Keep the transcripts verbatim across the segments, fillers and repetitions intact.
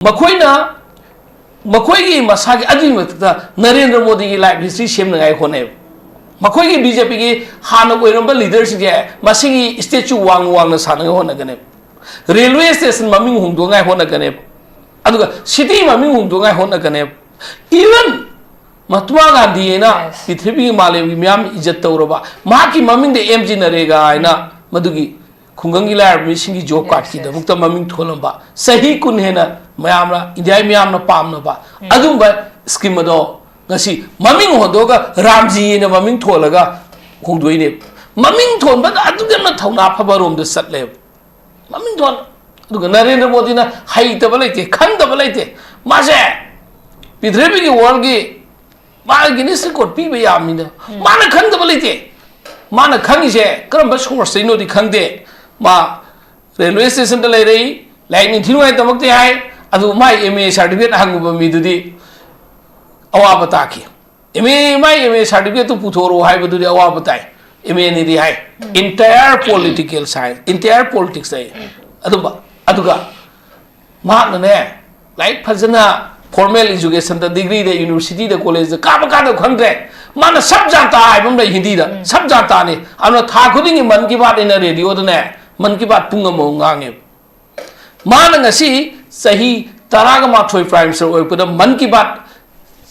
ꯃꯈꯣꯏꯅ ꯃꯈꯣꯏꯒꯤ ꯃꯁꯥꯒꯤ, ꯑꯗꯨꯒꯤ ꯃꯊꯛꯇ ꯅꯔꯦꯟꯗ꯭ꯔ ꯃꯣꯗꯤꯒꯤ life history ꯁꯦꯝꯅꯉꯥꯏ ꯍꯣꯠꯅꯩꯕ꯫ ꯃꯈꯣꯏꯒꯤ ꯕꯤ ꯖꯦ ꯄꯤꯒꯤ ꯍꯥꯟꯅ ꯑꯣꯏꯔꯝꯕ leaderꯁꯤꯡꯁꯦ ꯃꯁꯤꯒꯤ statue ꯋꯥꯡꯅ ꯋꯥꯡꯅ ꯁꯥꯅꯉꯥꯏ ꯍꯣꯠꯅꯒꯅꯦꯕ꯫ Railway station ꯃꯃꯤꯡ ꯍꯣꯡꯗꯣꯛꯅꯉꯥꯏ ꯍꯣꯠꯅꯒꯅꯦꯕ꯫ ꯑꯗꯨꯒ city ꯃꯃꯤꯡ ꯍꯣꯡꯗꯣꯛꯅꯉꯥꯏ ꯍꯣꯠꯅꯒꯅꯦꯕ꯫ Even ꯃꯍꯥꯇꯃꯥ ꯒꯥꯟꯙꯤ ꯍꯥꯏꯅ ꯄ꯭ꯔꯤꯊꯤꯕꯤꯒꯤ ꯃꯥꯂꯦꯝꯒꯤ ꯃꯤꯌꯥꯝ ꯏꯖꯠ ꯇꯧꯔꯕ, ꯃꯍꯥꯛꯀꯤ ꯃꯃꯤꯡꯗ ꯑꯦꯝ ꯖꯤ ꯅꯔꯦꯒꯥ ꯍꯥꯏꯅ ꯃꯗꯨꯒꯤ ꯈꯨꯡꯒꯪꯒꯤ ꯂꯥꯏꯔꯕ ꯃꯤꯁꯤꯡꯒꯤ job cardꯀꯤꯗꯃꯛꯇ ꯃꯃꯤꯡ ꯊꯣꯜꯂꯝꯕ, ꯆꯍꯤ ꯀꯨꯟ ꯍꯦꯟꯅ ꯃꯌꯥꯝꯅ, ꯏꯟꯗꯤꯌꯥꯒꯤ ꯃꯤꯌꯥꯝꯅ ꯄꯥꯝꯅꯕ ꯑꯗꯨꯝꯕ scheme ꯑꯗꯣ ꯉꯁꯤ ꯃꯃꯤꯡ ꯍꯣꯟꯗꯣꯛꯑꯒ ꯔꯥꯝꯖꯤ ꯍꯥꯏꯅ ꯃꯃꯤꯡ ꯊꯣꯜꯂꯒ ꯍꯣꯡꯗꯣꯛꯏꯅꯦꯕ꯫ ꯃꯃꯤꯡ ꯊꯣꯟꯕꯗ ꯑꯗꯨꯛ ꯌꯥꯝꯅ ꯊꯧꯅꯥ ꯐꯕ ꯔꯣꯝꯗ ꯆꯠꯂꯦꯕ꯫ ꯃꯃꯤꯡ ꯊꯣꯟ ꯑꯗꯨꯒ ꯅꯔꯦꯟꯗ꯭ꯔ ꯃꯣꯗꯤꯅ ꯍꯩꯇꯕ ꯂꯩꯇꯦ, ꯈꯪꯗꯕ ꯂꯩꯇꯦ꯫ ꯃꯥꯁꯦ ꯄ꯭ꯔꯤꯊꯤꯕꯤꯒꯤ, worldꯀꯤ, ꯃꯥ Guinness Record ꯄꯤꯕ ꯌꯥꯕꯅꯤꯅ ꯃꯥꯅ ꯈꯪꯗꯕ ꯂꯩꯇꯦ꯫ ꯃꯥꯅ ꯈꯪꯉꯤꯁꯦ ꯀꯔꯝꯕ sourceꯇꯩꯅꯣꯗꯤ ꯈꯪꯗꯦ꯫ ꯃꯥ railway stationꯗ ꯂꯩꯔꯛꯏ, ꯂꯥꯏꯔꯤꯛ ꯅꯤꯡꯊꯤ ꯅꯨꯡꯉꯥꯏ ꯇꯝꯃꯛꯇꯦ ꯍꯥꯏ꯫ ꯑꯗꯨ ꯃꯥꯏ M A certificate ꯍꯪꯉꯨꯕ ꯃꯤꯗꯨꯗꯤ ꯑꯋꯥꯕ ꯇꯥꯈꯤ꯫ M A, my M A certificateꯇꯨ ꯄꯨꯊꯣꯔꯛꯑꯣ ꯍꯥꯏꯕꯗꯨꯗꯤ ꯑꯋꯥꯕ ꯇꯥꯏ꯫ M A ꯅꯤꯗꯤ high. Entire political science, entire politics ꯍꯥꯏ꯫ ꯑꯗꯨꯝꯕ, ꯑꯗꯨꯒ ꯃꯍꯥꯛꯅꯅꯦ, ꯂꯥꯏꯔꯤꯛ ꯐꯖꯅ formal educationꯗ, degreeꯗ, universityꯗ, collegeꯗ ꯀꯥꯕ ꯀꯥꯗꯕ ꯈꯪꯗ꯭ꯔꯦ꯫ ꯃꯥꯅ ꯁꯕ ꯖꯥꯟꯇꯥ ꯍꯥꯏꯕ ꯑꯃ ꯂꯩ ꯍꯤꯟꯗꯤꯗ, ꯁꯕ ꯖꯥꯟꯇꯥꯅꯤ꯫ ꯑꯗꯨꯅ ꯊꯥ ꯈꯨꯗꯤꯡꯒꯤ ꯃꯟ ꯀꯤ ꯕꯥꯠ ꯑꯩꯅ radioꯗꯅꯦ, ꯃꯟ ꯀꯤ ꯕꯥꯠ ꯄꯨꯡ ꯑꯃꯃꯨꯛ ꯉꯥꯡꯉꯦꯕ꯫ ꯃꯥꯅ ꯉꯁꯤ ꯆꯍꯤ ꯇꯔꯥꯒ ꯃꯥꯊꯣꯏ Prime Minister ꯑꯣꯏꯔꯛꯄꯗ ꯃꯟ ꯀꯤ ꯕꯥꯠ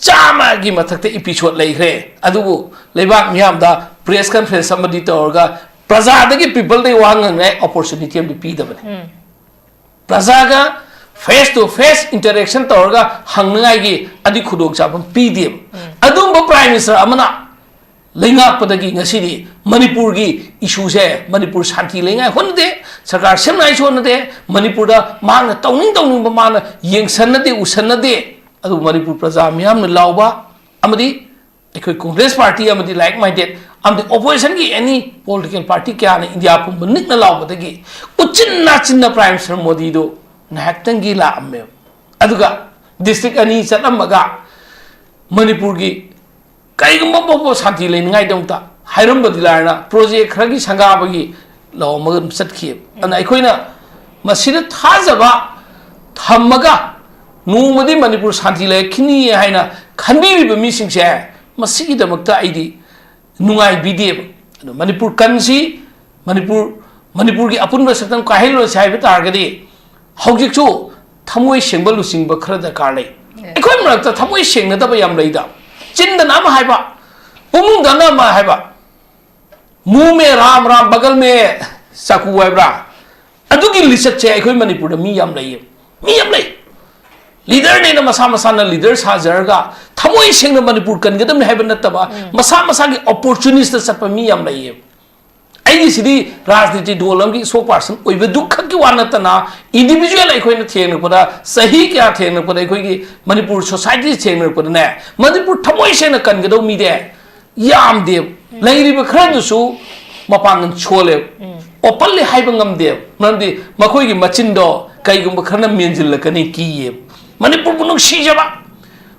ꯆꯥꯝꯃꯒꯤ ꯃꯊꯛꯇ episode ꯂꯩꯈ꯭ꯔꯦ꯫ ꯑꯗꯨꯕꯨ ꯂꯩꯕꯥꯛ ꯃꯤꯌꯥꯝꯗ press conference ꯑꯃꯗꯤ ꯇꯧꯔꯒ ꯄ꯭ꯔꯖꯥꯗꯒꯤ, peopleꯗꯒꯤ ꯋꯥ ꯉꯥꯡꯅꯉꯥꯏ opportunity ꯑꯃꯗꯤ ꯄꯤꯗꯕꯅꯤ꯫ ꯄ꯭ꯔꯖꯥꯒ face to face interaction ꯇꯧꯔꯒ ꯍꯪꯅꯉꯥꯏꯒꯤ ꯑꯗꯨꯒꯤ ꯈꯨꯗꯣꯡꯆꯥꯕ ꯑꯃ ꯄꯤꯗꯦꯕ꯫ ꯑꯗꯨꯝꯕ Prime Minister ꯑꯃꯅ ꯂꯩꯉꯥꯛꯄꯗꯒꯤ ꯉꯁꯤꯗꯤ ꯃꯅꯤꯄꯨꯔꯒꯤ issueꯁꯦ, ꯃꯅꯤꯄꯨꯔ ꯁꯥꯟꯇꯤ ꯂꯩꯉꯥꯏ ꯍꯣꯠꯅꯗꯦ, ꯁꯔꯀꯥꯔ ꯁꯦꯝꯅꯉꯥꯏꯁꯨ ꯍꯣꯠꯅꯗꯦ, ꯃꯅꯤꯄꯨꯔꯗ ꯃꯍꯥꯛꯅ ꯇꯧꯅꯤꯡ ꯇꯧꯅꯤꯡꯕ, ꯃꯥꯅ ꯌꯦꯡꯁꯟꯅꯗꯦ, ꯎꯁꯟꯅꯗꯦ꯫ ꯑꯗꯨꯕꯨ ꯃꯅꯤꯄꯨꯔ ꯄ꯭ꯔꯖꯥ ꯃꯤꯌꯥꯝꯅ ꯂꯥꯎꯕ ꯑꯃꯗꯤ ꯑꯩꯈꯣꯏ Congress party ꯑꯃꯗꯤ like minded ꯑꯃꯗꯤ oppositionꯒꯤ any political party ꯀꯌꯥꯅ ꯏꯟꯗꯤꯌꯥ ꯄꯨꯝꯕ ꯅꯤꯛꯅ ꯂꯥꯎꯕꯗꯒꯤ ꯎꯆꯤꯟ ꯅꯥꯆꯤꯟꯅ Prime Minister ꯃꯣꯗꯤꯗꯨ ꯉꯥꯏꯍꯥꯛꯇꯪꯒꯤ ꯂꯥꯛꯑꯝꯃꯦꯕ꯫ ꯑꯗꯨꯒ district ꯑꯅꯤ ꯆꯠꯂꯝꯃꯒ ꯃꯅꯤꯄꯨꯔꯒꯤ ꯀꯔꯤꯒꯨꯝꯕ ꯐꯥꯎꯕ ꯁꯥꯟꯇꯤ ꯂꯩꯅꯤꯡꯉꯥꯏꯗꯃꯛꯇ ꯍꯥꯏꯔꯝꯕꯗꯤ ꯂꯥꯏꯔꯅ project ꯈꯔꯒꯤ ꯁꯪꯒꯥꯕꯒꯤ ꯂꯧꯔꯝꯃꯒ ꯑꯗꯨꯝ ꯆꯠꯈꯤꯑꯕ꯫ ꯑꯗꯨꯅ ꯑꯩꯈꯣꯏꯅ ꯃꯁꯤꯗ ꯊꯥꯖꯕ ꯊꯝꯃꯒ ꯅꯣꯡꯃꯗꯤ ꯃꯅꯤꯄꯨꯔ ꯁꯥꯟꯇꯤ ꯂꯩꯔꯛꯈꯤꯅꯤ ꯍꯥꯏꯅ ꯈꯟꯕꯤꯔꯤꯕ ꯃꯤꯁꯤꯡꯁꯦ, ꯃꯁꯤꯒꯤꯗꯃꯛꯇ ꯑꯩꯗꯤ ꯅꯨꯡꯉꯥꯏꯕꯤꯗꯦꯕ꯫ ꯑꯗꯣ ꯃꯅꯤꯄꯨꯔ ꯀꯟꯁꯤ, ꯃꯅꯤꯄꯨꯔ, ꯃꯅꯤꯄꯨꯔꯒꯤ ꯑꯄꯨꯟꯕ ꯁꯛꯇꯝ ꯀꯥꯏꯍꯜꯂꯣꯏꯁꯤ ꯍꯥꯏꯕ ꯇꯥꯔꯒꯗꯤ, ꯍꯧꯖꯤꯛꯁꯨ ꯊꯃꯣꯏ ꯁꯦꯡꯕ ꯂꯨꯆꯤꯡꯕ ꯈꯔ ꯗꯔꯀꯥꯔ ꯂꯩ꯫ ꯑꯩꯈꯣꯏ ꯃꯔꯛꯇ ꯊꯃꯣꯏ ꯁꯦꯡꯅꯗꯕ ꯌꯥꯝ ꯂꯩꯗ꯫ ꯆꯤꯟꯗꯅ ꯑꯃ ꯍꯥꯏꯕ, ꯄꯨꯛꯅꯨꯡꯗꯅ ꯑꯃ ꯍꯥꯏꯕ꯫ ꯃꯨ ꯃꯦ ꯔꯥꯝ, ꯔꯥꯝ ꯕꯒꯜ ꯃꯦ ꯆꯥꯀꯨ ꯍꯥꯏꯕ꯭ꯔꯥ? ꯑꯗꯨꯒꯤ ꯂꯤꯆꯠꯁꯦ ꯑꯩꯈꯣꯏ ꯃꯅꯤꯄꯨꯔꯗ ꯃꯤ ꯌꯥꯝ ꯂꯩꯌꯦ꯫ ꯃꯤ ꯌꯥꯝ ꯂꯩ꯫ ꯂꯤꯗꯔꯅꯦꯅ ꯃꯁꯥ ꯃꯁꯥꯅ ꯂꯤꯗꯔ ꯁꯥꯖꯔꯒ ꯊꯃꯣꯏ ꯁꯦꯡꯅ ꯃꯅꯤꯄꯨꯔ ꯀꯟꯒꯗꯕꯅꯤ ꯍꯥꯏꯕ ꯅꯠꯇꯕ, ꯃꯁꯥ ꯃꯁꯥꯒꯤ ꯑꯣꯄꯣꯔꯆꯨꯅꯤꯁꯇ ꯆꯠꯄ ꯃꯤ ꯌꯥꯝ ꯂꯩꯌꯦ꯫ ꯑꯩꯒꯤꯁꯤꯗꯤ ꯔꯥꯖꯅꯤꯇꯤ ꯗꯣꯜ ꯑꯃꯒꯤ ꯏꯁꯄꯣꯛ ꯄꯥꯔꯁꯟ ꯑꯣꯏꯕꯗꯨ ꯈꯛꯀꯤ ꯋꯥ ꯅꯠꯇꯅ, ꯏꯟꯗꯤꯕꯤꯖꯨꯋꯦꯜ ꯑꯩꯈꯣꯏꯅ ꯊꯦꯡꯅꯔꯛꯄꯗ, ꯆꯍꯤ ꯀꯌꯥ ꯊꯦꯡꯅꯔꯛꯄꯗ, ꯑꯩꯈꯣꯏꯒꯤ ꯃꯅꯤꯄꯨꯔ ꯁꯣꯁꯥꯏꯇꯤ ꯊꯦꯡꯅꯔꯛꯄꯗꯅꯦ, ꯃꯅꯤꯄꯨꯔ ꯊꯃꯣꯏ ꯁꯦꯡꯅ ꯀꯟꯒꯗꯧ ꯃꯤꯗꯤ ꯌꯥꯝꯗꯦꯕ꯫ ꯂꯩꯔꯤꯕ ꯈꯔꯗꯨꯁꯨ ꯃꯄꯥꯡꯒꯜ ꯁꯣꯜꯂꯦꯕ꯫ ꯑꯣꯄꯟꯂꯤ ꯍꯥꯏꯕ ꯉꯝꯗꯦꯕ꯫ ꯃꯔꯝꯗꯤ ꯃꯈꯣꯏꯒꯤ ꯃꯆꯤꯟꯗꯣ ꯀꯩꯒꯨꯝꯕ ꯈꯔꯅ ꯃꯦꯟꯁꯤꯜꯂꯛꯀꯅꯤ ꯀꯤꯌꯦꯕ꯫ ꯃꯅꯤꯄꯨꯔꯕꯨ ꯅꯨꯡꯁꯤꯖꯕ,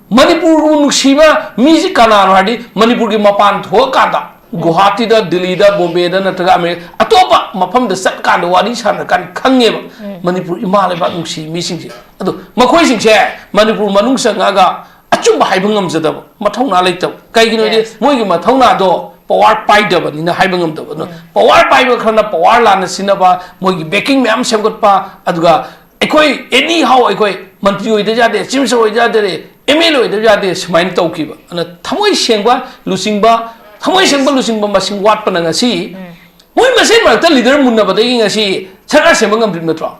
ꯃꯅꯤꯄꯨꯔꯕꯨ ꯅꯨꯡꯁꯤꯕ ꯃꯤꯁꯤ ꯀꯅꯥꯅꯣ ꯍꯥꯏꯔꯗꯤ, ꯃꯅꯤꯄꯨꯔꯒꯤ ꯃꯄꯥꯟ ꯊꯣꯛꯑꯀꯥꯟꯗ, ꯒꯨꯋꯥꯍꯥꯇꯤꯗ, ꯗꯤꯜꯂꯤꯗ, ꯕꯣꯝꯕꯦꯗ ꯅꯠꯇ꯭ꯔꯒ ꯑꯃꯦꯔꯤꯀꯥ ꯑꯇꯣꯞꯄ ꯃꯐꯝꯗ ꯆꯠꯀꯥꯟꯗ, ꯋꯥꯔꯤ ꯁꯥꯟꯅꯔꯀꯥꯟꯗ ꯈꯪꯉꯦꯕ ꯃꯅꯤꯄꯨꯔ ꯏꯃꯥ ꯂꯩꯕꯥꯛ ꯅꯨꯡꯁꯤ ꯃꯤꯁꯤꯡꯁꯦ꯫ ꯑꯗꯣ ꯃꯈꯣꯏꯁꯤꯡꯁꯦ ꯃꯅꯤꯄꯨꯔ ꯃꯅꯨꯡ ꯆꯪꯉꯛꯑꯒ ꯑꯆꯨꯝꯕ ꯍꯥꯏꯕ ꯉꯝꯖꯗꯕ, ꯃꯊꯧꯅꯥ ꯂꯩꯇꯕ꯫ ꯀꯩꯒꯤꯅꯣ ꯍꯥꯏꯗꯤ, ꯃꯣꯏꯒꯤ ꯃꯊꯧꯅꯥꯗꯣ ꯄꯋꯥꯔ ꯄꯥꯏꯗꯕꯅꯤꯅ ꯍꯥꯏꯕ ꯉꯝꯗꯕ꯫ ꯑꯗꯨꯅ ꯄꯋꯥꯔ ꯄꯥꯏꯕ ꯈꯔꯅ ꯄꯋꯥꯔ ꯂꯥꯟꯅ ꯁꯤꯖꯤꯟꯅꯕ, ꯃꯣꯏꯒꯤ ꯕꯦꯀꯤꯡ ꯃꯌꯥꯝ ꯁꯦꯝꯒꯠꯄ, ꯑꯗꯨꯒ ꯑꯩꯈꯣꯏ ꯑꯦꯅꯤ ꯍꯥꯎ, ꯑꯩꯈꯣꯏ ꯃꯟꯇ꯭ꯔꯤ ꯑꯣꯏꯗ ꯌꯥꯗꯦ, ꯆꯤꯐ ꯃꯤꯅꯤꯁꯇꯔ ꯑꯣꯏꯗ ꯌꯥꯗꯦ, ꯑꯦꯝ ꯑꯦꯜ ꯑꯦ ꯑꯣꯏꯗ ꯌꯥꯗꯦ, ꯁꯨꯃꯥꯏꯅ ꯇꯧꯈꯤꯕ꯫ ꯑꯗꯨꯅ ꯊꯃꯣꯏ ꯁꯦꯡꯕ ꯂꯨꯆꯤꯡꯕ, ꯊꯃꯣꯏ ꯁꯦꯡꯕ ꯂꯨꯆꯤꯡꯕ ꯃꯁꯤꯡ ꯋꯥꯠꯄꯅ ꯉꯁꯤ ꯃꯣꯏ ꯃꯁꯦꯟ ꯃꯔꯛꯇ ꯂꯤꯗꯔ ꯃꯨꯟꯅꯕꯗꯒꯤ ꯉꯁꯤ ꯁꯔꯀꯥꯔ ꯁꯦꯝꯕ ꯉꯝꯗ꯭ꯔꯤꯕ ꯅꯠꯇ꯭ꯔꯣ?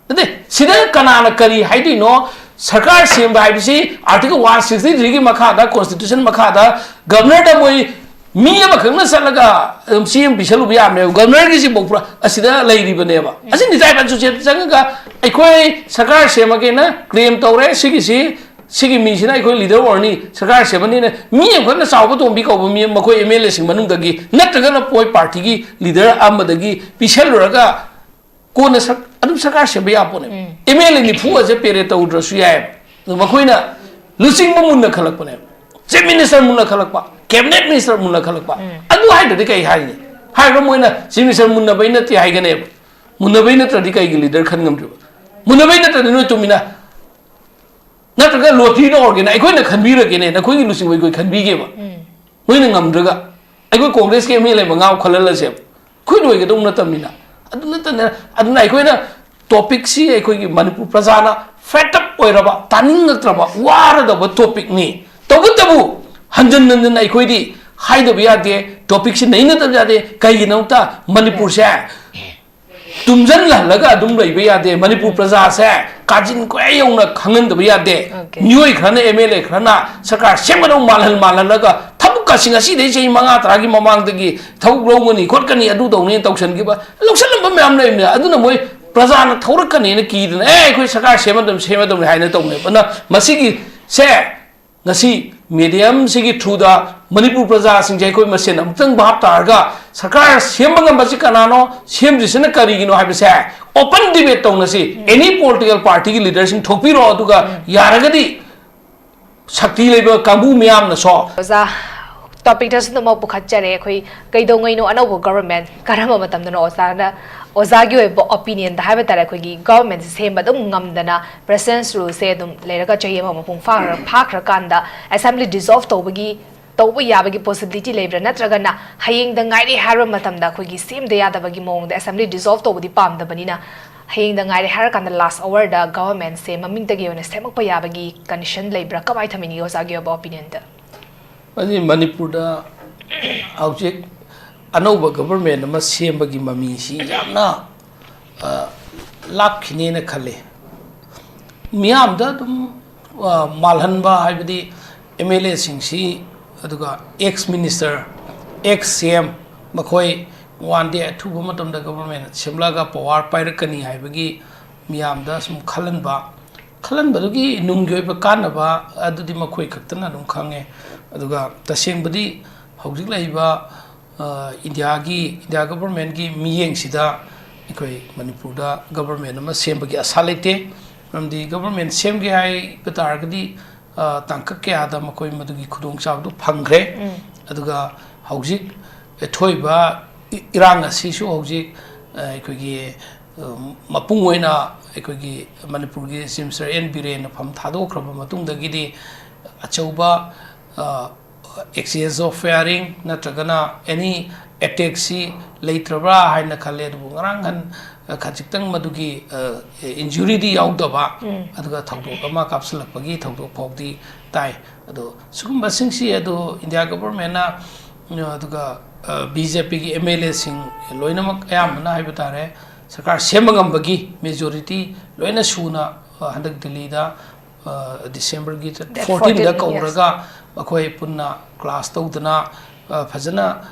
ꯅꯠꯇꯦ, ꯁꯤꯗ ꯀꯅꯥꯅ ꯀꯔꯤ ꯍꯥꯏꯗꯣꯏꯅꯣ? ꯁꯔꯀꯥꯔ ꯁꯦꯝꯕ ꯍꯥꯏꯕꯁꯤ Article one sixty three ꯒꯤ ꯃꯈꯥꯗ, Constitution ꯃꯈꯥꯗ, ꯒꯕꯔꯅꯔꯗ ꯃꯣꯏ ꯃꯤ ꯑꯃꯈꯛꯅ ꯆꯠꯂꯒ ꯑꯗꯨꯝ ꯆꯦ ꯑꯃ ꯄꯤꯁꯜꯂꯨꯕ ꯌꯥꯕꯅꯦꯕ꯫ ꯒꯕꯔꯅꯔꯒꯤꯁꯤꯐꯥꯎ ꯄꯨꯔꯥ ꯑꯁꯤꯗ ꯂꯩꯔꯤꯕꯅꯦꯕ꯫ ꯑꯁꯤ ꯅꯤꯇꯥꯏ ꯄꯥꯟꯆꯨ ꯆꯦ ꯆꯪꯉꯒ ꯑꯩꯈꯣꯏ ꯁꯔꯀꯥꯔ ꯁꯦꯝꯃꯒꯦꯅ ꯀ꯭ꯂꯦꯝ ꯇꯧꯔꯦ꯫ ꯁꯤꯒꯤꯁꯤ, ꯁꯤꯒꯤ ꯃꯤꯁꯤꯅ ꯑꯩꯈꯣꯏ ꯂꯤꯗꯔ ꯑꯣꯏꯔꯅꯤ, ꯁꯔꯀꯥꯔ ꯁꯦꯝꯃꯅꯤꯅ ꯃꯤ ꯑꯃꯈꯛꯅ ꯆꯥꯎꯕ ꯇꯣꯝꯕꯤ ꯀꯧꯕ ꯃꯤ ꯑꯃ, ꯃꯈꯣꯏ ꯑꯦꯝ ꯑꯦꯜ ꯑꯦꯁꯤꯡ ꯃꯅꯨꯡꯗꯒꯤ ꯅꯠꯇ꯭ꯔꯒꯅ ꯃꯣꯏ ꯄꯥꯔꯇꯤꯒꯤ ꯂꯤꯗꯔ ꯑꯃꯗꯒꯤ ꯄꯤꯁꯜꯂꯨꯔꯒ ꯀꯣꯟꯅ ꯁꯔ-, ꯑꯗꯨꯝ ꯁꯔꯀꯥꯔ ꯁꯦꯝꯕ ꯌꯥꯄꯣꯠꯅꯦꯕ꯫ ꯎꯝ꯫ ꯑꯦꯝ ꯑꯦꯜ ꯑꯦ ꯅꯤꯐꯨ ꯑꯁꯦ ꯄꯦꯔꯦꯠ ꯇꯧꯗ꯭ꯔꯁꯨ ꯌꯥꯏꯑꯕ꯫ ꯑꯗꯣ ꯃꯈꯣꯏꯅ ꯂꯨꯆꯤꯡꯕ ꯃꯨꯟꯅ ꯈꯜꯂꯛꯄꯅꯦꯕ꯫ ꯆꯤꯐ ꯃꯤꯅꯤꯁꯇꯔ ꯃꯨꯟꯅ ꯈꯜꯂꯛꯄ, ꯀꯦꯕꯤꯅꯦꯠ ꯃꯤꯅꯤꯁꯇꯔ ꯃꯨꯟꯅ ꯈꯜꯂꯛꯄ꯫ ꯎꯝ꯫ ꯑꯗꯨ ꯍꯥꯏꯗ꯭ꯔꯗꯤ ꯀꯩ ꯍꯥꯏꯅꯤ? ꯍꯥꯏꯔꯒ ꯃꯣꯏꯅ ꯆꯤꯐ ꯃꯤꯅꯤꯁꯇꯔ ꯃꯨꯟꯅꯕꯩ ꯅꯠꯇꯦ ꯍꯥꯏꯒꯅꯦꯕ꯫ ꯃꯨꯟꯅꯕꯩ ꯅꯠꯇ꯭ꯔꯗꯤ ꯀꯩꯒꯤ ꯂꯤꯗꯔ ꯈꯟ ꯉꯝꯗ꯭ꯔꯤꯕ? ꯃꯨꯟꯅꯕꯩ ꯅꯠꯇ꯭ꯔꯗꯤ ꯅꯣꯏ ꯇꯨꯃꯤꯟꯅ ꯅꯠꯇ꯭ꯔꯒ ꯂꯣꯇ꯭ꯔꯤꯗ ꯑꯣꯏꯔꯒꯦꯅꯦ, ꯑꯩꯈꯣꯏꯅ ꯈꯟꯕꯤꯔꯒꯦꯅꯦ, ꯅꯈꯣꯏꯒꯤ ꯂꯨꯆꯤꯡꯕ ꯑꯩꯈꯣꯏ ꯈꯟꯕꯤꯒꯦꯕ꯫ ꯎꯝ꯫ ꯅꯣꯏꯅ ꯉꯝꯗ꯭ꯔꯒ ꯑꯩꯈꯣꯏ ꯀꯣꯡꯒ꯭ꯔꯦꯁꯀꯤ ꯑꯦꯝ ꯑꯦꯜ ꯑꯦ ꯃꯉꯥ ꯈꯜꯍꯜꯂꯁꯦꯕ, ꯑꯩꯈꯣꯏ ꯂꯣꯏꯒꯗꯧ ꯅꯠꯇꯕꯅꯤꯅ꯫ ꯑꯗꯨ ꯅꯠꯇꯅ, ꯑꯗꯨꯅ ꯑꯩꯈꯣꯏꯅ ꯇꯣꯄꯤꯛꯁꯤ ꯑꯩꯈꯣꯏꯒꯤ ꯃꯅꯤꯄꯨꯔ ꯄ꯭ꯔꯖꯥꯅ ꯐꯦꯠ ꯑꯞ ꯑꯣꯏꯔꯕ, ꯇꯥꯅꯤꯡꯉꯛꯇ꯭ꯔꯕ, ꯋꯥꯔꯗꯕ ꯇꯣꯄꯤꯛꯅꯤ꯫ ꯇꯧꯕꯇꯕꯨ ꯍꯟꯖꯟ ꯍꯟꯖꯟ ꯑꯩꯈꯣꯏꯗꯤ ꯍꯥꯏꯗꯕ ꯌꯥꯗꯦ, ꯇꯣꯄꯤꯛꯁꯤ ꯅꯩꯅꯗꯕ ꯌꯥꯗꯦ꯫ ꯀꯩꯒꯤꯅꯣꯗ ꯃꯅꯤꯄꯨꯔꯁꯦ ꯇꯨꯝꯖꯟꯍꯜꯂꯒ ꯑꯗꯨꯝ ꯂꯩꯕ ꯌꯥꯗꯦ꯫ ꯃꯅꯤꯄꯨꯔ ꯄ꯭ꯔꯖꯥꯁꯦ ꯀꯥꯆꯤꯟ ꯀꯣꯌꯥ ꯌꯧꯅ ꯈꯪꯍꯟꯗꯕ ꯌꯥꯗꯦ꯫ Okay. ꯃꯤꯑꯣꯏ ꯈꯔꯅ, ꯑꯦꯝ ꯑꯦꯜ ꯑꯦ ꯈꯔꯅ ꯁꯔꯀꯥꯔ ꯁꯦꯝꯒꯗꯧ ꯃꯥꯜꯍꯟ ꯃꯥꯜꯍꯜꯂꯒ ꯊꯕꯛꯀꯁꯤꯡ ꯑꯁꯤꯗꯩ ꯆꯍꯤ ꯃꯉꯥ ꯇꯔꯥꯒꯤ ꯃꯃꯥꯡꯗꯒꯤ ꯊꯕꯛ ꯂꯧꯒꯅꯤ ꯈꯣꯠꯀꯅꯤ ꯑꯗꯨ ꯇꯧꯅꯤ ꯇꯧꯁꯟꯈꯤꯕ, ꯂꯧꯁꯜꯂꯝꯕ ꯃꯌꯥꯝ ꯂꯩꯕꯅꯦ꯫ ꯑꯗꯨꯅ ꯃꯣꯏ ꯄ꯭ꯔꯖꯥꯅ ꯊꯧꯔꯛꯀꯅꯤꯅ ꯀꯤꯗꯅ, "ꯑꯦ, ꯑꯩꯈꯣꯏ ꯁꯔꯀꯥꯔ ꯁꯦꯝꯃꯗꯕꯅꯤ, ꯁꯦꯝꯃꯗꯕꯅꯤ" ꯍꯥꯏꯅ ꯇꯧꯅꯦꯕ꯫ ꯑꯗꯨꯅ ꯃꯁꯤꯒꯤꯁꯦ ꯉꯁꯤ ꯃꯦꯗꯤꯌꯝꯁꯤꯒꯤ ꯊ꯭ꯔꯨꯗ ꯃꯅꯤꯄꯨꯔ ꯄ꯭ꯔꯖꯥꯁꯤꯡꯁꯦ ꯑꯩꯈꯣꯏ ꯃꯁꯦꯟ ꯑꯃꯨꯛꯇꯪ ꯚꯥꯞ ꯇꯥꯔꯒ ꯁꯔꯀꯥꯔ ꯁꯦꯝꯕ ꯉꯝꯕꯁꯤ ꯀꯅꯥꯅꯣ, ꯁꯦꯝꯗ꯭ꯔꯤꯁꯤꯅ ꯀꯔꯤꯒꯤꯅꯣ ꯍꯥꯏꯕꯁꯦ ꯑꯣꯄꯟ ꯗꯤꯕꯦꯠ ꯇꯧꯅꯁꯤ꯫ ꯑꯦꯅꯤ ꯄꯣꯂꯤꯇꯤꯀꯦꯜ ꯄꯥꯔꯇꯤꯒꯤ ꯂꯤꯗꯔꯁꯤꯡ ꯊꯣꯛꯄꯤꯔꯣ, ꯑꯗꯨꯒ ꯌꯥꯔꯒꯗꯤ ꯁꯛꯇꯤ ꯂꯩꯕ ꯀꯥꯡꯕꯨ ꯃꯌꯥꯝꯅꯁꯨ꯫ ꯑꯣꯖꯥ, ꯇꯣꯄꯤꯛꯇꯁꯨ ꯑꯗꯨꯃꯛ ꯄꯨꯈꯠꯆꯔꯦ ꯑꯩꯈꯣꯏ꯫ ꯀꯩꯗꯧꯉꯩꯅꯣ ꯑꯅꯧꯕ ꯒꯚꯔꯟꯃꯦꯟ? ꯀꯔꯝꯕ ꯃꯇꯝꯗꯅꯣ ꯑꯣꯖꯥꯅ, ꯑꯣꯖꯥꯒꯤ ꯑꯣꯏꯕ ꯑꯣꯄꯤꯅꯤꯌꯟꯗ ꯍꯥꯏꯕ ꯇꯥꯔꯦ, ꯑꯩꯈꯣꯏꯒꯤ ꯒꯚꯔꯟꯃꯦꯟꯁꯦ ꯁꯦꯝꯕ ꯑꯗꯨꯝ ꯉꯝꯗꯅ ꯄ꯭ꯔꯦꯁꯤꯗꯦꯟꯁ ꯔꯨꯜꯁꯦ ꯑꯗꯨꯝ ꯂꯩꯔꯒ ꯆꯍꯤ ꯑꯃ ꯃꯄꯨꯡ ꯐꯥꯈ꯭ꯔ-, ꯐꯥꯈ꯭ꯔꯀꯥꯟꯗ ꯑꯦꯁꯦꯝꯕ꯭ꯂꯤ ꯗꯤꯖꯣꯜꯚ ꯇꯧꯕꯒꯤ, ꯇꯧꯕ ꯌꯥꯕꯒꯤ ꯄꯣꯁꯤꯕꯤꯂꯤꯇꯤ ꯂꯩꯕ꯭ꯔꯥ? ꯅꯠꯇ꯭ꯔꯒꯅ ꯍꯌꯦꯡꯗ ꯉꯥꯏꯔꯦ ꯍꯥꯏꯕ ꯃꯇꯝꯗ ꯑꯩꯈꯣꯏꯒꯤ ꯁꯦꯝꯗ ꯌꯥꯗꯕꯒꯤ ꯃꯑꯣꯡꯗ ꯑꯦꯁꯦꯝꯕ꯭ꯂꯤ ꯗꯤꯖꯣꯜꯚ ꯇꯧꯕꯗꯤ ꯄꯥꯝꯗꯕꯅꯤꯅ ꯍꯌꯦꯡꯗ ꯉꯥꯏꯔꯦ ꯍꯥꯏꯔꯀꯥꯟꯗ ꯂꯥꯁ ꯑꯋꯔꯗ ꯒꯚꯔꯟꯃꯦꯟꯁꯦ ꯃꯃꯤꯡꯇꯒꯤ ꯑꯣꯏꯅ ꯁꯦꯝꯃꯛꯄ ꯌꯥꯕꯒꯤ ꯀꯟꯗꯤꯁꯟ ꯂꯩꯕ꯭ꯔꯥ? ꯀꯃꯥꯏꯅ ꯊꯝꯕꯤꯅꯤꯡꯉꯤ ꯑꯣꯖꯥꯒꯤ ꯑꯣꯏꯕ ꯑꯣꯄꯤꯅꯤꯌꯟꯗ? ꯑꯩ ꯃꯅꯤꯄꯨꯔꯗ ꯍꯧꯖꯤꯛ ꯑꯅꯧꯕ ꯒꯚꯔꯟꯃꯦꯟ ꯑꯃ ꯁꯦꯝꯕꯒꯤ ꯃꯃꯤꯁꯤ ꯌꯥꯝꯅ, ꯑ, ꯂꯥꯞꯈꯤꯅꯦꯅ ꯈꯜꯂꯤ꯫ ꯃꯤꯌꯥꯝꯗ ꯑꯗꯨꯝ, ꯑ, ꯃꯥꯜꯍꯟꯕ ꯍꯥꯏꯕꯗꯤ ꯑꯦꯝ ꯑꯦꯜ ꯑꯦꯁꯤꯡꯁꯤ, ꯑꯗꯨꯒ ꯑꯦꯛꯁ ꯃꯤꯅꯤꯁꯇꯔ, ꯑꯦꯛꯁ ꯁꯤ ꯑꯦꯝ, ꯃꯈꯣꯏ ꯋꯥꯟ ꯗꯦ ꯑꯊꯨꯕ ꯃꯇꯝꯗ ꯒꯚꯔꯟꯃꯦꯟ ꯁꯦꯝꯂꯛꯑꯒ ꯄꯋꯥꯔ ꯄꯥꯏꯔꯛꯀꯅꯤ ꯍꯥꯏꯕꯒꯤ ꯃꯤꯌꯥꯝꯗ ꯁꯨꯝ ꯈꯜꯍꯟꯕ, ꯈꯜꯍꯟꯕꯗꯨꯒꯤ ꯅꯨꯡꯒꯤ ꯑꯣꯏꯕ ꯀꯥꯟꯅꯕ ꯑꯗꯨꯗꯤ ꯃꯈꯣꯏ ꯈꯛꯇꯅ ꯑꯗꯨꯝ ꯈꯪꯉꯦ꯫ ꯑꯗꯨꯒ ꯇꯁꯦꯡꯕꯗꯤ ꯍꯧꯖꯤꯛ ꯂꯩꯔꯤꯕ, ꯑ, ꯏꯟꯗꯤꯌꯥꯒꯤ, ꯏꯟꯗꯤꯌꯥ ꯒꯚꯔꯟꯃꯦꯟꯒꯤ ꯃꯤꯠꯌꯦꯡꯁꯤꯗ ꯑꯩꯈꯣꯏ ꯃꯅꯤꯄꯨꯔꯗ ꯒꯚꯔꯟꯃꯦꯟ ꯑꯃ ꯁꯦꯝꯕꯒꯤ ꯑꯁꯥ ꯂꯩꯇꯦ꯫ ꯃꯔꯝꯗꯤ ꯒꯚꯔꯟꯃꯦꯟ ꯁꯦꯝꯒꯦ ꯍꯥꯏꯕ ꯇꯥꯔꯒꯗꯤ, ꯑ, ꯇꯥꯡꯀꯛ ꯀꯌꯥꯗ ꯃꯈꯣꯏ ꯃꯗꯨꯒꯤ ꯈꯨꯗꯣꯡꯆꯥꯕꯗꯨ ꯐꯪꯈ꯭ꯔꯦ꯫ ꯎꯝ꯫ ꯑꯗꯨꯒ ꯍꯧꯖꯤꯛ ꯊꯣꯛꯏꯕ ꯏ-, ꯏꯔꯥꯡ ꯑꯁꯤꯁꯨ ꯍꯧꯖꯤꯛ, ꯑ, ꯑꯩꯈꯣꯏꯒꯤ, ꯑ, ꯃꯄꯨꯡ ꯑꯣꯏꯅ ꯑꯩꯈꯣꯏꯒꯤ ꯃꯅꯤꯄꯨꯔꯒꯤ ꯆꯤꯐ ꯃꯤꯅꯤꯁꯇꯔ ꯑꯦꯟ ꯕꯤꯔꯦꯟꯅ ꯐꯝ ꯊꯥꯗꯣꯛꯈ꯭ꯔꯕ ꯃꯇꯨꯡꯗꯒꯤꯗꯤ ꯑꯆꯧꯕ, ꯑ, exchange of firing ꯅꯠꯇ꯭ꯔꯒꯅ any attackꯁꯤ ꯂꯩꯇ꯭ꯔꯕ꯭ꯔꯥ ꯍꯥꯏꯅ ꯈꯜꯂꯦ꯫ ꯑꯗꯨꯕꯨ ꯉꯔꯥꯡ ꯅꯍꯥꯟ, ꯑ, ꯈꯖꯤꯛꯇꯪ ꯃꯗꯨꯒꯤ, ꯑ, injuryꯗꯤ ꯌꯥꯎꯗꯕ, ꯎꯝ꯫ ꯑꯗꯨꯒ ꯊꯧꯗꯣꯛ ꯑꯃ ꯀꯥꯞꯁꯤꯜꯂꯛꯄꯒꯤ ꯊꯧꯗꯣꯛ ꯐꯥꯎꯗꯤ ꯇꯥꯏ꯫ ꯑꯗꯣ ꯁꯤꯒꯨꯝꯕꯁꯤꯡꯁꯤ ꯑꯗꯨ ꯏꯟꯗꯤꯌꯥ ꯒꯣꯕꯔꯃꯦꯟꯅ, ꯑ, ꯑꯗꯨꯒ, ꯑ, ꯕꯤ ꯖꯦ ꯄꯤꯒꯤ ꯑꯦꯝ ꯑꯦꯜ ꯑꯦꯁꯤꯡ ꯂꯣꯏꯅꯃꯛ ꯑꯌꯥꯝꯕꯅ ꯍꯥꯏꯕ ꯇꯥꯔꯦ, ꯁꯔꯀꯥꯔ ꯁꯦꯝꯕ ꯉꯝꯕꯒꯤ majority ꯂꯣꯏꯅ ꯁꯨꯅ, ꯑ, ꯍꯟꯗꯛ ꯗꯤꯜꯂꯤꯗ, ꯑ, ꯗꯤꯁꯦꯝꯕꯔꯒꯤ ꯗꯦꯠ ꯐꯣꯔꯇꯤꯟꯗ ꯐꯣꯔꯇꯤꯟ, ꯌꯦꯁ꯫ ꯀꯧꯔꯒ ꯑꯩꯈꯣꯏ ꯄꯨꯟꯅ ꯀ꯭ꯂꯥꯁ ꯇꯧꯗꯅ, ꯑ, ꯐꯖꯅ,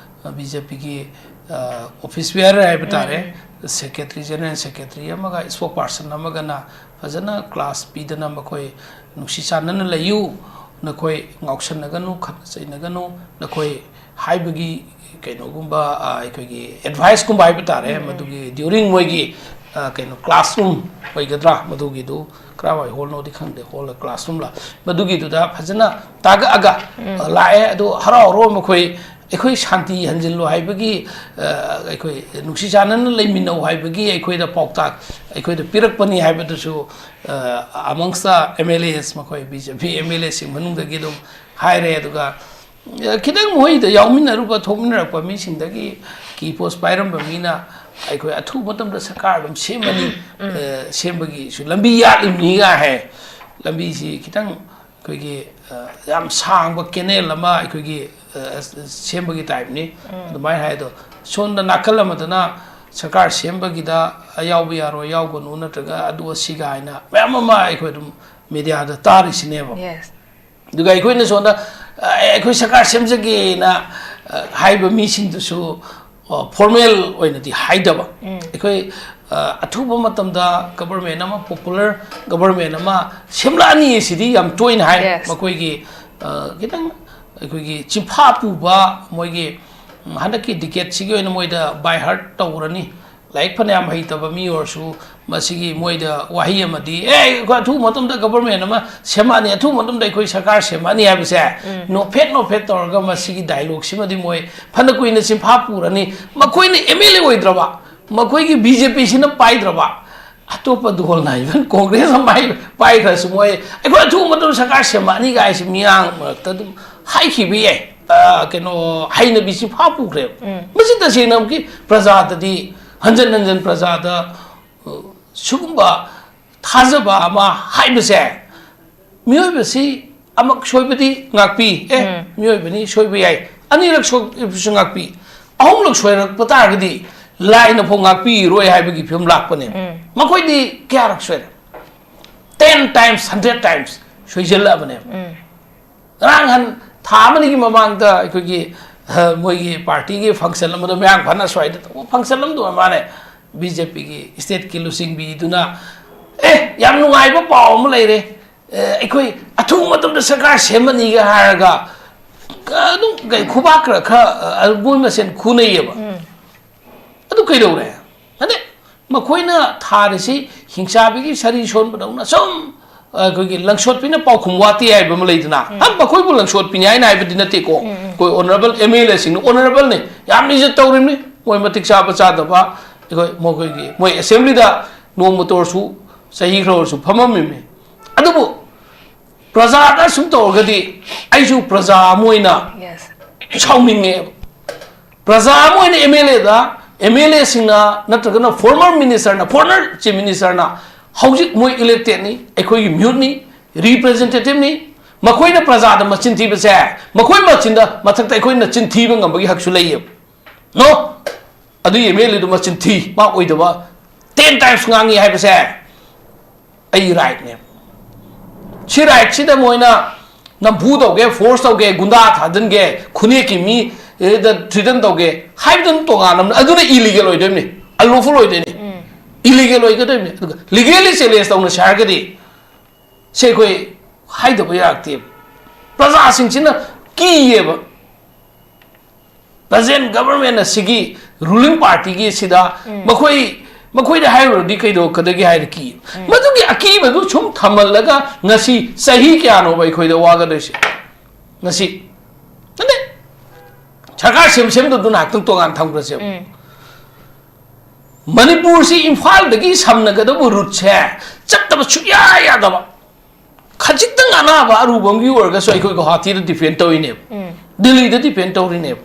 ꯑ, ꯕꯤ ꯖꯦ ꯄꯤꯒꯤ, ꯑ, ꯑꯣꯐꯤꯁ ꯕꯤꯌꯥꯔꯔ ꯍꯥꯏꯕ ꯇꯥꯔꯦ, ꯎꯝ, ꯎꯝ꯫ ꯁꯦꯀ꯭ꯔꯦꯇꯔꯤ, ꯖꯦꯅꯔꯦꯜ ꯁꯦꯀ꯭ꯔꯦꯇꯔꯤ ꯑꯃꯒ ꯏꯁꯄꯣꯛ ꯄꯥꯔꯁꯟ ꯑꯃꯒꯅ ꯐꯖꯅ ꯀ꯭ꯂꯥꯁ ꯄꯤꯗꯅ ꯃꯈꯣꯏ ꯅꯨꯡꯁꯤ ꯆꯥꯟꯅꯅ ꯂꯩꯌꯨ, ꯅꯈꯣꯏ ꯉꯥꯎꯁꯟꯅꯒꯅꯨ, ꯈꯠꯅ ꯆꯩꯅꯒꯅꯨ, ꯅꯈꯣꯏ ꯍꯥꯏꯕꯒꯤ ꯀꯩꯅꯣꯒꯨꯝꯕ, ꯑ, ꯑꯩꯈꯣꯏꯒꯤ ꯑꯦꯗꯚꯥꯏꯁꯀꯨꯝꯕ ꯍꯥꯏꯕ ꯇꯥꯔꯦ, ꯎꯝ, ꯎꯝ꯫ ꯃꯗꯨꯒꯤ during ꯃꯣꯏꯒꯤ, ꯑ, ꯀꯩꯅꯣ, ꯀ꯭ꯂꯥꯁꯔꯨꯝ ꯑꯣꯏꯒꯗ꯭ꯔꯥ, ꯃꯗꯨꯒꯤꯗꯨ ꯀꯔꯥꯏꯋꯥꯏ ꯍꯣꯜꯅꯣꯗꯤ ꯈꯪꯗꯦ, ꯍꯣꯜꯂ ꯀ꯭ꯂꯥꯁꯔꯨꯝꯂ, ꯃꯗꯨꯒꯤꯗꯨꯗ ꯐꯖꯅ ꯇꯥꯛꯑꯒ, ꯎꯝ꯫ ꯑ, ꯂꯥꯛꯑꯦ꯫ ꯑꯗꯣ ꯍꯔꯥꯎ ꯍꯔꯥꯎ ꯃꯈꯣꯏ ꯑꯩꯈꯣꯏ ꯁꯥꯟꯇꯤ ꯍꯟꯖꯤꯜꯂꯨ ꯍꯥꯏꯕꯒꯤ, ꯑ, ꯑꯩꯈꯣꯏ ꯅꯨꯡꯁꯤ ꯆꯥꯟꯅꯅ ꯂꯩꯃꯤꯟꯅꯧ ꯍꯥꯏꯕꯒꯤ ꯑꯩꯈꯣꯏꯗ ꯄꯥꯎꯇꯥꯛ ꯑꯩꯈꯣꯏꯗ ꯄꯤꯔꯛꯄꯅꯤ ꯍꯥꯏꯕꯗꯨꯁꯨ, ꯑ, amongst the M L As, ꯃꯈꯣꯏ B J P M L ꯑꯦꯁꯤꯡ ꯃꯅꯨꯡꯗꯒꯤ ꯑꯗꯨꯝ ꯍꯥꯏꯔꯦ꯫ ꯑꯗꯨꯒ, ꯑ, ꯈꯤꯇꯪ ꯃꯈꯣꯏꯗ ꯌꯥꯎꯃꯤꯟꯅꯔꯨꯕ, ꯊꯣꯛꯃꯤꯟꯅꯔꯛꯄ ꯃꯤꯁꯤꯡꯗꯒꯤ ꯀꯤ ꯄꯣꯁ ꯄꯥꯏꯔꯝꯕ ꯃꯤꯅ ꯑꯩꯈꯣꯏ ꯑꯊꯨꯕ ꯃꯇꯝꯗ ꯁꯔꯀꯥꯔ ꯑꯗꯨꯝ ꯁꯦꯝꯃꯅꯤ, ꯎꯝ꯫ ꯑ, ꯁꯦꯝꯕꯒꯤꯁꯨ ꯂꯝꯕꯤ ꯌꯥꯠꯂꯤꯕꯅꯤꯒ ꯍꯥꯏ꯫ ꯂꯝꯕꯤꯁꯤ ꯈꯤꯇꯪ ꯑꯩꯈꯣꯏꯒꯤ, ꯑ, ꯌꯥꯝ ꯁꯥꯡꯕ ꯀꯦꯅꯦꯜ ꯑꯃ ꯑꯩꯈꯣꯏꯒꯤ, ꯑ, ꯁꯦꯝꯕꯒꯤ ꯇꯥꯏꯞꯅꯤ꯫ ꯎꯝ꯫ ꯑꯗꯨꯃꯥꯏꯅ ꯍꯥꯏ꯫ ꯑꯗꯣ ꯁꯣꯝꯗ ꯅꯥꯀꯜ ꯑꯃꯗꯅ ꯁꯔꯀꯥꯔ ꯁꯦꯝꯕꯒꯤꯗ ꯌꯥꯎꯕ ꯌꯥꯔꯣꯏ, ꯌꯥꯎꯒꯅꯨ, ꯅꯠꯇ꯭ꯔꯒ ꯑꯗꯨ ꯑꯁꯤꯒ ꯍꯥꯏꯅ ꯃꯌꯥꯝ ꯑꯃ ꯑꯩꯈꯣꯏ ꯑꯗꯨꯝ ꯃꯦꯗꯤꯌꯥꯗ ꯇꯥꯔꯤꯁꯤꯅꯦꯕ꯫ ꯌꯦꯁ꯫ ꯑꯗꯨꯒ ꯑꯩꯈꯣꯏꯅ ꯁꯣꯝꯗ, ꯑ, ꯑꯩꯈꯣꯏ ꯁꯔꯀꯥꯔ ꯁꯦꯝꯖꯒꯦꯅ, ꯑ, ꯍꯥꯏꯕ ꯃꯤꯁꯤꯡꯗꯨꯁꯨ, ꯑ, ꯐꯣꯔꯃꯦꯜ ꯑꯣꯏꯅꯗꯤ ꯍꯥꯏꯗꯕ꯫ ꯎꯝ꯫ ꯑꯩꯈꯣꯏ, ꯑ, ꯑꯊꯨꯕ ꯃꯇꯝꯗ ꯒꯕꯔꯃꯦꯟ ꯑꯃ, ꯄꯣꯄꯨꯂꯔ ꯒꯕꯔꯃꯦꯟ ꯑꯃ ꯁꯦꯝꯂꯛꯑꯅꯤ ꯁꯤꯗꯤ ꯌꯥꯝ ꯇꯣꯏꯅ ꯍꯥꯏ꯫ ꯌꯦꯁ꯫ ꯃꯈꯣꯏꯒꯤ, ꯑ, ꯈꯤꯇꯪ ꯑꯩꯈꯣꯏꯒꯤ ꯆꯤꯟꯐꯥ ꯄꯨꯕ, ꯃꯣꯏꯒꯤ, ꯎꯝ, ꯍꯟꯗꯛꯀꯤ ꯗꯤꯀꯦꯠꯁꯤꯒꯤ ꯑꯣꯏꯅ ꯃꯣꯏꯗ ꯕꯥꯏ ꯍꯥꯔꯠ ꯇꯧꯔꯅꯤ꯫ ꯂꯥꯏꯔꯤꯛ ꯐꯅꯌꯥꯝ ꯍꯩꯇꯕ ꯃꯤ ꯑꯣꯏꯔꯁꯨ, ꯃꯁꯤꯒꯤ ꯃꯣꯏꯗ ꯋꯥꯍꯩ ꯑꯃꯗꯤ, "ꯑꯦ, ꯑꯩꯈꯣꯏ ꯑꯊꯨꯕ ꯃꯇꯝꯗ ꯒꯕꯔꯃꯦꯟ ꯑꯃ ꯁꯦꯝꯃꯛꯑꯅꯤ, ꯑꯊꯨꯕ ꯃꯇꯝꯗ ꯑꯩꯈꯣꯏ ꯁꯔꯀꯥꯔ ꯁꯦꯝꯃꯛꯑꯅꯤ" ꯍꯥꯏꯕꯁꯦ, ꯎꯝ꯫ ꯅꯣꯞꯐꯦꯠ ꯅꯣꯞꯐꯦꯠ ꯇꯧꯔꯒ ꯃꯁꯤꯒꯤ ꯗꯥꯏꯂꯣꯒꯁꯤꯃꯗꯤ ꯃꯣꯏ ꯐꯅ ꯀꯨꯏꯅ ꯆꯤꯟꯐꯥ ꯄꯨꯔꯅꯤ꯫ ꯃꯈꯣꯏꯅ ꯑꯦꯝ ꯑꯦꯜ ꯑꯦ ꯑꯣꯏꯗ꯭ꯔꯕ, ꯃꯈꯣꯏꯒꯤ ꯕꯤ ꯖꯦ ꯄꯤꯁꯤꯅ ꯄꯥꯏꯗ꯭ꯔꯕ, ꯑꯇꯣꯞꯄ ꯗꯣꯜꯅ, even ꯀꯣꯡꯒ꯭ꯔꯦꯁꯅ ꯃꯥꯏ ꯄꯥꯏꯈ꯭ꯔꯁꯨ, ꯃꯣꯏ ꯑꯩꯈꯣꯏ ꯑꯊꯨꯕ ꯃꯇꯝꯗ ꯁꯔꯀꯥꯔ ꯁꯦꯝꯃꯛꯑꯅꯤ ꯀꯥꯏꯁꯤ ꯃꯤꯌꯥꯝ ꯃꯔꯛꯇ ꯑꯗꯨꯝ ꯍꯥꯏꯈꯤꯕ ꯌꯥꯏ꯫ ꯑ, ꯀꯩꯅꯣ, ꯍꯩꯅꯕꯤꯁꯤ ꯐꯥ ꯄꯨꯈ꯭ꯔꯦꯕ꯫ ꯎꯝ꯫ ꯃꯁꯤ ꯇꯁꯦꯡꯅ ꯑꯃꯨꯛꯀꯤ ꯄ꯭ꯔꯖꯥꯗꯗꯤ, ꯍꯟꯖꯟ ꯍꯟꯖꯟ ꯄ꯭ꯔꯖꯥꯗ, ꯑ, ꯁꯤꯒꯨꯝꯕ ꯊꯥꯖꯕ ꯑꯃ ꯍꯥꯏꯕꯁꯦ, ꯃꯤꯑꯣꯏꯕꯁꯤ ꯑꯃꯛ ꯁꯣꯏꯕꯗꯤ ꯉꯥꯛꯄꯤ꯫ ꯑꯦ, ꯎꯝ꯫ ꯃꯤꯑꯣꯏꯕꯅꯤ, ꯁꯣꯏꯕ ꯌꯥꯏ꯫ ꯑꯅꯤꯔꯛ ꯁꯣꯏꯕꯁꯨ ꯉꯥꯛꯄꯤ꯫ ꯑꯍꯨꯝꯂꯛ ꯁꯣꯏꯔꯛꯄ ꯇꯥꯔꯒꯗꯤ ꯂꯥꯏꯅ ꯐꯥꯎ ꯉꯥꯛꯄꯤꯔꯣꯏ ꯍꯥꯏꯕꯒꯤ ꯐꯤꯕꯝ ꯂꯥꯛꯄꯅꯦ꯫ ꯎꯝ꯫ ꯃꯈꯣꯏꯗꯤ ꯀꯌꯥꯔꯛ ꯁꯣꯏꯔꯦ? Ten times, hundred times ꯁꯣꯏꯖꯜꯂꯛꯑꯕꯅꯦꯕ꯫ ꯎꯝ꯫ ꯉꯔꯥꯡ ꯍꯟ ꯊꯥ ꯑꯃꯅꯤꯒꯤ ꯃꯃꯥꯡꯗ ꯑꯩꯈꯣꯏꯒꯤ, ꯑ, ꯃꯣꯏꯒꯤ ꯄꯥꯔꯇꯤꯒꯤ ꯐꯪꯁꯟ ꯑꯃꯗ ꯃꯌꯥꯡ ꯐꯅ ꯁ꯭ꯋꯥꯏꯗ ꯇꯧꯕ ꯐꯪꯁꯟ ꯑꯃꯗ ꯑꯣꯏꯔ ꯃꯥꯜꯂꯦ, ꯕꯤ ꯖꯦ ꯄꯤꯒꯤ ꯁ꯭ꯇꯦꯠꯀꯤ ꯂꯨꯆꯤꯡꯕꯤꯗꯨꯅ, "ꯑꯦ, ꯌꯥꯝ ꯅꯨꯡꯉꯥꯏꯕ ꯄꯥꯎ ꯑꯃ ꯂꯩꯔꯦ, ꯑꯦ, ꯑꯩꯈꯣꯏ ꯑꯊꯨꯕ ꯃꯇꯝꯗ ꯁꯔꯀꯥꯔ ꯁꯦꯝꯃꯅꯤꯒ" ꯍꯥꯏꯔꯒ, ꯑꯗꯨꯝ ꯀꯩ ꯈꯨꯕꯥꯛ ꯈꯔ, ꯈꯔ, ꯑ, ꯃꯣꯏ ꯃꯁꯦꯟ ꯈꯨꯅꯩꯌꯦꯕ꯫ ꯎꯝ꯫ ꯑꯗꯨ ꯀꯩꯗꯧꯔꯦ? ꯍꯥꯏꯗꯤ ꯃꯈꯣꯏꯅ ꯊꯥꯔꯤꯁꯤ ꯍꯤꯡꯆꯥꯕꯤꯒꯤ ꯁꯔꯤ ꯁꯣꯟꯕꯗꯧꯅ ꯁꯨꯝ, ꯑ, ꯑꯩꯈꯣꯏꯒꯤ ꯂꯪꯁꯣꯠꯄꯤꯅ ꯄꯥꯎꯈꯨꯝ ꯋꯥꯠꯇꯦ ꯍꯥꯏꯕ ꯑꯃ ꯂꯩꯗꯅ, ꯎꯝ꯫ ꯍꯝ, ꯃꯈꯣꯏꯕꯨ ꯂꯪꯁꯣꯠꯄꯤꯅꯤ ꯍꯥꯏꯅ ꯍꯥꯏꯕꯗꯤ ꯅꯠꯇꯦꯀꯣ꯫ ꯎꯝ, ꯎꯝ꯫ ꯑꯩꯈꯣꯏ honourable M L A ꯁꯤꯡꯅ honourable ꯅꯤ, ꯌꯥꯝ ꯏꯖꯠ ꯇꯧꯔꯤꯕꯅꯤ꯫ ꯃꯣꯏ ꯃꯇꯤꯛ ꯆꯥꯕ ꯆꯥꯗꯕ, ꯑꯩꯈꯣꯏ ꯃꯈꯣꯏꯒꯤ, ꯃꯣꯏ assembly ꯗ ꯅꯣꯡꯃꯇ ꯑꯣꯏꯔꯁꯨ, ꯆꯍꯤ ꯈꯔ ꯑꯣꯏꯔꯁꯨ ꯐꯝꯃꯝꯃꯤꯕꯅꯤ꯫ ꯑꯗꯨꯕꯨ ꯄ꯭ꯔꯖꯥꯗ ꯁꯨꯝ ꯇꯧꯔꯒꯗꯤ ꯑꯩꯁꯨ ꯄ꯭ꯔꯖꯥ ꯑꯃ ꯑꯣꯏꯅ Yes. ꯁꯥꯎꯅꯤꯡꯉꯦꯕ꯫ ꯄ꯭ꯔꯖꯥ ꯑꯃ ꯑꯣꯏꯅ M L A the, M L A ꯁꯤꯡꯅ ꯅꯠꯇ꯭ꯔꯒꯅ former minister ꯅ, former chief minister ꯅ, ꯍꯧꯖꯤꯛ ꯃꯣꯏ elected ꯅꯤ, ꯑꯩꯈꯣꯏꯒꯤ ꯃꯤꯍꯨꯠꯅꯤ, representative ꯅꯤ, ꯃꯈꯣꯏꯅ ꯄ꯭ꯔꯖꯥꯗ ꯃꯆꯤꯟ ꯊꯤꯕꯁꯦ, ꯃꯈꯣꯏ ꯃꯆꯤꯟꯗ ꯃꯊꯛꯇ ꯑꯩꯈꯣꯏꯅ ꯆꯤꯟ ꯊꯤꯕ ꯉꯝꯕꯒꯤ ꯍꯛꯁꯨ ꯂꯩꯌꯦꯕ꯫ No? ꯑꯗꯨꯒꯤ M L A ꯗꯨ ꯃꯆꯤꯟ ꯊꯤ, ꯃꯥ ꯑꯣꯏꯗꯕ ten times ꯉꯥꯡꯉꯤ ꯍꯥꯏꯕꯁꯦ ꯑꯩꯒꯤ right ꯅꯦꯕ꯫ ꯁꯤ right ꯁꯤꯗ ꯃꯣꯏꯅ ꯅꯝꯐꯨ ꯇꯧꯒꯦ, force ꯇꯧꯒꯦ, ꯒꯨꯟꯗꯥ ꯊꯥꯖꯤꯟꯒꯦ, ꯈꯨꯅꯦꯛꯀꯤ ꯃꯤ, ꯑꯦ, ꯗ threaten ꯇꯧꯒꯦ ꯍꯥꯏꯕꯗꯨꯅ ꯇꯣꯉꯥꯟꯅ ꯑꯃꯅꯤ꯫ ꯑꯗꯨꯅ illegal ꯑꯣꯏꯗꯣꯏꯅꯤ, unlawful ꯑꯣꯏꯗꯣꯏꯅꯤ, ꯎꯝ꯫ Illegal ꯑꯣꯏꯒꯗꯣꯏꯅꯤ꯫ ꯑꯗꯨꯒ legally challenge ꯇꯧꯅꯁꯦ ꯍꯥꯏꯔꯒꯗꯤ ꯁꯦ ꯑꯩꯈꯣꯏ ꯍꯥꯏꯗꯕ ꯌꯥꯔꯛꯇꯦꯕ꯫ ꯄ꯭ꯔꯖꯥꯁꯤꯡꯁꯤꯅ ꯀꯤꯌꯦꯕ꯫ Present government ꯑꯁꯤꯒꯤ ruling party ꯒꯤ ꯁꯤꯗ ꯎꯝ꯫ ꯃꯈꯣꯏ, ꯃꯈꯣꯏꯗ ꯍꯥꯏꯔꯨꯔꯗꯤ ꯀꯩꯗꯧꯔꯛꯀꯗꯒꯦ ꯍꯥꯏꯅ ꯀꯤ꯫ ꯎꯝ꯫ ꯃꯗꯨꯒꯤ ꯑꯀꯤꯕꯗꯨ ꯁꯨꯝ ꯊꯝꯍꯜꯂꯒ ꯉꯁꯤ ꯆꯍꯤ ꯀꯌꯥꯅꯣꯕ ꯑꯩꯈꯣꯏꯗ ꯋꯥꯒꯗꯣꯏꯁꯦ? ꯉꯁꯤ ꯅꯠꯇꯦ, ꯁꯔꯀꯥꯔ ꯁꯦꯝ ꯁꯦꯝꯗꯕꯗꯨ ꯉꯥꯏꯍꯥꯛꯇꯪ ꯇꯣꯉꯥꯟ ꯊꯝꯈ꯭ꯔꯁꯦꯕ꯫ ꯎꯝ꯫ ꯃꯅꯤꯄꯨꯔꯁꯤ ꯏꯝꯐꯥꯜꯗꯒꯤ ꯁꯝꯅꯒꯗꯕ ꯔꯨꯠꯁꯦ ꯆꯠꯇꯕ ꯁꯨꯛꯌꯥ ꯌꯥꯗꯕ꯫ ꯈꯖꯤꯛꯇꯪ ꯑꯅꯥꯕ ꯑꯔꯨꯕ ꯑꯃꯒꯤ ꯑꯣꯏꯔꯒꯁꯨ ꯑꯩꯈꯣꯏ ꯒꯨꯋꯥꯍꯥꯇꯤꯗ ꯗꯤꯄꯦꯟ ꯇꯧꯔꯤꯅꯦꯕ, ꯗꯤꯜꯂꯤꯗ ꯗꯤꯄꯦꯟ ꯇꯧꯔꯤꯅꯦꯕ꯫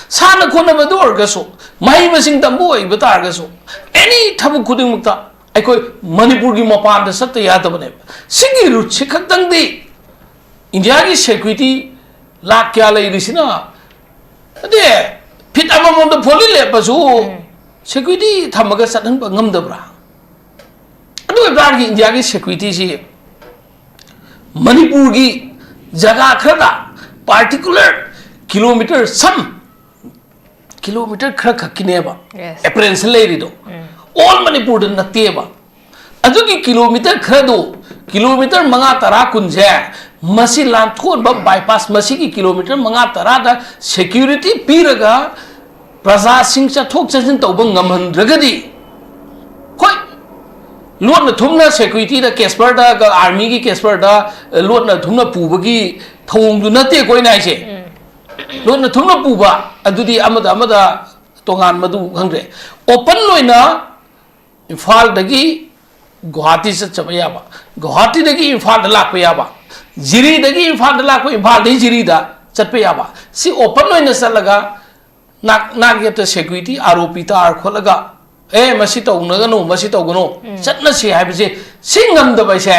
ꯁꯥꯟꯅ ꯈꯣꯠꯅꯕꯗ ꯑꯣꯏꯔꯒꯁꯨ, ꯃꯍꯩ ꯃꯁꯤꯡ ꯇꯝꯕ ꯑꯣꯏꯕ ꯇꯥꯔꯒꯁꯨ, ꯑꯦꯅꯤ ꯊꯕꯛ ꯈꯨꯗꯤꯡꯃꯛꯇ ꯑꯩꯈꯣꯏ ꯃꯅꯤꯄꯨꯔꯒꯤ ꯃꯄꯥꯟꯗ ꯆꯠꯇ ꯌꯥꯗꯕꯅꯦꯕ꯫ ꯁꯤꯒꯤ ꯔꯨꯠꯁꯤ ꯈꯛꯇꯪꯗꯤ ꯏꯟꯗꯤꯌꯥꯒꯤ ꯁꯦꯀ꯭ꯌꯨꯔꯤꯇꯤ ꯂꯥꯛ ꯀꯌꯥ ꯂꯩꯔꯤꯁꯤꯅ, ꯑꯗꯦ, ꯐꯤꯠ ꯑꯃꯃꯝꯗ ꯐꯣꯔꯂꯤ ꯂꯦꯞꯄꯁꯨ ꯁꯦꯀ꯭ꯌꯨꯔꯤꯇꯤ ꯊꯝꯃꯒ ꯆꯠꯍꯟꯕ ꯉꯝꯗꯕ꯭ꯔꯥ? ꯑꯗꯨ ꯑꯣꯏꯕ ꯇꯥꯔꯗꯤ ꯏꯟꯗꯤꯌꯥꯒꯤ ꯁꯦꯀ꯭ꯌꯨꯔꯤꯇꯤꯁꯤ ꯃꯅꯤꯄꯨꯔꯒꯤ ꯖꯒꯥ ꯈꯔꯗ, ꯄꯥꯔꯇꯤꯀꯨꯂꯔ ꯀꯤꯂꯣꯃꯤꯇꯔ ꯁꯝ ꯀꯤꯂꯣꯃꯤꯇꯔ ꯈꯔ ꯈꯛꯀꯤꯅꯦꯕ ꯑꯦꯄ꯭ꯔꯦꯟꯁ ꯂꯩꯔꯤꯗꯣ꯫ ꯑꯣꯜ ꯃꯅꯤꯄꯨꯔꯗ ꯅꯠꯇꯦꯕ꯫ ꯑꯗꯨꯒꯤ ꯀꯤꯂꯣꯃꯤꯇꯔ ꯈꯔꯗꯣ, ꯀꯤꯂꯣꯃꯤꯇꯔ ꯃꯉꯥ, ꯇꯔꯥ, ꯀꯨꯟꯁꯦ, ꯃꯁꯤ ꯂꯥꯟꯊꯣꯛꯍꯟꯕ, ꯕꯥꯏꯄꯥꯁ, ꯃꯁꯤꯒꯤ ꯀꯤꯂꯣꯃꯤꯇꯔ ꯃꯉꯥ, ꯇꯔꯥꯗ ꯁꯦꯀ꯭ꯌꯨꯔꯤꯇꯤ ꯄꯤꯔꯒ ꯄ꯭ꯔꯖꯥꯁꯤꯡ ꯆꯠꯊꯣꯛ ꯆꯠꯁꯤꯟ ꯇꯧꯕ ꯉꯝꯍꯟꯗ꯭ꯔꯒꯗꯤ, ꯍꯣꯏ, ꯂꯣꯠꯅ ꯊꯨꯝꯅ ꯁꯦꯀ꯭ꯌꯨꯔꯤꯇꯤꯗ, ꯀꯦꯁꯄꯔꯗ, ꯑꯥꯔꯃꯤꯒꯤ ꯀꯦꯁꯄꯔꯗ ꯂꯣꯠꯅ ꯊꯨꯝꯅ ꯄꯨꯕꯒꯤ ꯊꯧꯑꯣꯡꯗꯨ ꯅꯠꯇꯦꯀꯣ ꯑꯩꯅ ꯍꯥꯏꯁꯦ꯫ ꯂꯣꯠꯅ ꯊꯨꯝꯅ ꯄꯨꯕ ꯑꯗꯨꯗꯤ ꯑꯃꯗ ꯑꯃꯗ ꯇꯣꯉꯥꯟꯕꯗꯨ ꯈꯪꯗ꯭ꯔꯦ꯫ ꯑꯣꯄꯟ ꯑꯣꯏꯅ ꯏꯝꯐꯥꯜꯗꯒꯤ ꯒꯨꯋꯥꯍꯥꯇꯤ ꯆꯠꯆꯕ ꯌꯥꯕ, ꯒꯨꯋꯥꯍꯥꯇꯤꯗꯒꯤ ꯏꯝꯐꯥꯜꯗ ꯂꯥꯛꯄ ꯌꯥꯕ, ꯖꯤꯔꯤꯗꯒꯤ ꯏꯝꯐꯥꯜꯗ ꯂꯥꯛꯄ, ꯏꯝꯐꯥꯜꯗꯒꯤ ꯖꯤꯔꯤꯗ ꯆꯠꯄ ꯌꯥꯕ, ꯁꯤ ꯑꯣꯄꯟ ꯑꯣꯏꯅ ꯆꯠꯂꯒ ꯅꯥꯛ ꯅꯥꯛ ꯌꯦꯠꯇ ꯁꯦꯀ꯭ꯌꯨꯔꯤꯇꯤ ꯑꯥꯔ ꯑꯣ ꯄꯤ ꯇꯥꯔ ꯈꯣꯠꯂꯒ, "ꯑꯦ, ꯃꯁꯤ ꯇꯧꯅꯒꯅꯨ, ꯃꯁꯤ ꯇꯧꯒꯅꯨ, ꯆꯠꯅꯁꯤ" ꯍꯥꯏꯕꯁꯦ, ꯁꯤ ꯉꯝꯗꯕ ꯍꯥꯏꯁꯦ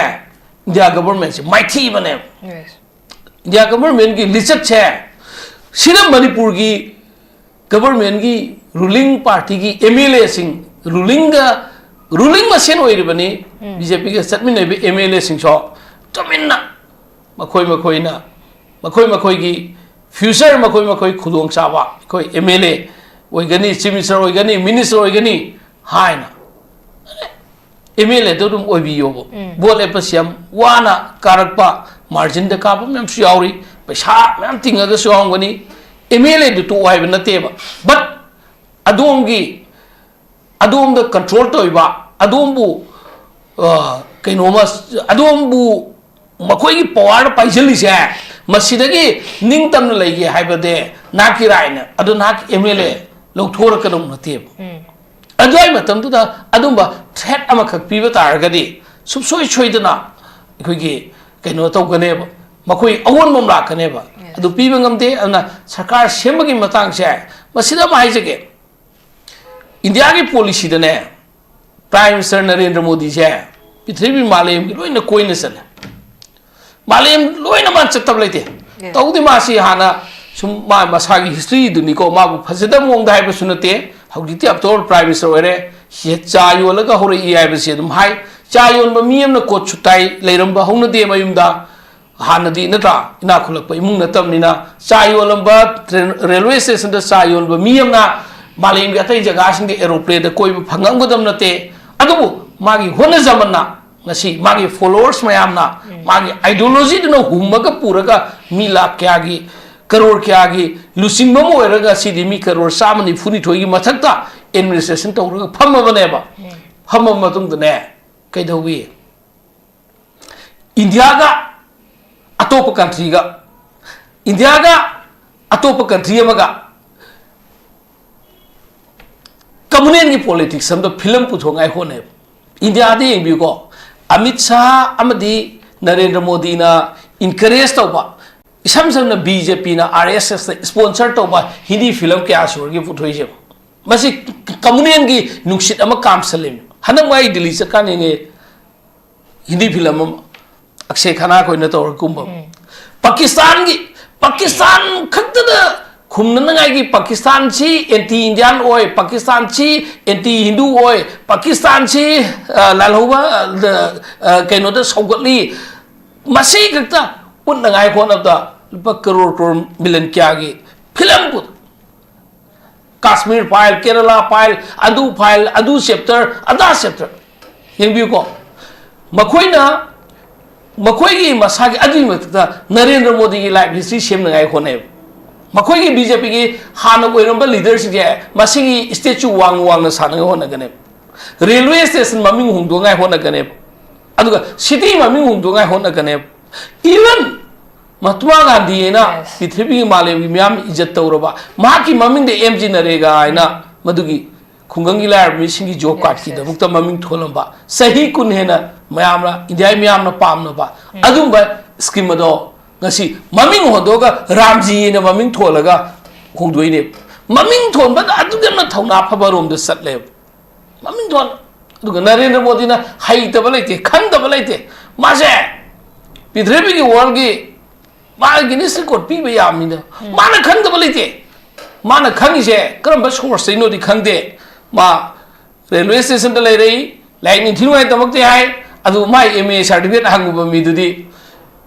ꯏꯟꯗꯤꯌꯥ ꯒꯕꯔꯃꯦꯟꯁꯦ ꯃꯥꯏꯊꯤꯕꯅꯦꯕ꯫ ꯏꯟꯗꯤꯌꯥ ꯒꯕꯔꯃꯦꯟꯒꯤ ꯂꯤꯆꯠꯁꯦ, ꯁꯤꯅ ꯃꯅꯤꯄꯨꯔꯒꯤ ꯒꯕꯔꯃꯦꯟꯒꯤ ꯔꯨꯂꯤꯡ ꯄꯥꯔꯇꯤꯒꯤ ꯑꯦꯝ ꯑꯦꯜ ꯑꯦꯁꯤꯡ, ꯔꯨꯂꯤꯡꯒ, ꯔꯨꯂꯤꯡ ꯃꯁꯦꯟ ꯑꯣꯏꯔꯤꯕꯅꯤ, ꯕꯤ ꯖꯦ ꯄꯤꯒ ꯆꯠꯃꯤꯟꯅꯔꯤꯕ ꯑꯦꯝ ꯑꯦꯜ ꯑꯦꯁꯤꯡꯁꯨ ꯇꯨꯃꯤꯟꯅ ꯃꯈꯣꯏ ꯃꯈꯣꯏꯅ, ꯃꯈꯣꯏ ꯃꯈꯣꯏꯒꯤ ꯐ꯭ꯌꯨꯆꯔ, ꯃꯈꯣꯏ ꯃꯈꯣꯏ ꯈꯨꯗꯣꯡꯆꯥꯕ, ꯑꯩꯈꯣꯏ ꯑꯦꯝ ꯑꯦꯜ ꯑꯦ ꯑꯣꯏꯒꯅꯤ, ꯆꯤꯐ ꯃꯤꯅꯤꯁꯇꯔ ꯑꯣꯏꯒꯅꯤ, ꯃꯤꯅꯤꯁꯇꯔ ꯑꯣꯏꯒꯅꯤ ꯍꯥꯏꯅ ꯑꯦꯝ ꯑꯦꯜ ꯑꯦꯗꯣ ꯑꯗꯨꯝ ꯑꯣꯏꯕꯤꯌꯣꯕ꯫ ꯚꯣꯠ ꯂꯦꯞꯄꯁꯤ ꯌꯥꯝ ꯋꯥꯅ ꯀꯥꯔꯛꯄ, ꯃꯥꯔꯖꯤꯟꯗ ꯀꯥꯞꯄ ꯃꯌꯥꯝꯁꯨ ꯌꯥꯎꯔꯤ, ꯄꯩꯁꯥ ꯃꯌꯥꯝ ꯇꯤꯡꯉꯒꯁꯨ ꯌꯥꯎꯔꯝꯒꯅꯤ꯫ ꯑꯦꯝ ꯑꯦꯜ ꯑꯦꯗꯨ ꯇꯣꯛꯑꯣ ꯍꯥꯏꯕ ꯅꯠꯇꯦꯕ, ꯕꯠ ꯑꯗꯣꯝꯒꯤ, ꯑꯗꯣꯝꯗ ꯀꯟꯇ꯭ꯔꯣꯜ ꯇꯧꯔꯤꯕ, ꯑꯗꯣꯝꯕꯨ, ꯑ, ꯀꯩꯅꯣꯃ, ꯑꯗꯣꯝꯕꯨ ꯃꯈꯣꯏꯒꯤ ꯄꯋꯥꯔꯗ ꯄꯥꯏꯁꯤꯜꯂꯤꯁꯦ, ꯃꯁꯤꯗꯒꯤ ꯅꯤꯡꯇꯝꯅ ꯂꯩꯒꯦ ꯍꯥꯏꯕꯗꯤ ꯅꯍꯥꯛꯀꯤ ꯔꯥꯏꯠꯅ, ꯑꯗꯨ ꯅꯍꯥꯛꯀꯤ ꯑꯦꯝ ꯑꯦꯜ ꯑꯦ ꯂꯧꯊꯣꯔꯛꯀꯗꯧꯕ ꯅꯠꯇꯦꯕ꯫ ꯑꯗꯨꯒꯤ ꯃꯇꯝꯗꯨꯗ ꯑꯗꯨꯝꯕ threat ꯑꯃꯈꯛ ꯄꯤꯕ ꯇꯥꯔꯒꯗꯤ ꯁꯨꯡꯁꯣꯏ ꯁꯣꯏꯗꯅ ꯑꯩꯈꯣꯏꯒꯤ ꯀꯩꯅꯣ ꯇꯧꯒꯅꯦꯕ, ꯃꯈꯣꯏ ꯑꯑꯣꯟꯕ ꯑꯃ ꯂꯥꯛꯀꯅꯦꯕ꯫ ꯑꯗꯨ ꯄꯤꯕ ꯉꯝꯗꯦ꯫ ꯑꯗꯨꯅ ꯁꯔꯀꯥꯔ ꯁꯦꯝꯕꯒꯤ ꯃꯇꯥꯡꯁꯦ, ꯃꯁꯤꯗ ꯑꯃ ꯍꯥꯏꯖꯒꯦ, ꯏꯟꯗꯤꯌꯥꯒꯤ ꯄꯣꯂꯤꯁꯤꯗꯅꯦ, ꯄ꯭ꯔꯥꯏꯝ ꯃꯤꯅꯤꯁꯇꯔ ꯅꯔꯦꯟꯗ꯭ꯔ ꯃꯣꯗꯤꯁꯦ ꯄ꯭ꯔꯤꯊꯤꯕꯤ ꯃꯥꯂꯦꯝꯒꯤ ꯂꯣꯏꯅ ꯀꯣꯏꯅ ꯆꯠꯂꯦ꯫ ꯃꯥꯂꯦꯝ ꯂꯣꯏꯅ ꯃꯥ ꯆꯠꯇꯕ ꯂꯩꯇꯦ꯫ ꯇꯧꯗꯦ, ꯃꯥꯁꯤ ꯍꯥꯟꯅ ꯁꯨꯝ ꯃꯥ ꯃꯁꯥꯒꯤ historyꯗꯨꯅꯤꯀꯣ, ꯃꯥꯕꯨ ꯐꯖꯗꯕ ꯃꯑꯣꯡꯗ ꯍꯥꯏꯕꯁꯨ ꯅꯠꯇꯦ꯫ ꯍꯧꯖꯤꯛꯇꯤ after all ꯄ꯭ꯔꯥꯏꯝ ꯃꯤꯅꯤꯁꯇꯔ ꯑꯣꯏꯔꯦ꯫ ꯁꯤ ꯆꯥ ꯌꯣꯜꯂꯒ ꯍꯧꯔꯛꯏ ꯍꯥꯏꯕꯁꯤ ꯑꯗꯨꯝ ꯍꯥꯏ꯫ ꯆꯥ ꯌꯣꯟꯕ ꯃꯤ ꯑꯃꯅ ꯀꯣꯠ ꯁꯨꯠ ꯇꯥꯏ ꯂꯩꯔꯝꯕ ꯍꯧꯅꯗꯦ ꯃꯌꯨꯝꯗ꯫ ꯍꯥꯟꯅꯗꯤ ꯅꯠꯇ꯭ꯔꯥ, ꯏꯅꯥꯛ ꯈꯨꯜꯂꯛꯄ ꯏꯃꯨꯡ ꯅꯠꯇꯕꯅꯤꯅ꯫ ꯆꯥ ꯌꯣꯜꯂꯝꯕ ꯇ꯭ꯔꯦꯟ, ꯔꯦꯜꯋꯦ ꯁ꯭ꯇꯦꯁꯟꯗ ꯆꯥ ꯌꯣꯟꯕ ꯃꯤ ꯑꯃꯅ ꯃꯥꯂꯦꯝꯒꯤ ꯑꯇꯩ ꯖꯒꯥꯁꯤꯡꯗ ꯑꯦꯔꯣꯄ꯭ꯂꯦꯟꯗ ꯀꯣꯏꯕ ꯐꯪꯉꯝꯒꯗꯕ ꯅꯠꯇꯦ꯫ ꯑꯗꯨꯕꯨ ꯃꯥꯒꯤ ꯍꯣꯠꯅꯖꯃꯟꯅ ꯉꯁꯤ ꯃꯥꯒꯤ ꯐꯣꯂꯣꯋꯔꯁ ꯃꯌꯥꯝꯅ ꯃꯥꯒꯤ ideologyꯗꯨꯅ ꯍꯨꯝꯃꯒ ꯄꯨꯔꯒ ꯃꯤ ꯂꯥꯛ ꯀꯌꯥꯒꯤ, ꯀꯔꯣꯔ ꯀꯌꯥꯒꯤ ꯂꯨꯆꯤꯡꯕ ꯑꯃ ꯑꯣꯏꯔꯒ ꯉꯁꯤꯗꯤ ꯃꯤ ꯀꯔꯣꯔ ꯆꯥꯝꯃ ꯅꯤꯐꯨ ꯅꯤꯊꯣꯏꯒꯤ ꯃꯊꯛꯇ administration ꯇꯧꯔꯒ ꯐꯝꯃꯕꯅꯦꯕ꯫ ꯐꯝꯃꯕ ꯃꯇꯨꯡꯗꯅꯦ, ꯀꯩꯗꯧꯏ? ꯏꯟꯗꯤꯌꯥꯒ ꯑꯇꯣꯞꯄ countryꯒ, ꯏꯟꯗꯤꯌꯥꯒ ꯑꯇꯣꯞꯄ country ꯑꯃꯒ communalꯒꯤ politics ꯑꯃꯗ film ꯄꯨꯊꯣꯛꯉꯥꯏ ꯍꯣꯠꯅꯩꯕ꯫ ꯏꯟꯗꯤꯌꯥꯗ ꯌꯦꯡꯕꯤꯌꯨꯀꯣ, ꯑꯃꯤꯠ ꯁꯥꯍ ꯑꯃꯗꯤ ꯅꯔꯦꯟꯗ꯭ꯔ ꯃꯣꯗꯤꯅ encourage ꯇꯧꯕ, ꯏꯁꯝ ꯁꯝꯅ BJPꯅ RSSꯅ sponsor ꯇꯧꯕ ꯍꯤꯟꯗꯤ film ꯀꯌꯥ ꯁꯨꯔꯒꯦ ꯄꯨꯊꯣꯛꯏꯁꯦ? ꯃꯁꯤ communalꯒꯤ ꯅꯨꯡꯁꯤꯠ ꯑꯃ ꯀꯥꯝꯁꯜꯂꯦ꯫ ꯍꯟꯗꯛ ꯃꯥ ꯑꯩ ꯗꯤꯜꯂꯤ ꯆꯠꯀꯥꯟ ꯌꯦꯡꯉꯦ, ꯍꯤꯟꯗꯤ film ꯑꯃ ꯑꯛꯁꯦ ꯈꯟꯅꯥ ꯈꯣꯏꯅ ꯇꯧꯔꯒ ꯀꯨꯝꯕ ꯑꯃ꯫ ꯄꯥꯀꯤꯁꯇꯥꯟꯒꯤ, ꯄꯥꯀꯤꯁꯇꯥꯟ ꯈꯛꯇꯗ ꯈꯨꯝꯅꯅꯉꯥꯏꯒꯤ, ꯄꯥꯀꯤꯁꯇꯥꯟꯁꯤ anti Indian ꯑꯣꯏ, ꯄꯥꯀꯤꯁꯇꯥꯟꯁꯤ anti Hindu ꯑꯣꯏ, ꯄꯥꯀꯤꯁꯇꯥꯟꯁꯤ, ꯑ, ꯂꯥꯜꯍꯧꯕ, ꯑ, ꯑ, ꯀꯩꯅꯣꯗ ꯁꯧꯒꯠꯂꯤ, ꯃꯁꯤ ꯈꯛꯇ ꯎꯠꯅꯉꯥꯏ ꯍꯣꯠꯅꯕꯗ ꯂꯨꯄꯥ ꯀꯔꯣꯔ ꯀꯔꯣꯔ million ꯀꯌꯥꯒꯤ film ꯄꯨ-, ꯀꯥꯁꯃꯤꯔ file, ꯀꯦꯔꯂꯥ file, ꯑꯗꯨ file, ꯑꯗꯨ chapter, ꯑꯗꯥ chapter꯫ ꯌꯦꯡꯕꯤꯌꯨꯀꯣ꯫ ꯃꯈꯣꯏꯅ, ꯃꯈꯣꯏꯒꯤ ꯃꯁꯥꯒꯤ, ꯑꯗꯨꯒꯤ ꯃꯊꯛꯇ ꯅꯔꯦꯟꯗ꯭ꯔ ꯃꯣꯗꯤꯒꯤ life history ꯁꯦꯝꯅꯉꯥꯏ ꯍꯣꯠꯅꯩꯕ꯫ ꯃꯈꯣꯏꯒꯤ BJPꯒꯤ ꯍꯥꯟꯅ ꯑꯣꯏꯔꯝꯕ leaderꯁꯤꯡꯁꯦ ꯃꯁꯤꯒꯤ statue ꯋꯥꯡꯅ ꯋꯥꯡꯅ ꯁꯥꯅꯉꯥꯏ ꯍꯣꯠꯅꯒꯅꯦꯕ꯫ Railway station ꯃꯃꯤꯡ ꯍꯣꯡꯗꯣꯛꯅꯉꯥꯏ ꯍꯣꯠꯅꯒꯅꯦꯕ꯫ ꯑꯗꯨꯒ city ꯃꯃꯤꯡ ꯍꯣꯡꯗꯣꯛꯅꯉꯥꯏ ꯍꯣꯠꯅꯒꯅꯦꯕ꯫ Even ꯃꯍꯥꯇꯃꯥ ꯒꯥꯟꯙꯤ ꯍꯥꯏꯅ Yes. ꯄ꯭ꯔꯤꯊꯤꯕꯤꯒꯤ ꯃꯥꯂꯦꯝꯒꯤ ꯃꯤꯌꯥꯝ ꯏꯖꯠ ꯇꯧꯔꯕ, ꯃꯍꯥꯛꯀꯤ ꯃꯃꯤꯡꯗ MG ꯅꯔꯦꯒꯥ ꯍꯥꯏꯅ ꯃꯗꯨꯒꯤ ꯈꯨꯡꯒꯪꯒꯤ ꯂꯥꯏꯔꯕ ꯃꯤꯁꯤꯡꯒꯤ ꯖꯣꯕ ꯀꯥꯔꯗꯀꯤꯗꯃꯛꯇ ꯃꯃꯤꯡ ꯊꯣꯜꯂꯝꯕ, ꯆꯍꯤ ꯀꯨꯟ ꯍꯦꯟꯅ ꯃꯌꯥꯝꯅ, ꯏꯟꯗꯤꯌꯥꯒꯤ ꯃꯤꯌꯥꯝꯅ ꯄꯥꯝꯅꯕ ꯑꯗꯨꯝꯕ ꯁ꯭ꯀꯤꯝ ꯑꯗꯣ ꯉꯁꯤ ꯃꯃꯤꯡ ꯍꯣꯟꯗꯣꯛꯑꯒ ꯔꯥꯝꯖꯤꯅ ꯃꯃꯤꯡ ꯊꯣꯜꯂꯒ ꯍꯣꯡꯗꯣꯛꯏꯅꯦ꯫ ꯃꯃꯤꯡ ꯊꯣꯟꯕꯗ ꯑꯗꯨꯛ ꯌꯥꯝꯅ ꯊꯧꯅꯥ ꯐꯕ ꯔꯣꯝꯗ ꯆꯠꯂꯦꯕ꯫ ꯃꯃꯤꯡ ꯊꯣꯟ ꯑꯗꯨꯒ ꯅꯔꯦꯟꯗ꯭ꯔ ꯃꯣꯗꯤꯅ ꯍꯩꯇꯕ ꯂꯩꯇꯦ, ꯈꯪꯗꯕ ꯂꯩꯇꯦ꯫ ꯃꯥꯁꯦ ꯄ꯭ꯔꯤꯊꯤꯕꯤꯒꯤ ꯋꯥꯔꯜꯒꯤ ꯃꯥ ꯒꯤꯅꯤꯁ ꯔꯦꯀꯣꯔꯗ ꯄꯤꯕ ꯌꯥꯕꯅꯤꯅ ꯃꯥꯅ ꯈꯪꯗꯕ ꯂꯩꯇꯦ꯫ ꯃꯥꯅ ꯈꯪꯉꯤꯁꯦ ꯀꯔꯝꯕ ꯁꯣꯔꯁꯇꯩꯅꯣꯗꯤ ꯈꯪꯗꯦ꯫ ꯃꯥ ꯔꯦꯜꯋꯦ ꯁ꯭ꯇꯦꯁꯟꯗ ꯂꯩꯔꯛꯏ, ꯂꯥꯏꯔꯤꯛ ꯅꯤꯡꯊꯤ ꯅꯨꯡꯉꯥꯏ ꯇꯝꯃꯛꯇꯦ ꯍꯥꯏ꯫ ꯑꯗꯨ ꯃꯥꯏ ꯑꯦꯝ ꯑꯦ ꯁꯥꯔꯇꯤꯐꯤꯀꯦꯠ ꯍꯪꯉꯨꯕ ꯃꯤꯗꯨꯗꯤ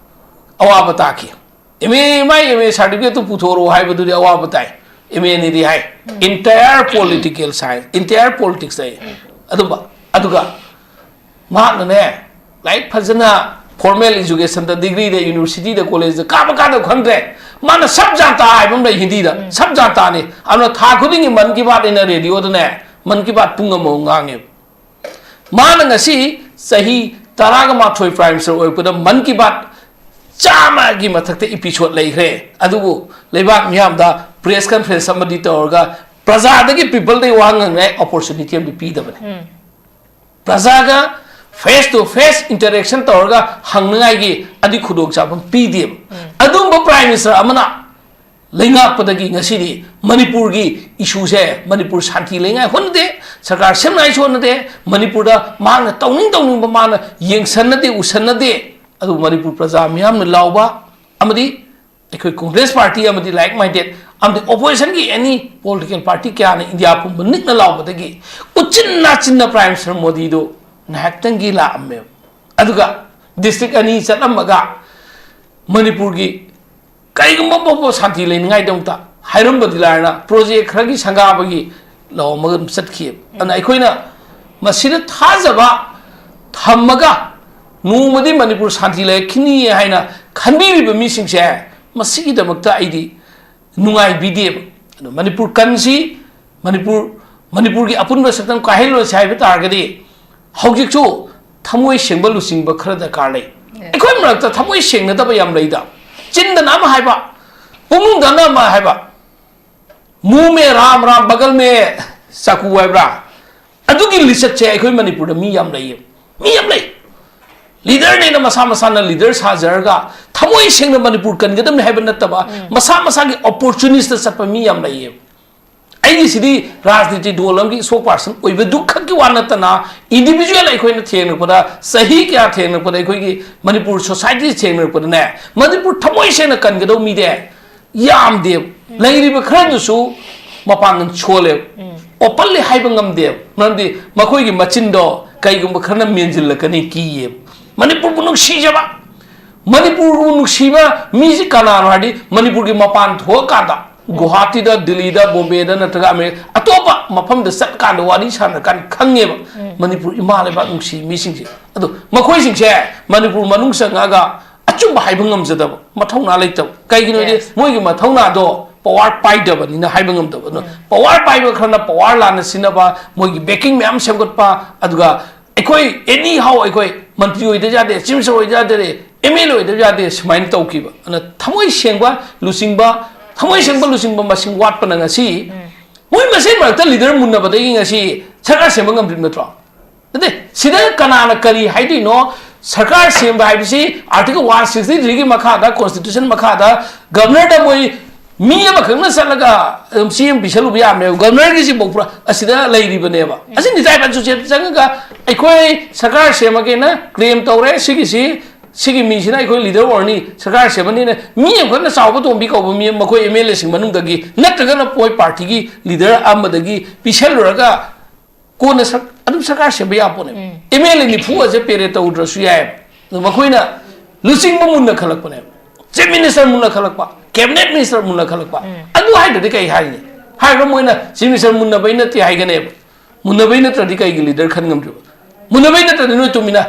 ꯑꯋꯥꯕ ꯇꯥꯈꯤ꯫ M A, my M A ꯁꯥꯔꯇꯤꯐꯤꯀꯦꯠꯇꯨ ꯄꯨꯊꯣꯔꯛꯑꯣ ꯍꯥꯏꯕꯗꯨꯗꯤ ꯑꯋꯥꯕ ꯇꯥꯏ꯫ ꯑꯦꯝ ꯑꯦꯅꯤꯗꯤ ꯍꯥꯏ꯫ Entire political science, entire politics ꯍꯥꯏ꯫ ꯑꯗꯨꯝꯕ, ꯑꯗꯨꯒ ꯃꯍꯥꯛꯅꯅꯦ, ꯂꯥꯏꯔꯤꯛ ꯐꯖꯅ ꯐꯣꯔꯃꯦꯜ ꯑꯦꯖꯨꯀꯦꯁꯟꯗ, ꯗꯤꯒ꯭ꯔꯤꯗ, ꯌꯨꯅꯤꯚꯔꯁꯤꯇꯤꯗ, ꯀꯣꯂꯦꯖꯇ ꯀꯥꯕ ꯀꯥꯟꯗ ꯈꯪꯗ꯭ꯔꯦ꯫ ꯃꯥꯅ ꯁꯕ ꯖꯥꯟꯇꯥ ꯍꯥꯏꯕ ꯑꯃ ꯂꯩ ꯍꯤꯟꯗꯤꯗ, ꯁꯕ ꯖꯥꯟꯇꯥꯅꯤ꯫ ꯑꯗꯨꯅ ꯊꯥ ꯈꯨꯗꯤꯡꯒꯤ ꯃꯟ ꯀꯤ ꯕꯥꯠ ꯑꯩꯅ ꯔꯦꯗꯤꯑꯣꯗꯅꯦ, ꯃꯟ ꯀꯤ ꯕꯥꯠ ꯄꯨꯡ ꯑꯃꯃꯨꯛ ꯉꯥꯡꯉꯦꯕ꯫ ꯃꯥꯅ ꯉꯁꯤ ꯆꯍꯤ ꯇꯔꯥꯒ ꯃꯥꯊꯣꯏ ꯄ꯭ꯔꯥꯏꯝ ꯃꯤꯅꯤꯁꯇꯔ ꯑꯣꯏꯔꯛꯄꯗ ꯃꯟ ꯀꯤ ꯕꯥꯠ ꯆꯥꯝꯃꯒꯤ ꯃꯊꯛꯇ ꯏꯄꯤꯁꯣꯗ ꯂꯩꯈ꯭ꯔꯦ꯫ ꯑꯗꯨꯕꯨ ꯂꯩꯕꯥꯛ ꯃꯤꯌꯥꯝꯗ ꯄ꯭ꯔꯦꯁ ꯀꯟꯐꯔꯦꯟꯁ ꯑꯃꯗꯤ ꯇꯧꯔꯒ ꯄ꯭ꯔꯖꯥꯗꯒꯤ, ꯄꯤꯄꯜꯗꯒꯤ ꯋꯥ ꯉꯥꯡꯅꯤꯡꯉꯥꯏ ꯑꯣꯄꯣꯔꯆꯨꯅꯤꯇꯤ ꯑꯃꯗꯤ ꯄꯤꯗꯕꯅꯤ꯫ ꯄ꯭ꯔꯖꯥꯒ ꯐꯦꯁ ꯇꯨ ꯐꯦꯁ ꯏꯟꯇꯔꯦꯛꯁꯟ ꯇꯧꯔꯒ ꯍꯪꯅꯉꯥꯏꯒꯤ ꯑꯗꯨꯒꯤ ꯈꯨꯗꯣꯡꯆꯥꯕ ꯑꯃ ꯄꯤꯗꯦꯕ꯫ ꯑꯗꯨꯝꯕ ꯄ꯭ꯔꯥꯏꯝ ꯃꯤꯅꯤꯁꯇꯔ ꯑꯃꯅ ꯂꯩꯉꯥꯛꯄꯗꯒꯤ ꯉꯁꯤꯗꯤ ꯃꯅꯤꯄꯨꯔꯒꯤ ꯏꯁꯨꯁꯦ, ꯃꯅꯤꯄꯨꯔ ꯁꯥꯟꯇꯤ ꯂꯩꯉꯥꯏ ꯍꯣꯠꯅꯗꯦ, ꯁꯔꯀꯥꯔ ꯁꯦꯝꯅꯉꯥꯏꯁꯨ ꯍꯣꯠꯅꯗꯦ, ꯃꯅꯤꯄꯨꯔꯗ ꯃꯍꯥꯛꯅ ꯇꯧꯅꯤꯡ ꯇꯧꯅꯤꯡꯕ ꯃꯥꯅ ꯌꯦꯡꯁꯟꯅꯗꯦ, ꯎꯁꯟꯅꯗꯦ꯫ ꯑꯗꯨꯕꯨ ꯃꯅꯤꯄꯨꯔ ꯄ꯭ꯔꯖꯥ ꯃꯤꯌꯥꯝꯅ ꯂꯥꯎꯕ ꯑꯃꯗꯤ ꯑꯩꯈꯣꯏ ꯀꯣꯡꯒ꯭ꯔꯦꯁ ꯄꯥꯔꯇꯤ ꯑꯃꯗꯤ ꯂꯥꯏꯛ ꯃꯥꯏꯟꯗꯦꯠ ꯑꯃꯗꯤ ꯑꯣꯄꯣꯖꯤꯁꯟꯒꯤ ꯑꯦꯅꯤ ꯄꯣꯂꯤꯇꯤꯀꯦꯜ ꯄꯥꯔꯇꯤ ꯀꯌꯥꯅ ꯏꯟꯗꯤꯌꯥ ꯄꯨꯝꯕ ꯅꯤꯛꯅ ꯂꯥꯎꯕꯗꯒꯤ ꯎꯆꯤꯟ ꯅꯥꯆꯤꯟꯅ ꯄ꯭ꯔꯥꯏꯝ ꯃꯤꯅꯤꯁꯇꯔ ꯃꯣꯗꯤꯗꯨ ꯉꯥꯏꯍꯥꯛꯇꯪꯒꯤ ꯂꯥꯛꯑꯝꯃꯦꯕ꯫ ꯑꯗꯨꯒ ꯗꯤꯁꯇ꯭ꯔꯤꯛ ꯑꯅꯤ ꯆꯠꯂꯝꯃꯒ ꯃꯅꯤꯄꯨꯔꯒꯤ ꯀꯔꯤꯒꯨꯝꯕ ꯐꯥꯎꯕ ꯁꯥꯟꯇꯤ ꯂꯩꯅꯤꯡꯉꯥꯏꯗꯃꯛꯇ ꯍꯥꯏꯔꯝꯕꯗꯤ ꯂꯥꯏꯔꯅ ꯄ꯭ꯔꯣꯖꯦꯛ ꯈꯔꯒꯤ ꯁꯪꯒꯥꯕꯒꯤ ꯂꯧ ꯑꯃꯒ ꯑꯗꯨꯝ ꯆꯠꯈꯤꯑꯕ꯫ ꯑꯗꯨꯅ ꯑꯩꯈꯣꯏꯅ ꯃꯁꯤꯗ ꯊꯥꯖꯕ ꯊꯝꯃꯒ ꯅꯣꯡꯃꯗꯤ ꯃꯅꯤꯄꯨꯔ ꯁꯥꯟꯇꯤ ꯂꯩꯔꯛꯈꯤꯅꯤ ꯍꯥꯏꯅ ꯈꯟꯕꯤꯔꯤꯕ ꯃꯤꯁꯤꯡꯁꯦ ꯃꯁꯤꯒꯤꯗꯃꯛꯇ ꯑꯩꯗꯤ ꯅꯨꯡꯉꯥꯏꯕꯤꯗꯦꯕ꯫ ꯑꯗꯣ ꯃꯅꯤꯄꯨꯔ ꯀꯟꯁꯤ, ꯃꯅꯤꯄꯨꯔ, ꯃꯅꯤꯄꯨꯔꯒꯤ ꯑꯄꯨꯟꯕ ꯁꯛꯇꯝ ꯀꯥꯏꯍꯜꯂꯣꯏꯁꯤ ꯍꯥꯏꯕ ꯇꯥꯔꯒꯗꯤ ꯍꯧꯖꯤꯛꯁꯨ ꯊꯃꯣꯏ ꯁꯦꯡꯕ ꯂꯨꯆꯤꯡꯕ ꯈꯔ ꯗꯔꯀꯥꯔ ꯂꯩ꯫ ꯑꯩꯈꯣꯏ ꯃꯔꯛꯇ ꯊꯃꯣꯏ ꯁꯦꯡꯅꯗꯕ ꯌꯥꯝ ꯂꯩꯗ꯫ ꯆꯤꯟꯗꯅ ꯑꯃ ꯍꯥꯏꯕ, ꯄꯨꯛꯅꯨꯡꯗꯅ ꯑꯃ ꯍꯥꯏꯕ꯫ मुंह में राम राम, बगल में ꯆꯥꯛꯀꯨ ꯍꯥꯏꯕ꯭ꯔꯥ? ꯑꯗꯨꯒꯤ ꯂꯤꯆꯠꯁꯦ ꯑꯩꯈꯣꯏ ꯃꯅꯤꯄꯨꯔꯗ ꯃꯤ ꯌꯥꯝ ꯂꯩꯌꯦ, ꯃꯤ ꯌꯥꯝ ꯂꯩ꯫ ꯂꯤꯗꯔꯅꯦꯅ ꯃꯁꯥ ꯃꯁꯥꯅ ꯂꯤꯗꯔ ꯁꯥꯖꯔꯒ ꯊꯃꯣꯏ ꯁꯦꯡꯅ ꯃꯅꯤꯄꯨꯔ ꯀꯟꯒꯗꯕꯅꯤ ꯍꯥꯏꯕ ꯅꯠꯇꯕ, ꯃꯁꯥ ꯃꯁꯥꯒꯤ ꯑꯣꯄꯣꯔꯆꯨꯅꯤꯁꯇ ꯆꯠꯄ ꯃꯤ ꯌꯥꯝ ꯂꯩꯌꯦ꯫ ꯑꯩꯒꯤꯁꯤꯗꯤ ꯔꯥꯖꯅꯤꯇꯤ ꯗꯣꯜ ꯑꯃꯒꯤ ꯏꯁꯄꯣꯛ ꯄꯥꯔꯁꯟ ꯑꯣꯏꯕꯗꯨ ꯈꯛꯀꯤ ꯋꯥ ꯅꯠꯇꯅ, ꯏꯟꯗꯤꯚꯤꯖꯨꯋꯦꯜ ꯑꯩꯈꯣꯏꯅ ꯊꯦꯡꯅꯔꯛꯄꯗ, ꯆꯍꯤ ꯀꯌꯥ ꯊꯦꯡꯅꯔꯛꯄꯗ, ꯑꯩꯈꯣꯏꯒꯤ ꯃꯅꯤꯄꯨꯔ ꯁꯣꯁꯥꯏꯇꯤ ꯊꯦꯡꯅꯔꯛꯄꯗꯅꯦ, ꯃꯅꯤꯄꯨꯔ ꯊꯃꯣꯏ ꯁꯦꯡꯅ ꯀꯟꯒꯗꯧꯕ ꯃꯤꯗꯤ ꯌꯥꯝꯗꯦꯕ꯫ ꯂꯩꯔꯤꯕ ꯈꯔꯗꯨꯁꯨ ꯃꯄꯥꯡꯒꯜ ꯁꯣꯜꯂꯦꯕ, ꯑꯣꯄꯟꯂꯤ ꯍꯥꯏꯕ ꯉꯝꯗꯦꯕ꯫ ꯃꯔꯝꯗꯤ ꯃꯈꯣꯏꯒꯤ ꯃꯆꯤꯟꯗꯣ ꯀꯩꯒꯨꯝꯕ ꯈꯔꯅ ꯃꯦꯟꯁꯤꯜꯂꯛꯀꯅꯤ ꯀꯤꯌꯦꯕ꯫ ꯃꯅꯤꯄꯨꯔꯕꯨ ꯅꯨꯡꯁꯤꯖꯕ, ꯃꯅꯤꯄꯨꯔꯕꯨ ꯅꯨꯡꯁꯤꯕ ꯃꯤꯁꯤ ꯀꯅꯥꯅꯣ ꯍꯥꯏꯔꯗꯤ, ꯃꯅꯤꯄꯨꯔꯒꯤ ꯃꯄꯥꯟ ꯊꯣꯛꯑꯀꯥꯟꯗ, ꯒꯨꯋꯥꯍꯥꯇꯤꯗ, ꯗꯤꯜꯂꯤꯗ, ꯕꯣꯝꯕꯦꯗ ꯅꯠꯇ꯭ꯔꯒ ꯑꯃꯦꯔꯤꯀꯥ ꯑꯇꯣꯞꯄ ꯃꯐꯝꯗ ꯆꯠꯀꯥꯟꯗ ꯋꯥꯔꯤ ꯁꯥꯟꯅꯔꯀꯥꯟꯗ ꯈꯪꯉꯦꯕ, ꯃꯅꯤꯄꯨꯔ ꯏꯃꯥ ꯂꯩꯕꯥꯛ ꯅꯨꯡꯁꯤ ꯃꯤꯁꯤꯡꯁꯦ꯫ ꯑꯗꯣ ꯃꯈꯣꯏꯁꯤꯡꯁꯦ ꯃꯅꯤꯄꯨꯔ ꯃꯅꯨꯡ ꯆꯪꯉꯛꯑꯒ ꯑꯆꯨꯝꯕ ꯍꯥꯏꯕ ꯉꯝꯖꯗꯕ, ꯃꯊꯧꯅꯥ ꯂꯩꯇꯕ꯫ ꯀꯩꯒꯤꯅꯣꯗꯤ, ꯃꯣꯏꯒꯤ ꯃꯊꯧꯅꯥꯗꯣ ꯄꯋꯥꯔ ꯄꯥꯏꯗꯕꯅꯤꯅ ꯍꯥꯏꯕ ꯉꯝꯗꯕ꯫ ꯑꯗꯨꯅ ꯄꯋꯥꯔ ꯄꯥꯏꯕ ꯈꯔꯅ ꯄꯋꯥꯔ ꯂꯥꯟꯅ ꯁꯤꯖꯤꯟꯅꯕ, ꯃꯣꯏꯒꯤ ꯕꯦꯀꯤꯡ ꯃꯌꯥꯝ ꯁꯦꯝꯒꯠꯄ, ꯑꯗꯨꯒ ꯑꯩꯈꯣꯏ ꯑꯦꯅꯤ ꯍꯥꯎ, ꯑꯩꯈꯣꯏ ꯃꯟꯇ꯭ꯔꯤ ꯑꯣꯏꯗꯕ ꯌꯥꯗꯦ, ꯆꯤꯐ ꯃꯤꯅꯤꯁꯇꯔ ꯑꯣꯏꯗꯕ ꯌꯥꯗꯦ, ꯑꯦꯝ ꯑꯦꯜ ꯑꯦ ꯑꯣꯏꯗꯕ ꯌꯥꯗꯦ, ꯁꯨꯃꯥꯏꯅ ꯇꯧꯈꯤꯕ꯫ ꯑꯗꯨꯅ ꯊꯃꯣꯏ ꯁꯦꯡꯕ, ꯂꯨꯆꯤꯡꯕ, ꯊꯃꯣꯏ ꯁꯦꯡꯕ, ꯂꯨꯆꯤꯡꯕ ꯃꯁꯤꯡ ꯋꯥꯠꯄꯅ ꯉꯁꯤ ꯃꯣꯏ ꯃꯁꯦꯟ ꯃꯔꯛꯇ ꯂꯤꯗꯔ ꯃꯨꯟꯅꯕꯗꯒꯤ ꯉꯁꯤ ꯁꯔꯀꯥꯔ ꯁꯦꯝꯕ ꯉꯝꯗ꯭ꯔꯤꯕ ꯅꯠꯇ꯭ꯔꯣ? ꯅꯠꯇꯦ, ꯁꯤꯗ ꯀꯅꯥꯅ ꯀꯔꯤ ꯍꯥꯏꯗꯣꯏꯅꯣ? ꯁꯔꯀꯥꯔ ꯁꯦꯝꯕ ꯍꯥꯏꯕꯁꯤ ꯑꯥꯔꯇꯤꯀꯜ ꯋꯥꯟ ꯁꯤꯛꯁꯇꯤ ꯊ꯭ꯔꯤꯒꯤ ꯃꯈꯥꯗ, ꯀꯣꯟꯁꯇꯤꯇ꯭ꯌꯨꯁꯟ ꯃꯈꯥꯗ, ꯒꯕꯔꯅꯔꯗ ꯃꯣꯏ ꯃꯤ ꯑꯃꯈꯛꯅ ꯆꯠꯂꯒ ꯑꯗꯨꯝ ꯆꯦ ꯑꯃ ꯄꯤꯁꯜꯂꯨꯕ ꯌꯥꯕꯅꯦꯕ꯫ ꯒꯕꯔꯅꯔꯒꯤꯁꯤꯐꯥꯎ ꯄꯨꯔꯥ ꯑꯁꯤꯗ ꯂꯩꯔꯤꯕꯅꯦꯕ꯫ ꯑꯁꯤ ꯅꯤꯇꯥꯏ ꯄꯟꯆꯨꯆꯦꯠ ꯆꯪꯉꯒ ꯑꯩꯈꯣꯏ ꯁꯔꯀꯥꯔ ꯁꯦꯝꯃꯒꯦꯅ ꯀ꯭ꯂꯦꯝ ꯇꯧꯔꯦ, ꯁꯤꯒꯤꯁꯤ, ꯁꯤꯒꯤ ꯃꯤꯁꯤꯅ ꯑꯩꯈꯣꯏ ꯂꯤꯗꯔ ꯑꯣꯏꯔꯅꯤ, ꯁꯔꯀꯥꯔ ꯁꯦꯝꯃꯅꯤꯅ ꯃꯤ ꯑꯃꯈꯛꯅ ꯆꯥꯎꯕ ꯇꯣꯝꯕꯤ ꯀꯧꯕ ꯃꯤ ꯑꯃ ꯃꯈꯣꯏ ꯑꯦꯝ ꯑꯦꯜ ꯑꯦꯁꯤꯡ ꯃꯅꯨꯡꯗꯒꯤ ꯅꯠꯇ꯭ꯔꯒꯅ ꯃꯣꯏ ꯄꯥꯔꯇꯤꯒꯤ ꯂꯤꯗꯔ ꯑꯃꯗꯒꯤ ꯄꯤꯁꯜꯂꯨꯔꯒ ꯀꯣꯟꯅ ꯁꯔ-, ꯑꯗꯨꯝ ꯁꯔꯀꯥꯔ ꯁꯦꯝꯕ ꯌꯥꯄꯣꯠꯅꯦꯕ꯫ ꯎꯝ꯫ ꯑꯦꯝ ꯑꯦꯜ ꯑꯦ ꯅꯤꯐꯨ ꯑꯁꯦ ꯄꯦꯔꯦꯠ ꯇꯧꯗ꯭ꯔꯁꯨ ꯌꯥꯏꯑꯕ꯫ ꯑꯗꯣ ꯃꯈꯣꯏꯅ ꯂꯨꯆꯤꯡꯕ ꯃꯨꯟꯅ ꯈꯜꯂꯛꯄꯅꯦꯕ꯫ ꯆꯤꯐ ꯃꯤꯅꯤꯁꯇꯔ ꯃꯨꯟꯅ ꯈꯜꯂꯛꯄ, ꯀꯦꯕꯤꯅꯦꯠ ꯃꯤꯅꯤꯁꯇꯔ ꯃꯨꯟꯅ ꯈꯜꯂꯛꯄ꯫ ꯎꯝ꯫ ꯑꯗꯨ ꯍꯥꯏꯗ꯭ꯔꯗꯤ ꯀꯩ ꯍꯥꯏꯅꯤ? ꯍꯥꯏꯔꯒ ꯃꯣꯏꯅ ꯆꯤꯐ ꯃꯤꯅꯤꯁꯇꯔ ꯃꯨꯟꯅꯕꯩ ꯅꯠꯇꯦ ꯍꯥꯏꯒꯅꯦꯕ꯫ ꯃꯨꯟꯅꯕꯩ ꯅꯠꯇ꯭ꯔꯗꯤ ꯀꯩꯒꯤ ꯂꯤꯗꯔ ꯈꯟ ꯉꯝꯗ꯭ꯔꯤꯕ? ꯃꯨꯟꯅꯕꯩ ꯅꯠꯇ꯭ꯔꯗꯤ ꯅꯣꯏ ꯇꯨꯃꯤꯟꯅ,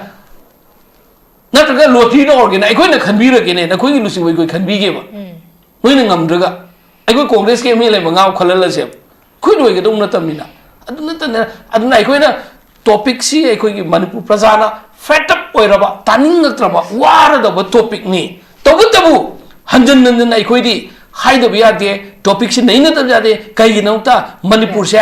ꯅꯠꯇ꯭ꯔꯒ ꯂꯣꯇ꯭ꯔꯤ ꯇꯧꯔꯒꯦꯅ ꯑꯩꯈꯣꯏꯅ ꯈꯟꯕꯤꯔꯒꯦꯅꯦ, ꯅꯈꯣꯏꯒꯤ ꯂꯨꯆꯤꯡꯕ ꯑꯩꯈꯣꯏ ꯈꯟꯕꯤꯒꯦꯕ꯫ ꯎꯝ꯫ ꯅꯣꯏꯅ ꯉꯝꯗ꯭ꯔꯒ ꯑꯩꯈꯣꯏ ꯀꯣꯡꯒ꯭ꯔꯦꯁꯀꯤ ꯑꯦꯝ ꯑꯦꯜ ꯑꯦ ꯃꯉꯥ ꯈꯜꯍꯜꯂꯁꯦꯕ꯫ ꯑꯩꯈꯣꯏ ꯂꯣꯏꯒꯗꯧ ꯅꯠꯇꯕꯅꯤꯅ꯫ ꯑꯗꯨ ꯅꯠꯇꯅ, ꯑꯗꯨꯅ ꯑꯩꯈꯣꯏꯅ ꯇꯣꯄꯤꯛꯁꯤ ꯑꯩꯈꯣꯏꯒꯤ ꯃꯅꯤꯄꯨꯔ ꯄ꯭ꯔꯖꯥꯅ ꯐꯦꯠ ꯑꯞ ꯑꯣꯏꯔꯕ, ꯇꯥꯅꯤꯡꯉꯛꯇ꯭ꯔꯕ, ꯋꯥꯔꯗꯕ ꯇꯣꯄꯤꯛꯅꯤ꯫ ꯇꯧꯕꯇꯕꯨ ꯍꯟꯖꯟ ꯍꯟꯖꯟ ꯑꯩꯈꯣꯏꯗꯤ ꯍꯥꯏꯗꯕ ꯌꯥꯗꯦ, ꯇꯣꯄꯤꯛꯁꯤ ꯅꯩꯅꯗꯕ ꯌꯥꯗꯦ꯫ ꯀꯩꯒꯤꯅꯣꯗ ꯃꯅꯤꯄꯨꯔꯁꯦ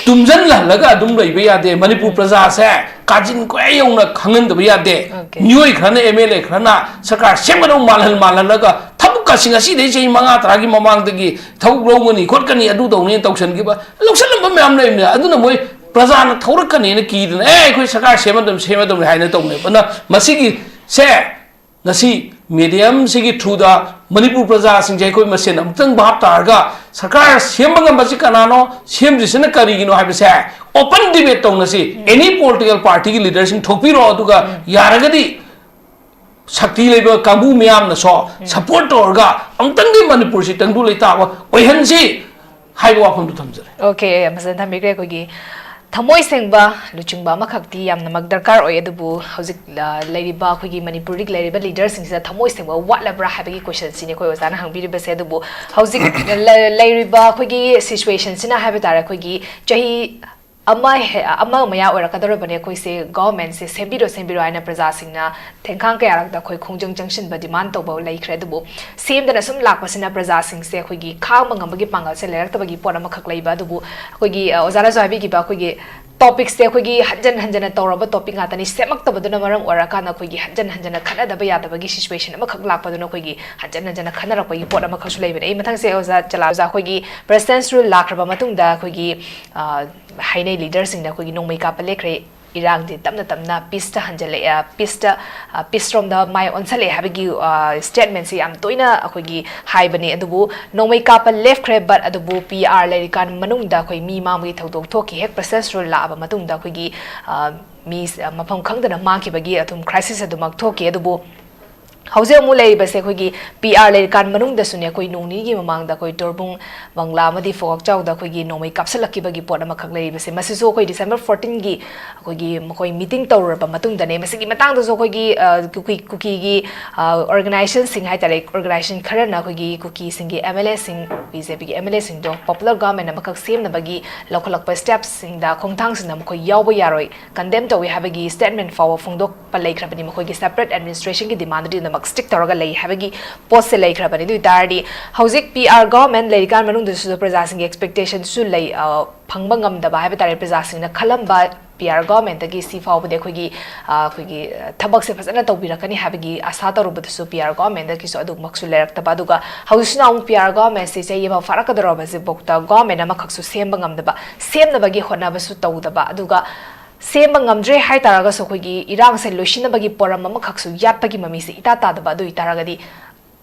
ꯇꯨꯝꯖꯜꯍꯜꯂꯒ ꯑꯗꯨꯝ ꯂꯩꯕ ꯌꯥꯗꯦ꯫ ꯃꯅꯤꯄꯨꯔ ꯄ꯭ꯔꯖꯥꯁꯦ ꯀꯥꯆꯤꯟ ꯀꯣꯌꯥ ꯌꯧꯅ ꯈꯪꯍꯟꯗꯕ ꯌꯥꯗꯦ꯫ Okay. ꯃꯤꯑꯣꯏ ꯈꯔꯅ, ꯑꯦꯝ ꯑꯦꯜ ꯑꯦ ꯈꯔꯅ ꯁꯔꯀꯥꯔ ꯁꯦꯝꯒꯗꯧ ꯃꯥꯜꯍꯜ ꯃꯥꯜꯍꯜꯂꯒ ꯊꯕꯛꯀꯁꯤ ꯉꯁꯤꯗꯩ ꯆꯍꯤ ꯃꯉꯥ ꯇꯔꯥꯒꯤ ꯃꯃꯥꯡꯗꯒꯤ ꯊꯕꯛ ꯂꯧꯒꯅꯤ ꯈꯣꯠꯀꯅꯤ ꯑꯗꯨ ꯇꯧꯅꯤ ꯇꯧꯁꯟꯈꯤꯕ, ꯂꯧꯁꯜꯂꯝꯕ ꯃꯌꯥꯝ ꯂꯩꯕꯅꯦ꯫ ꯑꯗꯨꯅ ꯃꯣꯏ ꯄ꯭ꯔꯖꯥꯅ ꯊꯧꯔꯛꯀꯅꯤꯅ ꯀꯤꯗꯅ, "ꯑꯦ, ꯑꯩꯈꯣꯏ ꯁꯔꯀꯥꯔ ꯁꯦꯝꯃꯗꯧꯅꯤ, ꯁꯦꯝꯃꯗꯧꯅꯤ" ꯍꯥꯏꯅ ꯇꯧꯅꯦꯕ꯫ ꯑꯗꯨꯅ ꯃꯁꯤꯒꯤꯁꯦ ꯉꯁꯤ ꯃꯦꯗꯤꯌꯝꯁꯤꯒꯤ ꯊ꯭ꯔꯨꯗ ꯃꯅꯤꯄꯨꯔ ꯄ꯭ꯔꯖꯥꯁꯤꯡꯁꯦ ꯑꯩꯈꯣꯏ ꯃꯁꯦꯟ ꯑꯃꯨꯛꯇꯪ ꯚꯥꯞ ꯇꯥꯔꯒ ꯁꯔꯀꯥꯔ ꯁꯦꯝꯕ ꯉꯝꯕꯁꯤ ꯀꯅꯥꯅꯣ, ꯁꯦꯝꯗ꯭ꯔꯤꯁꯤꯅ ꯀꯔꯤꯒꯤꯅꯣ ꯍꯥꯏꯕꯁꯦ ꯑꯣꯄꯟ ꯗꯤꯕꯦꯠ ꯇꯧꯅꯁꯤ꯫ ꯑꯦꯅꯤ ꯄꯣꯂꯤꯇꯤꯀꯦꯜ ꯄꯥꯔꯇꯤꯒꯤ ꯂꯤꯗꯔꯁꯤꯡ ꯊꯣꯛꯄꯤꯔꯣ, ꯑꯗꯨꯒ ꯌꯥꯔꯒꯗꯤ ꯁꯛꯇꯤ ꯂꯩꯕ ꯀꯥꯡꯕꯨ ꯃꯌꯥꯝꯅꯁꯨ ꯁꯄꯣꯔꯠ ꯇꯧꯔꯒ ꯑꯃꯨꯛꯇꯪꯗꯤ ꯃꯅꯤꯄꯨꯔꯁꯤ ꯇꯪꯗꯨ ꯂꯩꯇꯥꯕ ꯑꯣꯏꯍꯟꯁꯤ ꯍꯥꯏꯕ ꯋꯥꯐꯝꯗꯨ ꯊꯝꯖꯔꯦ꯫ Okay, ꯐꯖꯅ ꯊꯝꯕꯤꯈ꯭ꯔꯦ꯫ ꯑꯩꯈꯣꯏꯒꯤ ꯊꯃꯣꯏ ꯁꯦꯡꯕ ꯂꯨꯆꯤꯡꯕ ꯑꯃꯈꯛꯇꯤ ꯌꯥꯝꯅꯃꯛ ꯗꯔꯀꯥꯔ ꯑꯣꯏ꯫ ꯑꯗꯨꯕꯨ ꯍꯧꯖꯤꯛ, ꯑ, ꯂꯩꯔꯤꯕ ꯑꯩꯈꯣꯏꯒꯤ ꯃꯅꯤꯄꯨꯔꯒꯤ ꯂꯩꯔꯤꯕ ꯂꯤꯗꯔꯁꯤꯡꯁꯤꯗ ꯊꯃꯣꯏ ꯁꯦꯡꯕ ꯋꯥꯠꯂꯕ꯭ꯔꯥ ꯍꯥꯏꯕꯒꯤ ꯀꯣꯏꯁꯟꯁꯤꯅꯤ ꯑꯩꯈꯣꯏ ꯑꯣꯖꯥꯅ ꯍꯪꯕꯤꯔꯤꯕꯁꯦ꯫ ꯑꯗꯨꯕꯨ ꯍꯧꯖꯤꯛ ꯂ-, ꯂꯩꯔꯤꯕ ꯑꯩꯈꯣꯏꯒꯤ ꯁꯤꯆꯨꯋꯦꯁꯟꯁꯤꯅ ꯍꯥꯏꯕ ꯇꯥꯔꯦ, ꯑꯩꯈꯣꯏꯒꯤ ꯆꯍꯤ ꯑꯃ ꯍꯦ-, ꯑꯃ ꯃꯌꯥ ꯑꯣꯏꯔꯛꯀꯗꯧꯔꯕꯅꯦ ꯑꯩꯈꯣꯏꯁꯦ ꯒꯣꯚꯔꯟꯃꯦꯟꯁꯦ ꯁꯦꯝꯕꯤꯔꯣ, ꯁꯦꯝꯕꯤꯔꯣ ꯍꯥꯏꯅ ꯄ꯭ꯔꯖꯥꯁꯤꯡꯅ ꯊꯦꯡꯈꯥꯡ ꯀꯌꯥꯔꯛꯇ ꯑꯩꯈꯣꯏ ꯈꯣꯡꯖꯪ ꯆꯪꯁꯤꯟꯕ ꯗꯤꯃꯥꯟ ꯇꯧꯕ ꯂꯩꯈ꯭ꯔꯦ꯫ ꯑꯗꯨꯕꯨ ꯁꯦꯝꯗꯅ ꯁꯨꯝ ꯂꯥꯛꯄꯁꯤꯅ ꯄ꯭ꯔꯖꯥꯁꯤꯡꯁꯦ ꯑꯩꯈꯣꯏꯒꯤ ꯈꯥꯡꯕ ꯉꯝꯕꯒꯤ ꯄꯥꯡꯒꯜꯁꯦ ꯂꯩꯔꯛꯇꯕꯒꯤ ꯄꯣꯠ ꯑꯃꯈꯛ ꯂꯩꯕ꯫ ꯑꯗꯨꯕꯨ ꯑꯩꯈꯣꯏꯒꯤ, ꯑ, ꯑꯣꯖꯥꯅꯁꯨ ꯍꯥꯏꯕꯤꯈꯤꯕ ꯑꯩꯈꯣꯏꯒꯤ ꯇꯣꯄꯤꯛꯁꯦ ꯑꯩꯈꯣꯏꯒꯤ ꯍꯟꯖꯟ ꯍꯟꯖꯟꯅ ꯇꯧꯔꯕ ꯇꯣꯄꯤꯛ ꯉꯥꯛꯇꯅꯤ꯫ ꯁꯦꯝꯃꯛꯇꯕꯗꯨꯅ ꯃꯔꯝ ꯑꯣꯏꯔꯀꯥꯟꯗ ꯑꯩꯈꯣꯏꯒꯤ ꯍꯟꯖꯟ ꯍꯟꯖꯟꯅ ꯈꯟꯅꯗꯕ ꯌꯥꯗꯕꯒꯤ ꯁꯤꯆꯨꯋꯦꯁꯟ ꯑꯃꯈꯛ ꯂꯥꯛꯄꯗꯨꯅ ꯑꯩꯈꯣꯏꯒꯤ ꯍꯟꯖꯟ ꯍꯟꯖꯟꯅ ꯈꯟꯅꯔꯛꯄꯒꯤ ꯄꯣꯠ ꯑꯃꯈꯛꯁꯨ ꯂꯩꯕꯅꯦ꯫ ꯑꯩ ꯃꯊꯪꯁꯦ ꯑꯣꯖꯥ ꯆꯂꯥ, ꯑꯣꯖꯥ ꯑꯩꯈꯣꯏꯒꯤ ꯄ꯭ꯔꯦꯁꯤꯗꯦꯟꯁ ꯔꯨꯜ ꯂꯥꯛꯈ꯭ꯔꯕ ꯃꯇꯨꯡꯗ ꯑꯩꯈꯣꯏꯒꯤ, ꯑ, ꯍꯥꯏꯅꯩ ꯂꯤꯗꯔꯁꯤꯡꯅ ꯑꯩꯈꯣꯏꯒꯤ ꯅꯣꯡꯃꯩ ꯀꯥꯞꯄ ꯂꯦꯞꯈ꯭ꯔꯦ, ꯏꯔꯥꯡꯁꯦ ꯇꯞꯅ ꯇꯞꯅ ꯄꯤꯁꯇ ꯍꯟꯖꯜꯂꯛꯑꯦ, ꯄꯤꯁꯇ, ꯑ, ꯄꯤꯁꯔꯣꯝꯗ ꯃꯥꯏ ꯑꯣꯟꯁꯜꯂꯛꯑꯦ ꯍꯥꯏꯕꯒꯤ, ꯑ, ꯁ꯭ꯇꯦꯠꯃꯦꯟꯁꯦ ꯌꯥꯝ ꯇꯣꯏꯅ ꯑꯩꯈꯣꯏꯒꯤ ꯍꯥꯏꯕꯅꯦ꯫ ꯑꯗꯨꯕꯨ ꯅꯣꯡꯃꯩ ꯀꯥꯞꯄ ꯂꯦꯞꯈ꯭ꯔꯦ, but ꯑꯗꯨꯕꯨ ꯄꯤ ꯑꯥꯔ ꯂꯩꯔꯤꯀꯥꯟ ꯃꯅꯨꯡꯗ ꯑꯩꯈꯣꯏ ꯃꯤ ꯃꯥꯡꯕꯒꯤ ꯊꯧꯗꯣꯛ ꯊꯣꯛꯈꯤ꯫ ꯍꯦꯛ ꯄ꯭ꯔꯦꯁꯤꯗꯦꯟꯁ ꯔꯨꯜ ꯂꯥꯛꯑꯕ ꯃꯇꯨꯡꯗ ꯑꯩꯈꯣꯏꯒꯤ, ꯑ, ꯃꯤ, ꯑ, ꯃꯐꯝ ꯈꯪꯗꯅ ꯃꯥꯡꯈꯤꯕꯒꯤ ꯑꯗꯨꯝ ꯀ꯭ꯔꯥꯏꯁꯤꯁ ꯑꯗꯨꯃꯛ ꯊꯣꯛꯈꯤ꯫ ꯑꯗꯨꯕꯨ ꯍꯧꯖꯤꯛ ꯑꯃꯨꯛ ꯂꯩꯔꯤꯕꯁꯦ ꯑꯩꯈꯣꯏꯒꯤ ꯄꯤ ꯑꯥꯔ ꯂꯩꯔꯤꯀꯥꯟ ꯃꯅꯨꯡꯗꯁꯨꯅꯦ, ꯑꯩꯈꯣꯏ ꯅꯣꯡ ꯅꯤꯅꯤꯒꯤ ꯃꯃꯥꯡꯗ ꯑꯩꯈꯣꯏ ꯇꯣꯔꯕꯨꯡ ꯕꯪꯒ꯭ꯂꯥ ꯑꯃꯗꯤ ꯐꯣꯒꯥꯛꯆꯥꯎꯗ ꯑꯩꯈꯣꯏꯒꯤ ꯅꯣꯡꯃꯩ ꯀꯥꯞꯁꯤꯜꯂꯛꯈꯤꯕꯒꯤ ꯄꯣꯠ ꯑꯃꯈꯛ ꯂꯩꯔꯤꯕꯁꯦ, ꯃꯁꯤꯁꯨ ꯑꯩꯈꯣꯏ ꯗꯤꯁꯦꯝꯕꯔ ꯐꯣꯔꯇꯤꯟꯒꯤ ꯑꯩꯈꯣꯏꯒꯤ ꯃꯈꯣꯏ ꯃꯤꯇꯤꯡ ꯇꯧꯔꯨꯔꯕ ꯃꯇꯨꯡꯗꯅꯦ꯫ ꯃꯁꯤꯒꯤ ꯃꯇꯥꯡꯗꯁꯨ ꯑꯩꯈꯣꯏꯒꯤ, ꯑ, ꯀꯨꯀꯤ, ꯀꯨꯀꯤꯒꯤ, ꯑ, ꯑꯣꯔꯒꯅꯥꯏꯖꯦꯁꯟꯁꯤꯡ ꯍꯥꯏꯇꯥꯔꯦ, ꯑꯣꯔꯒꯅꯥꯏꯖꯦꯁꯟ ꯈꯔꯅ ꯑꯩꯈꯣꯏꯒꯤ ꯀꯨꯀꯤꯁꯤꯡꯒꯤ ꯑꯦꯝ ꯑꯦꯜ ꯑꯦꯁꯤꯡ, ꯕꯤ ꯖꯦ ꯄꯤꯒꯤ ꯑꯦꯝ ꯑꯦꯜ ꯑꯦꯁꯤꯡꯗꯣ ꯄꯣꯄꯨꯂꯔ ꯒꯚꯔꯟꯃꯦꯟ ꯑꯃꯈꯛ ꯁꯦꯝꯅꯕꯒꯤ ꯂꯧꯈꯠꯂꯛꯄ ꯁ꯭ꯇꯦꯞꯁꯤꯡꯗ, ꯈꯣꯡꯊꯥꯡꯁꯤꯡꯗ ꯃꯈꯣꯏ ꯌꯥꯎꯕ ꯌꯥꯔꯣꯏ, ꯀꯟꯗꯦꯝ ꯇꯧꯏ ꯍꯥꯏꯕꯒꯤ ꯁ꯭ꯇꯦꯠꯃꯦꯟ ꯐꯥꯎꯕ ꯐꯣꯡꯗꯣꯛꯄ ꯂꯩꯈ꯭ꯔꯕꯅꯤ꯫ ꯃꯈꯣꯏꯒꯤ ꯁꯦꯄꯔꯦꯠ ꯑꯦꯗꯃꯤꯅꯤꯁꯇ꯭ꯔꯦꯁꯟꯒꯤ ꯗꯤꯃꯥꯟꯗꯨꯗꯤꯃꯛ ꯁ꯭ꯇꯤꯛ ꯇꯧꯔꯒ ꯂꯩ ꯍꯥꯏꯕꯒꯤ ꯄꯣꯠꯁꯦ ꯂꯩꯈ꯭ꯔꯕꯅꯤ꯫ ꯑꯗꯨ ꯑꯣꯏꯇꯥꯔꯗꯤ ꯍꯧꯖꯤꯛ ꯄꯤ ꯑꯥꯔ ꯒꯣꯚꯔꯟꯃꯦꯟꯠ ꯂꯩꯔꯤꯀꯥꯟ ꯃꯅꯨꯡꯗꯁꯨ ꯄ꯭ꯔꯖꯥꯁꯤꯡꯒꯤ ꯑꯦꯛꯁꯄꯦꯛꯇꯦꯁꯟꯁꯨ ꯂꯩ, ꯑ, ꯐꯪꯕ ꯉꯝꯗꯕ ꯍꯥꯏꯕ ꯇꯥꯔꯦ꯫ ꯄ꯭ꯔꯖꯥꯁꯤꯡꯅ ꯈꯜꯂꯝꯕ ꯄꯤ ꯑꯥꯔ ꯒꯣꯚꯔꯟꯃꯦꯟꯠꯇꯒꯤ ꯁꯤ ꯐꯥꯎꯕꯗꯤ ꯑꯩꯈꯣꯏꯒꯤ, ꯑ, ꯑꯩꯈꯣꯏꯒꯤ, ꯑ, ꯊꯕꯛꯁꯦ ꯐꯖꯅ ꯇꯧꯕꯤꯔꯛꯀꯅꯤ ꯍꯥꯏꯕꯒꯤ ꯑꯁꯥ ꯇꯧꯔꯨꯕꯗꯁꯨ ꯄꯤ ꯑꯥꯔ ꯒꯣꯚꯔꯟꯃꯦꯟꯠꯇꯒꯤꯁꯨ ꯑꯗꯨꯃꯛꯁꯨ ꯂꯩꯔꯛꯇꯕ꯫ ꯑꯗꯨꯒ ꯍꯧꯖꯤꯛꯁꯤꯅ ꯑꯃꯨꯛ ꯄꯤ ꯑꯥꯔ ꯒꯣꯚꯔꯟꯃꯦꯟꯠꯁꯤ ꯆꯍꯤ ꯑꯃ ꯐꯥꯔꯛꯀꯗꯧꯔꯕꯁꯤꯐꯥꯎꯗ ꯒꯣꯚꯔꯟꯃꯦꯟꯠ ꯑꯃꯈꯛꯁꯨ ꯁꯦꯝꯕ ꯉꯝꯗꯕ, ꯁꯦꯝꯅꯕꯒꯤ ꯍꯣꯠꯅꯕꯁꯨ ꯇꯧꯗꯕ, ꯑꯗꯨꯒ ꯁꯦꯝꯕ ꯉꯝꯗ꯭ꯔꯦ ꯍꯥꯏꯇꯥꯔꯒꯁꯨ ꯑꯩꯈꯣꯏꯒꯤ ꯏꯔꯥꯡꯁꯦ ꯂꯣꯏꯁꯤꯟꯅꯕꯒꯤ ꯄꯣꯔꯝ ꯑꯃꯈꯛꯁꯨ ꯌꯥꯠꯄꯒꯤ ꯃꯃꯤꯁꯦ ꯏꯇꯥ ꯇꯥꯗꯕ꯫ ꯑꯗꯨ ꯑꯣꯏꯇꯥꯔꯒꯗꯤ,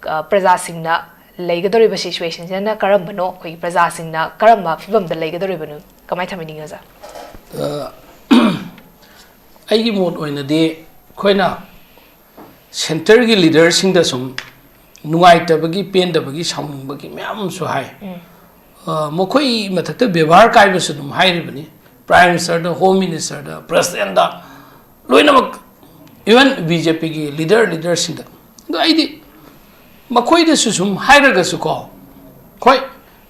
ꯑ, ꯄ꯭ꯔꯖꯥꯁꯤꯡꯅ ꯂꯩꯒꯗꯧꯔꯤꯕ ꯁꯤꯆꯨꯋꯦꯁꯟꯁꯤꯅ ꯀꯔꯝꯕꯅꯣ, ꯑꯩꯈꯣꯏꯒꯤ ꯄ꯭ꯔꯖꯥꯁꯤꯡꯅ ꯀꯔꯝꯕ ꯐꯤꯕꯝꯗ ꯂꯩꯒꯗꯧꯔꯤꯕꯅꯣ, ꯀꯃꯥꯏꯅ ꯊꯝꯕꯤꯅꯤꯡꯉꯤ ꯑꯣꯖꯥ? ꯑ, ꯑꯩꯒꯤ ꯃꯣꯠ ꯑꯣꯏꯅꯗꯤ ꯑꯩꯈꯣꯏꯅ ꯁꯦꯟꯇꯔꯒꯤ ꯂꯤꯗꯔꯁꯤꯡꯗ ꯁꯨꯝ ꯅꯨꯡꯉꯥꯏꯇꯕꯒꯤ, ꯄꯦꯟꯗꯕꯒꯤ, ꯁꯥꯎꯅꯤꯡꯕꯒꯤ ꯃꯌꯥꯝ ꯑꯃꯁꯨ ꯍꯥꯏ꯫ ꯎꯝ꯫ ꯑ, ꯃꯈꯣꯏ ꯃꯊꯛꯇ ꯕꯦꯕꯥꯔ ꯀꯥꯏꯕꯁꯨ ꯑꯗꯨꯝ ꯍꯥꯏꯔꯤꯕꯅꯤ꯫ ꯄ꯭ꯔꯥꯏꯝ ꯃꯤꯅꯤꯁꯇꯔꯗ, ꯍꯣꯝ ꯃꯤꯅꯤꯁꯇꯔꯗ, ꯄ꯭ꯔꯁꯤꯗꯦꯟꯗ, ꯂꯣꯏꯅꯃꯛ, ꯏꯚꯟ ꯕꯤ ꯖꯦ ꯄꯤꯒꯤ ꯂꯤꯗꯔ, ꯂꯤꯗꯔꯁꯤꯡꯗ꯫ ꯑꯗꯣ ꯑꯩꯗꯤ ꯃꯈꯣꯏꯗꯁꯨ ꯁꯨꯝ ꯍꯥꯏꯔꯒꯁꯨꯀꯣ, ꯍꯣꯏ,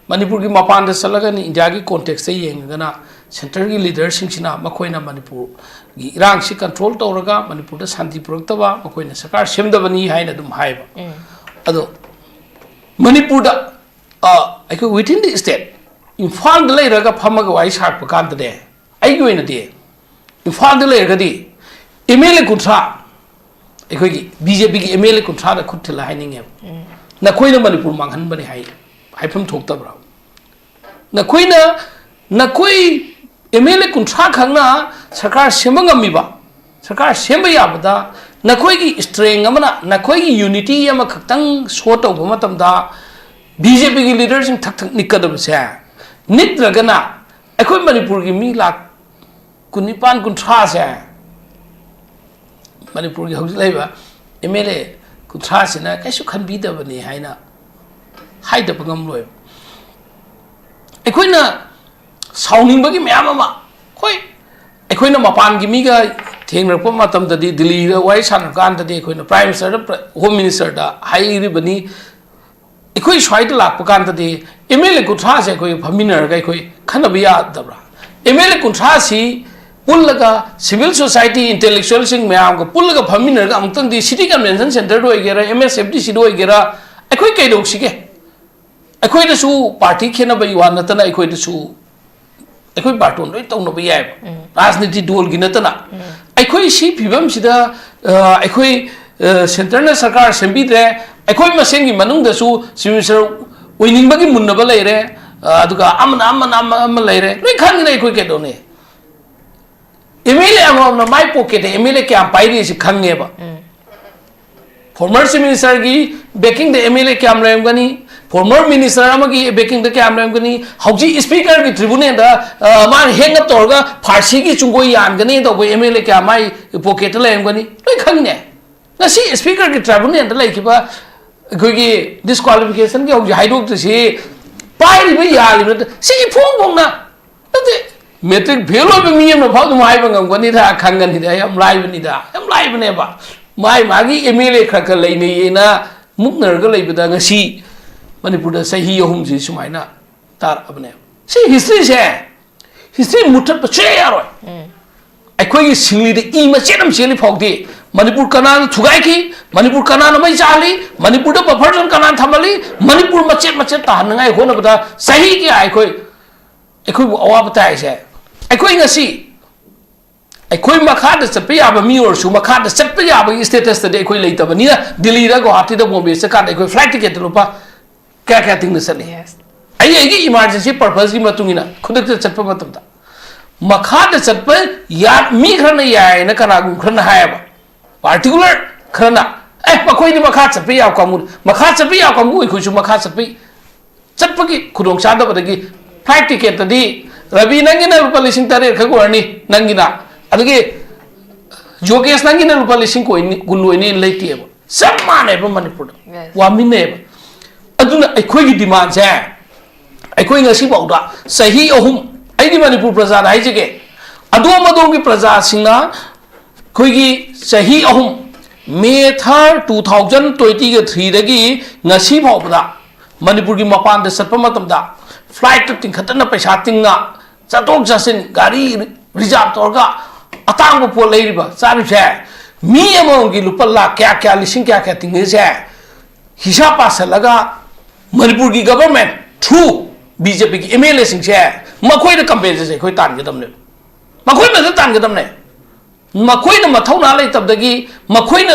ꯃꯅꯤꯄꯨꯔꯒꯤ ꯃꯄꯥꯟꯗ ꯆꯠꯂꯒꯅꯤ, ꯏꯟꯗꯤꯌꯥꯒꯤ ꯀꯣꯟꯇꯦꯛꯁꯇ ꯌꯦꯡꯉꯒꯅ ꯁꯦꯟꯇꯔꯒꯤ ꯂꯤꯗꯔꯁꯤꯡꯁꯤꯅ ꯃꯈꯣꯏꯅ ꯃꯅꯤꯄꯨꯔꯒꯤ ꯏꯔꯥꯡꯁꯤ ꯀꯟꯇ꯭ꯔꯣꯜ ꯇꯧꯔꯒ ꯃꯅꯤꯄꯨꯔꯗ ꯁꯥꯟꯇꯤ ꯄꯨꯔꯛꯇꯕ, ꯃꯈꯣꯏꯅ ꯁꯔꯀꯥꯔ ꯁꯦꯝꯗꯕꯅꯤ ꯍꯥꯏꯅ ꯑꯗꯨꯝ ꯍꯥꯏꯕ꯫ ꯎꯝ꯫ ꯑꯗꯣ ꯃꯅꯤꯄꯨꯔꯗ, ꯑ, ꯑꯩꯈꯣꯏ within the state, ꯏꯝꯐꯥꯜꯗ ꯂꯩꯔꯒ ꯐꯝꯃꯒ ꯋꯥꯔꯤ ꯁꯥꯔꯛꯄ ꯀꯥꯟꯗꯅꯦ, ꯑꯩꯒꯤ ꯑꯣꯏꯅꯗꯤ ꯏꯝꯐꯥꯜꯗ ꯂꯩꯔꯒꯗꯤ ꯑꯦꯝ ꯑꯦꯜ ꯑꯦ ꯀꯨꯟꯊ꯭ꯔꯥ, ꯑꯩꯈꯣꯏꯒꯤ ꯕꯤ ꯖꯦ ꯄꯤꯒꯤ ꯑꯦꯝ ꯑꯦꯜ ꯑꯦ ꯀꯨꯟꯊ꯭ꯔꯥꯗ ꯈꯨꯠ ꯊꯤꯜꯂ ꯍꯥꯏꯅꯤꯡꯉꯦꯕ꯫ ꯎꯝ꯫ ꯅꯈꯣꯏꯅ ꯃꯅꯤꯄꯨꯔ ꯃꯥꯡꯍꯟꯕꯅꯤ ꯍꯥꯏ, ꯍꯥꯏꯐꯝ ꯊꯣꯛꯇꯕ꯭ꯔꯥ? ꯅꯈꯣꯏꯅ, ꯅꯈꯣꯏ ꯑꯦꯝ ꯑꯦꯜ ꯑꯦ ꯀꯨꯟꯊ꯭ꯔꯥ ꯈꯛꯅ ꯁꯔꯀꯥꯔ ꯁꯦꯝꯕ ꯉꯝꯃꯤꯕ, ꯁꯔꯀꯥꯔ ꯁꯦꯝꯕ ꯌꯥꯕꯗ ꯅꯈꯣꯏꯒꯤ ꯁ꯭ꯇꯔꯦꯡ ꯑꯃꯅ, ꯅꯈꯣꯏꯒꯤ ꯌꯨꯅꯤꯇꯤ ꯑꯃꯈꯛꯇꯪ ꯁꯣ ꯇꯧꯕ ꯃꯇꯝꯗ ꯕꯤ ꯖꯦ ꯄꯤꯒꯤ ꯂꯤꯗꯔꯁꯤꯡ ꯊꯛ ꯊꯛ ꯅꯤꯛꯀꯗꯕꯁꯦ, ꯅꯤꯛꯇ꯭ꯔꯒꯅ ꯑꯩꯈꯣꯏ ꯃꯅꯤꯄꯨꯔꯒꯤ ꯃꯤ ꯂꯥꯈ ꯀꯨꯟꯅꯤꯄꯥꯟ, ꯀꯨꯟꯊ꯭ꯔꯥꯁꯦ, ꯃꯅꯤꯄꯨꯔꯒꯤ ꯍꯧꯖꯤꯛ ꯂꯩꯔꯤꯕ ꯑꯦꯝ ꯑꯦꯜ ꯑꯦ ꯀꯨꯟꯊ꯭ꯔꯥꯁꯤꯅ ꯀꯩꯁꯨ ꯈꯟꯕꯤꯗꯕꯅꯤ ꯍꯥꯏꯅ ꯍꯥꯏꯗꯕ ꯉꯝꯂꯣꯏꯕ꯫ ꯑꯩꯈꯣꯏꯅ ꯁꯥꯎꯅꯤꯡꯕꯒꯤ ꯃꯌꯥꯝ ꯑꯃ, ꯍꯣꯏ, ꯑꯩꯈꯣꯏꯅ ꯃꯄꯥꯟꯒꯤ ꯃꯤꯒ ꯊꯦꯡꯅꯔꯛꯄ ꯃꯇꯝꯗꯗꯤ, ꯗꯤꯜꯂꯤꯗ ꯋꯥꯔꯤ ꯁꯥꯟꯅꯔ ꯀꯥꯟꯗꯗꯤ ꯑꯩꯈꯣꯏꯅ ꯄ꯭ꯔꯥꯏꯝ ꯃꯤꯅꯤꯁꯇꯔꯗ, ꯄ꯭ꯔ-, ꯍꯣꯝ ꯃꯤꯅꯤꯁꯇꯔꯗ ꯍꯥꯏꯔꯤꯕꯅꯤ, ꯑꯩꯈꯣꯏ ꯁ꯭ꯋꯥꯏꯗ ꯂꯥꯛꯄ ꯀꯥꯟꯗꯗꯤ ꯑꯦꯝ ꯑꯦꯜ ꯑꯦ ꯀꯨꯟꯊ꯭ꯔꯥꯁꯦ ꯑꯩꯈꯣꯏ ꯐꯝꯃꯤꯟꯅꯔꯒ ꯑꯩꯈꯣꯏ ꯈꯟꯅꯕ ꯌꯥꯗꯕ꯭ꯔꯥ? ꯑꯦꯝ ꯑꯦꯜ ꯑꯦ ꯀꯨꯟꯊ꯭ꯔꯥꯁꯤ ꯄꯨꯜꯂꯒ civil society intellectualꯁꯤꯡ ꯃꯌꯥꯝꯒ ꯄꯨꯜꯂꯒ ꯐꯝꯃꯤꯟꯅꯔꯒ ꯑꯃꯨꯛꯇꯪꯗꯤ city convention centreꯗ ꯑꯣꯏꯒꯦꯔꯥ, M S F D Cꯗ ꯑꯣꯏꯒꯦꯔꯥ, ꯑꯩꯈꯣꯏ ꯀꯩꯗꯧꯁꯤꯒꯦ? ꯑꯩꯈꯣꯏꯗꯁꯨ party ꯈꯦꯠꯅꯕꯒꯤ ꯋꯥ ꯅꯠꯇꯅ ꯑꯩꯈꯣꯏꯗꯁꯨ ꯑꯩꯈꯣꯏ ꯕꯥꯔꯇꯣꯟ ꯂꯣꯏ ꯇꯧꯅꯕ ꯌꯥꯏꯕ꯫ ꯎꯝ꯫ ꯔꯥꯖꯅꯤꯇꯤ ꯗꯣꯜꯒꯤ ꯅꯠꯇꯅ꯫ ꯎꯝ꯫ ꯑꯩꯈꯣꯏ ꯁꯤ ꯐꯤꯕꯝꯁꯤꯗ, ꯑ, ꯑꯩꯈꯣꯏ, ꯑ, centreꯅ ꯁꯔꯀꯥꯔ ꯁꯦꯝꯕꯤꯗ꯭ꯔꯦ, ꯑꯩꯈꯣꯏ ꯃꯁꯦꯟꯒꯤ ꯃꯅꯨꯡꯗꯁꯨ chief minister ꯑꯣꯏꯅꯤꯡꯕꯒꯤ ꯃꯨꯟꯅꯕ ꯂꯩꯔꯦ, ꯑ, ꯑꯗꯨꯒ ꯑꯃꯅ, ꯑꯃꯅ, ꯑꯃ, ꯑꯃ ꯂꯩꯔꯦ, ꯂꯣꯏ ꯈꯪꯉꯤꯅ ꯑꯩꯈꯣꯏ ꯀꯩꯗꯧꯅꯤ? M L A ꯑꯃꯃꯝꯅ my pocketꯇ M L A ꯀꯌꯥꯝ ꯄꯥꯏꯔꯤꯁꯤ ꯈꯪꯉꯦꯕ꯫ ꯎꯝ꯫ Former chief ministerꯒꯤ backingꯗ M L A ꯀꯌꯥꯝ ꯂꯩꯔꯝꯒꯅꯤ, former minister ꯑꯃꯒꯤ backingꯗ ꯀꯌꯥꯝ ꯂꯩꯔꯝꯒꯅꯤ, ꯍꯧꯖꯤꯛ speakerꯒꯤ tribuneꯗ, ꯑ, ꯃꯥꯅ hang up ꯇꯧꯔꯒ ꯐꯥꯔꯁꯤꯒꯤ ꯆꯨꯡꯒꯣꯏ ꯌꯥꯟꯒꯅꯤ ꯇꯧꯕ M L A ꯀꯌꯥ ꯃꯥꯏ pocketꯇ ꯂꯩꯔꯝꯒꯅꯤ, ꯂꯣꯏ ꯈꯪꯉꯤꯅꯦ꯫ ꯉꯁꯤ speakerꯒꯤ tribuneꯗ ꯂꯩꯈꯤꯕ ꯑꯩꯈꯣꯏꯒꯤ disqualificationꯒꯤ ꯍꯧꯖꯤꯛ ꯍꯥꯏꯗꯣꯛꯇ꯭ꯔꯤꯁꯤ ꯄꯥꯏꯔꯤꯕ ꯌꯥꯜꯂꯤꯕ ꯅꯠꯇꯦ, ꯁꯤ ꯏꯐꯣꯡ ꯐꯣꯡꯅ ꯅꯠꯇꯦ, matric fail ꯑꯣꯏꯕ ꯃꯤ ꯑꯃꯅ ꯐꯥꯎ ꯑꯗꯨꯝ ꯍꯥꯏꯕ ꯉꯝꯒꯅꯤꯗ, ꯈꯪꯒꯅꯤꯗ, ꯌꯥꯝ ꯂꯥꯏꯕꯅꯤꯗ, ꯌꯥꯝ ꯂꯥꯏꯕꯅꯦꯕ꯫ ꯃꯥꯏ ꯃꯥꯒꯤ M L A ꯈꯔ ꯈꯔ ꯂꯩꯅꯩꯌꯦꯅ ꯃꯨꯛꯅꯔꯒ ꯂꯩꯕꯗ ꯉꯁꯤ ꯃꯅꯤꯄꯨꯔꯗ ꯆꯍꯤ ꯑꯍꯨꯝꯁꯤ ꯁꯨꯃꯥꯏꯅ ꯇꯥꯔꯛꯑꯕꯅꯦꯕ꯫ ꯁꯤ historyꯁꯦ, history ꯃꯨꯠꯊꯠꯄ ꯁꯨꯡꯌꯥ ꯌꯥꯔꯣꯏ꯫ ꯎꯝ꯫ ꯑꯩꯈꯣꯏꯒꯤ ꯁꯤꯡꯂꯤꯗ ꯏ ꯃꯆꯦꯠ ꯑꯃ ꯆꯦꯜꯂꯤ ꯐꯥꯎꯗꯤ ꯃꯅꯤꯄꯨꯔ ꯀꯅꯥꯅ ꯊꯨꯒꯥꯏꯈꯤ, ꯃꯅꯤꯄꯨꯔ ꯀꯅꯥꯅ ꯃꯩ ꯆꯥꯍꯜꯂꯤ, ꯃꯅꯤꯄꯨꯔꯗ buffer zone ꯀꯅꯥꯅ ꯊꯝꯍꯜꯂꯤ, ꯃꯅꯤꯄꯨꯔ ꯃꯆꯦꯠ ꯃꯆꯦꯠ ꯇꯥꯍꯟꯅꯉꯥꯏ ꯍꯣꯠꯅꯕꯗ ꯆꯍꯤ ꯀꯌꯥ ꯑꯩꯈꯣꯏ, ꯑꯩꯈꯣꯏꯕꯨ ꯑꯋꯥꯕ ꯇꯥꯏꯁꯦ꯫ ꯑꯩꯈꯣꯏ ꯉꯁꯤ ꯑꯩꯈꯣꯏ ꯃꯈꯥꯗ ꯆꯠꯄ ꯌꯥꯕ ꯃꯤ ꯑꯣꯏꯔꯁꯨ ꯃꯈꯥꯗ ꯆꯠꯄ ꯌꯥꯕꯒꯤ statusꯇꯗꯤ ꯑꯩꯈꯣꯏ ꯂꯩꯇꯕꯅꯤꯅ ꯗꯤꯜꯂꯤꯗ, ꯒꯨꯋꯥꯍꯥꯇꯤꯗ, ꯕꯣꯝꯕꯦ ꯆꯠꯀꯥꯟꯗ ꯑꯩꯈꯣꯏ flight ticketꯇ ꯂꯨꯄꯥ ꯀꯌꯥ ꯀꯌꯥ ꯇꯤꯡꯅ ꯆꯠꯂꯤ? Yes꯫ ꯑꯩ ꯑꯩꯒꯤ emergency purposeꯀꯤ ꯃꯇꯨꯡ ꯏꯟꯅ ꯈꯨꯗꯛꯇ ꯆꯠꯄ ꯃꯇꯝꯗ ꯃꯈꯥꯗ ꯆꯠꯄ ꯌꯥ-, ꯃꯤ ꯈꯔꯅ ꯌꯥꯏꯅ ꯀꯅꯥꯒꯨꯝꯕ ꯈꯔꯅ ꯍꯥꯏꯌꯦꯕ, particular ꯈꯔꯅ, "ꯑꯦ, ꯃꯈꯣꯏꯗꯤ ꯃꯈꯥ ꯆꯠꯄ ꯌꯥꯕ ꯀꯥꯡꯕꯨꯅꯤ, ꯃꯈꯥ ꯆꯠꯄ ꯌꯥꯕ ꯀꯥꯡꯕꯨ ꯑꯩꯈꯣꯏꯁꯨ ꯃꯈꯥ ꯆꯠꯄ ꯆꯠꯄꯒꯤ ꯈꯨꯗꯣꯡꯆꯥꯗꯕꯗꯒꯤ flight ticketꯇꯗꯤ ꯔꯕꯤ ꯅꯪꯒꯤꯅ ꯂꯨꯄꯥ ꯂꯤꯁꯤꯡ ꯇꯔꯦꯠ ꯈꯛ ꯑꯣꯏꯔꯅꯤ ꯅꯪꯒꯤꯅ, ꯑꯗꯒꯤ ꯌꯣꯒꯦꯁ ꯅꯪꯒꯤꯅ ꯂꯨꯄꯥ ꯂꯤꯁꯤꯡ ꯀꯨꯟ ꯑꯣꯏꯅꯤ ꯂꯩꯇꯦꯕ꯫ ꯆꯞ ꯃꯥꯟꯅꯩꯕ ꯃꯅꯤꯄꯨꯔꯗ꯫ Yes꯫ ꯋꯥꯃꯤꯟꯅꯩꯕ꯫ ꯑꯗꯨꯅ ꯑꯩꯈꯣꯏꯒꯤ demandꯁꯦ, ꯑꯩꯈꯣꯏ ꯉꯁꯤꯐꯥꯎꯗ ꯆꯍꯤ ꯑꯍꯨꯝ, ꯑꯩꯗꯤ ꯃꯅꯤꯄꯨꯔ ꯄ꯭ꯔꯖꯥꯗ ꯍꯥꯏꯖꯒꯦ, ꯑꯗꯣꯝ ꯑꯗꯣꯝꯒꯤ ꯄ꯭ꯔꯖꯥꯁꯤꯡꯅ ꯑꯩꯈꯣꯏꯒꯤ ꯆꯍꯤ ꯑꯍꯨꯝ, May third, two thousand twenty threeꯗꯒꯤ ꯉꯁꯤ ꯐꯥꯎꯕꯗ ꯃꯅꯤꯄꯨꯔꯒꯤ ꯃꯄꯥꯟꯗ ꯆꯠꯄ ꯃꯇꯝꯗ flightꯇ ꯇꯤꯡꯈꯠꯇꯅ ꯄꯩꯁꯥ ꯇꯤꯡꯅ ꯆꯠꯊꯣꯛ ꯆꯠꯁꯤꯟ, ꯒꯥꯔꯤ ꯔꯤꯖꯥꯕ ꯇꯧꯔꯒ ꯑꯇꯥꯡꯕ ꯄꯣꯠ ꯂꯩꯔꯤꯕ ꯆꯥꯔꯤꯕꯁꯦ, ꯃꯤ ꯑꯃꯃꯝꯒꯤ ꯂꯨꯄꯥ ꯂꯥꯈ ꯀꯌꯥ ꯀꯌꯥ, ꯂꯤꯁꯤꯡ ꯀꯌꯥ ꯀꯌꯥ ꯇꯤꯡꯉꯤꯁꯦ ꯍꯤꯁꯥꯕ ꯄꯥꯁꯜꯂꯒ ꯃꯅꯤꯄꯨꯔꯒꯤ ꯒꯕꯔꯃꯦꯟ ꯊ꯭ꯔꯨ ꯕꯤ ꯖꯦ ꯄꯤꯒꯤ ꯑꯦꯝ ꯑꯦꯜ ꯑꯦꯁꯤꯡꯁꯦ ꯃꯈꯣꯏꯅ ꯀꯝꯄꯦꯟꯁꯦꯁꯟ ꯑꯩꯈꯣꯏ ꯇꯥꯟꯒꯗꯕꯅꯦꯕ꯫ ꯃꯈꯣꯏ ꯃꯊꯟ ꯇꯥꯟꯒꯗꯕꯅꯦ꯫ ꯃꯈꯣꯏꯅ ꯃꯊꯧꯅꯥ ꯂꯩꯇꯕꯗꯒꯤ, ꯃꯈꯣꯏꯅ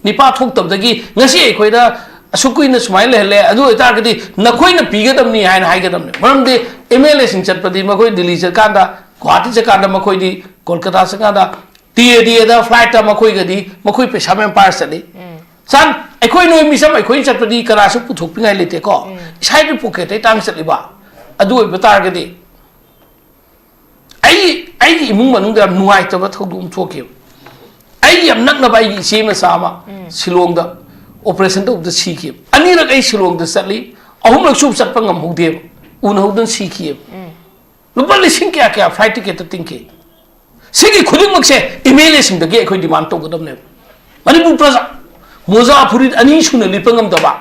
ꯃꯤꯄꯥ ꯊꯣꯛꯇꯕꯗꯒꯤ ꯉꯁꯤ ꯑꯩꯈꯣꯏꯗ ꯑꯁꯨꯛ ꯀꯨꯏꯅ ꯁꯨꯃꯥꯏꯅ ꯂꯩꯍꯜꯂꯦ꯫ ꯑꯗꯨ ꯑꯣꯏꯇꯥꯔꯒꯗꯤ ꯅꯈꯣꯏꯅ ꯄꯤꯒꯗꯕꯅꯤ ꯍꯥꯏꯅ ꯍꯥꯏꯒꯗꯕꯅꯦ꯫ ꯃꯔꯝꯗꯤ ꯑꯦꯝ ꯑꯦꯜ ꯑꯦꯁꯤꯡ ꯆꯠꯄꯗꯤ ꯃꯈꯣꯏ ꯗꯤꯜꯂꯤ ꯆꯠꯀꯥꯟꯗ, ꯒꯨꯋꯥꯍꯥꯇꯤ ꯆꯠꯀꯥꯟꯗ, ꯃꯈꯣꯏꯗꯤ ꯀꯣꯜꯀꯇꯥ ꯆꯠꯀꯥꯟꯗ ꯇꯤ ꯑꯦ ꯗꯤ ꯑꯦꯗ ꯐ꯭ꯂꯥꯏꯠꯇ ꯃꯈꯣꯏꯒꯗꯤ ꯃꯈꯣꯏ ꯄꯩꯁꯥ ꯃꯌꯥꯝ ꯄꯥꯏꯔ ꯆꯠꯂꯤ꯫ ꯁꯥꯟ, ꯑꯩꯈꯣꯏ ꯅꯣꯏ ꯃꯤꯆꯝ ꯑꯩꯈꯣꯏꯅ ꯆꯠꯄꯗꯤ ꯀꯅꯥꯁꯨ ꯄꯨꯊꯣꯛꯄꯤꯉꯥꯏ ꯂꯩꯇꯦꯀꯣ꯫ ꯏꯁꯥꯒꯤ ꯄꯣꯀꯦꯠꯇꯩ ꯇꯥꯡ ꯆꯠꯂꯤꯕ꯫ ꯑꯗꯨ ꯑꯣꯏꯕ ꯇꯥꯔꯒꯗꯤ ꯑꯩ, ꯑꯩꯒꯤ ꯏꯃꯨꯡ ꯃꯅꯨꯡꯗ ꯌꯥꯝ ꯅꯨꯡꯉꯥꯏꯇꯕ ꯊꯧꯗꯣꯛ ꯑꯃ ꯊꯣꯛꯈꯤꯕ꯫ ꯑꯩꯒꯤ ꯌꯥꯝ ꯅꯛꯅꯕ ꯑꯩꯒꯤ ꯏꯆꯦ ꯃꯆꯥ ꯑꯃ ꯁꯤꯂꯣꯡꯗ ꯑꯣꯄꯔꯦꯁꯟ ꯇꯧꯕꯗ ꯁꯤꯈꯤꯕ꯫ ꯑꯅꯤꯔꯛ ꯑꯩ ꯁꯤꯂꯣꯡꯗ ꯆꯠꯂꯤ, ꯑꯍꯨꯝꯂꯛ ꯁꯨꯕ ꯆꯠꯄ ꯉꯝꯍꯧꯗꯦꯕ, ꯎꯅꯍꯧꯗꯅ ꯁꯤꯈꯤꯕ꯫ ꯂꯨꯄꯥ ꯂꯤꯁꯤꯡ ꯀꯌꯥ ꯀꯌꯥ ꯐ꯭ꯂꯥꯏꯠ ꯇꯤꯀꯦꯠꯇ ꯇꯤꯡꯈꯤ꯫ ꯁꯤꯒꯤ ꯈꯨꯗꯤꯡꯃꯛꯁꯦ ꯑꯦꯝ ꯑꯦꯜ ꯑꯦꯁꯤꯡꯗꯒꯤ ꯑꯩꯈꯣꯏ ꯗꯤꯃꯥꯟ ꯇꯧꯒꯗꯕꯅꯦꯕ꯫ ꯃꯅꯤꯄꯨꯔ ꯄ꯭ꯔꯖꯥ, ꯃꯣꯖꯥ ꯐꯨꯔꯤꯠ ꯑꯅꯤ ꯁꯨꯅ ꯂꯤꯠꯄ ꯉꯝꯗꯕ,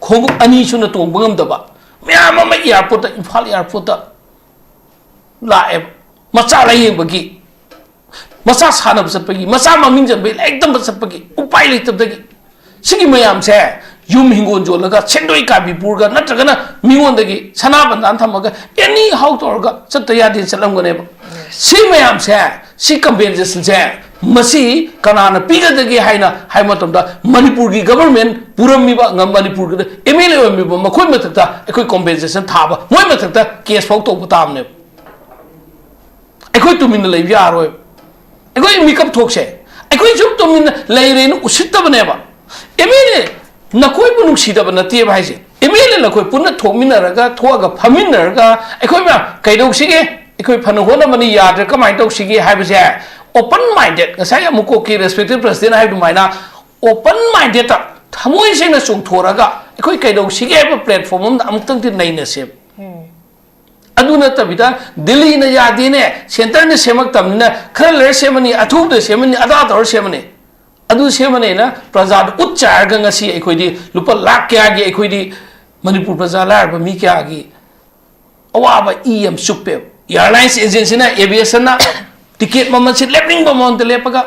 ꯈꯣꯡꯎꯞ ꯑꯅꯤ ꯁꯨꯅ ꯇꯣꯡꯕ ꯉꯝꯗꯕ ꯃꯌꯥꯝ ꯑꯃ ꯑꯦꯌꯥꯔꯄꯣꯔꯠꯇ, ꯏꯝꯐꯥꯜ ꯑꯦꯌꯥꯔꯄꯣꯔꯠꯇ ꯂꯥꯛꯑꯦꯕ꯫ ꯃꯆꯥ ꯂꯥꯏꯌꯦꯡꯕꯒꯤ, ꯃꯆꯥ ꯁꯥꯟꯅꯕ ꯆꯠꯄꯒꯤ, ꯃꯆꯥ ꯃꯃꯤꯡ ꯆꯟꯕꯒꯤ, ꯂꯥꯏꯔꯤꯛ ꯇꯝꯕ ꯆꯠꯄꯒꯤ ꯎꯄꯥꯏ ꯂꯩꯇꯕꯗꯒꯤ꯫ ꯁꯤꯒꯤ ꯃꯌꯥꯝꯁꯦ ꯌꯨꯝ ꯍꯤꯡꯒꯣꯜ ꯌꯣꯜꯂꯒ, ꯁꯦꯟꯗꯣꯏ ꯀꯥꯕꯤ ꯄꯨꯔꯒ, ꯅꯠꯇ꯭ꯔꯒꯅ ꯃꯤꯉꯣꯟꯗꯒꯤ ꯁꯅꯥ ꯕꯟꯗꯥꯟ ꯊꯝꯃꯒ ꯑꯦꯅꯤ ꯍꯥꯎ ꯇꯧꯔꯒ ꯆꯠꯇ ꯌꯥꯗꯦ ꯆꯠꯂꯝꯒꯅꯦꯕ꯫ ꯁꯤ ꯃꯌꯥꯝꯁꯦ, ꯁꯤ ꯀꯝꯄꯦꯟꯁꯦꯁꯟꯁꯦ ꯃꯁꯤ ꯀꯅꯥꯅ ꯄꯤꯒꯗꯒꯦ ꯍꯥꯏꯅ ꯍꯥꯏꯕ ꯃꯇꯝꯗ ꯃꯅꯤꯄꯨꯔꯒꯤ ꯒꯕꯔꯃꯦꯟ ꯄꯨꯔꯝꯃꯤꯕ, ꯉꯝ-, ꯃꯅꯤꯄꯨꯔꯒꯤꯗ ꯑꯦꯝ ꯑꯦꯜ ꯑꯦ ꯑꯣꯏꯔꯝꯃꯤꯕ ꯃꯈꯣꯏ ꯃꯊꯛꯇ ꯑꯩꯈꯣꯏ ꯀꯣꯝꯄꯦꯟꯁꯦꯁꯟ ꯊꯥꯕ, ꯃꯣꯏ ꯃꯊꯛꯇ ꯀꯦꯁ ꯐꯥꯎ ꯇꯧꯕ ꯇꯥꯕꯅꯦꯕ꯫ ꯑꯩꯈꯣꯏ ꯇꯨꯃꯤꯟꯅ ꯂꯩꯕ ꯌꯥꯔꯣꯏ꯫ ꯑꯩꯈꯣꯏ ꯃꯤꯀꯞ ꯊꯣꯛꯁꯦ꯫ ꯑꯩꯈꯣꯏ ꯁꯨꯝ ꯇꯨꯃꯤꯟꯅ ꯂꯩꯔꯦꯅ ꯎꯁꯤꯠꯇꯕꯅꯦꯕ꯫ ꯑꯦꯝ ꯑꯦꯜ ꯑꯦ ꯅꯈꯣꯏꯕꯨ ꯅꯨꯡꯁꯤꯗꯕ ꯅꯠꯇꯦꯕ ꯍꯥꯏꯁꯦ꯫ ꯑꯦꯝ ꯑꯦꯜ ꯑꯦ ꯅꯈꯣꯏ ꯄꯨꯟꯅ ꯊꯣꯛꯃꯤꯟꯅꯔꯒ, ꯊꯣꯛꯑꯒ ꯐꯝꯃꯤꯟꯅꯔꯒ ꯑꯩꯈꯣꯏ ꯃꯌꯥꯝ ꯀꯩꯗꯧꯁꯤꯒꯦ? ꯑꯩꯈꯣꯏ ꯐꯅ ꯍꯣꯠꯅꯕꯅꯤ, ꯌꯥꯗ꯭ꯔꯦ, ꯀꯃꯥꯏꯅ ꯇꯧꯁꯤꯒꯦ ꯍꯥꯏꯕꯁꯦ ꯑꯣꯄꯟ ꯃꯥꯏꯟꯗꯦꯠ, ꯉꯁꯥꯏ ꯑꯃꯨꯛ ꯀꯣꯛꯀꯤ ꯔꯦꯁꯄꯦꯛꯇꯦꯠ ꯄ꯭ꯔꯁꯤꯗꯦꯟ ꯍꯥꯏꯕ ꯑꯗꯨꯃꯥꯏꯅ ꯑꯣꯄꯟ ꯃꯥꯏꯟꯗꯦꯠꯇ, ꯊꯃꯣꯏ ꯁꯦꯡꯅ ꯆꯣꯡꯊꯣꯔꯒ ꯑꯩꯈꯣꯏ ꯀꯩꯗꯧꯁꯤꯒꯦ ꯍꯥꯏꯕ ꯄ꯭ꯂꯦꯠꯐꯣꯝ ꯑꯃꯗ ꯑꯃꯨꯛꯇꯪꯗꯤ ꯅꯩꯅꯁꯦꯕ꯫ ꯑꯗꯨ ꯅꯠꯇꯕꯤꯗ ꯗꯤꯜꯂꯤꯅ ꯌꯥꯗꯦꯅꯦ, ꯁꯦꯟꯇꯔꯅ ꯁꯦꯝꯃꯛꯇꯕꯅꯤꯅ ꯈꯔ ꯂꯩꯔ ꯁꯦꯝꯃꯅꯤ, ꯑꯊꯨꯕꯗ ꯁꯦꯝꯃꯅꯤ, ꯑꯗꯥ ꯇꯧꯔ ꯁꯦꯝꯃꯅꯤ꯫ ꯑꯗꯨ ꯁꯦꯝꯃꯅꯦꯅ ꯄ꯭ꯔꯖꯥꯗ ꯎꯠ ꯆꯥꯏꯔꯒ ꯉꯁꯤ ꯑꯩꯈꯣꯏꯗꯤ ꯂꯨꯄꯥ ꯂꯥꯈ ꯀꯌꯥꯒꯤ, ꯑꯩꯈꯣꯏꯗꯤ ꯃꯅꯤꯄꯨꯔ ꯄ꯭ꯔꯖꯥ ꯂꯥꯏꯔꯕ ꯃꯤ ꯀꯌꯥꯒꯤ ꯑꯋꯥꯕ ꯏ ꯌꯥꯝ ꯆꯨꯞꯄꯦꯕ꯫ ꯑꯦꯌꯥꯔꯂꯥꯏꯟꯁ ꯑꯦꯖꯦꯟꯁꯤꯅ, ꯑꯦꯚꯤꯌꯦꯁꯟꯅ ꯇꯤꯀꯦꯠ ꯃꯃꯜꯁꯤ ꯂꯦꯞꯅꯤꯡꯕ ꯃꯃꯜꯗ ꯂꯦꯞꯄꯒ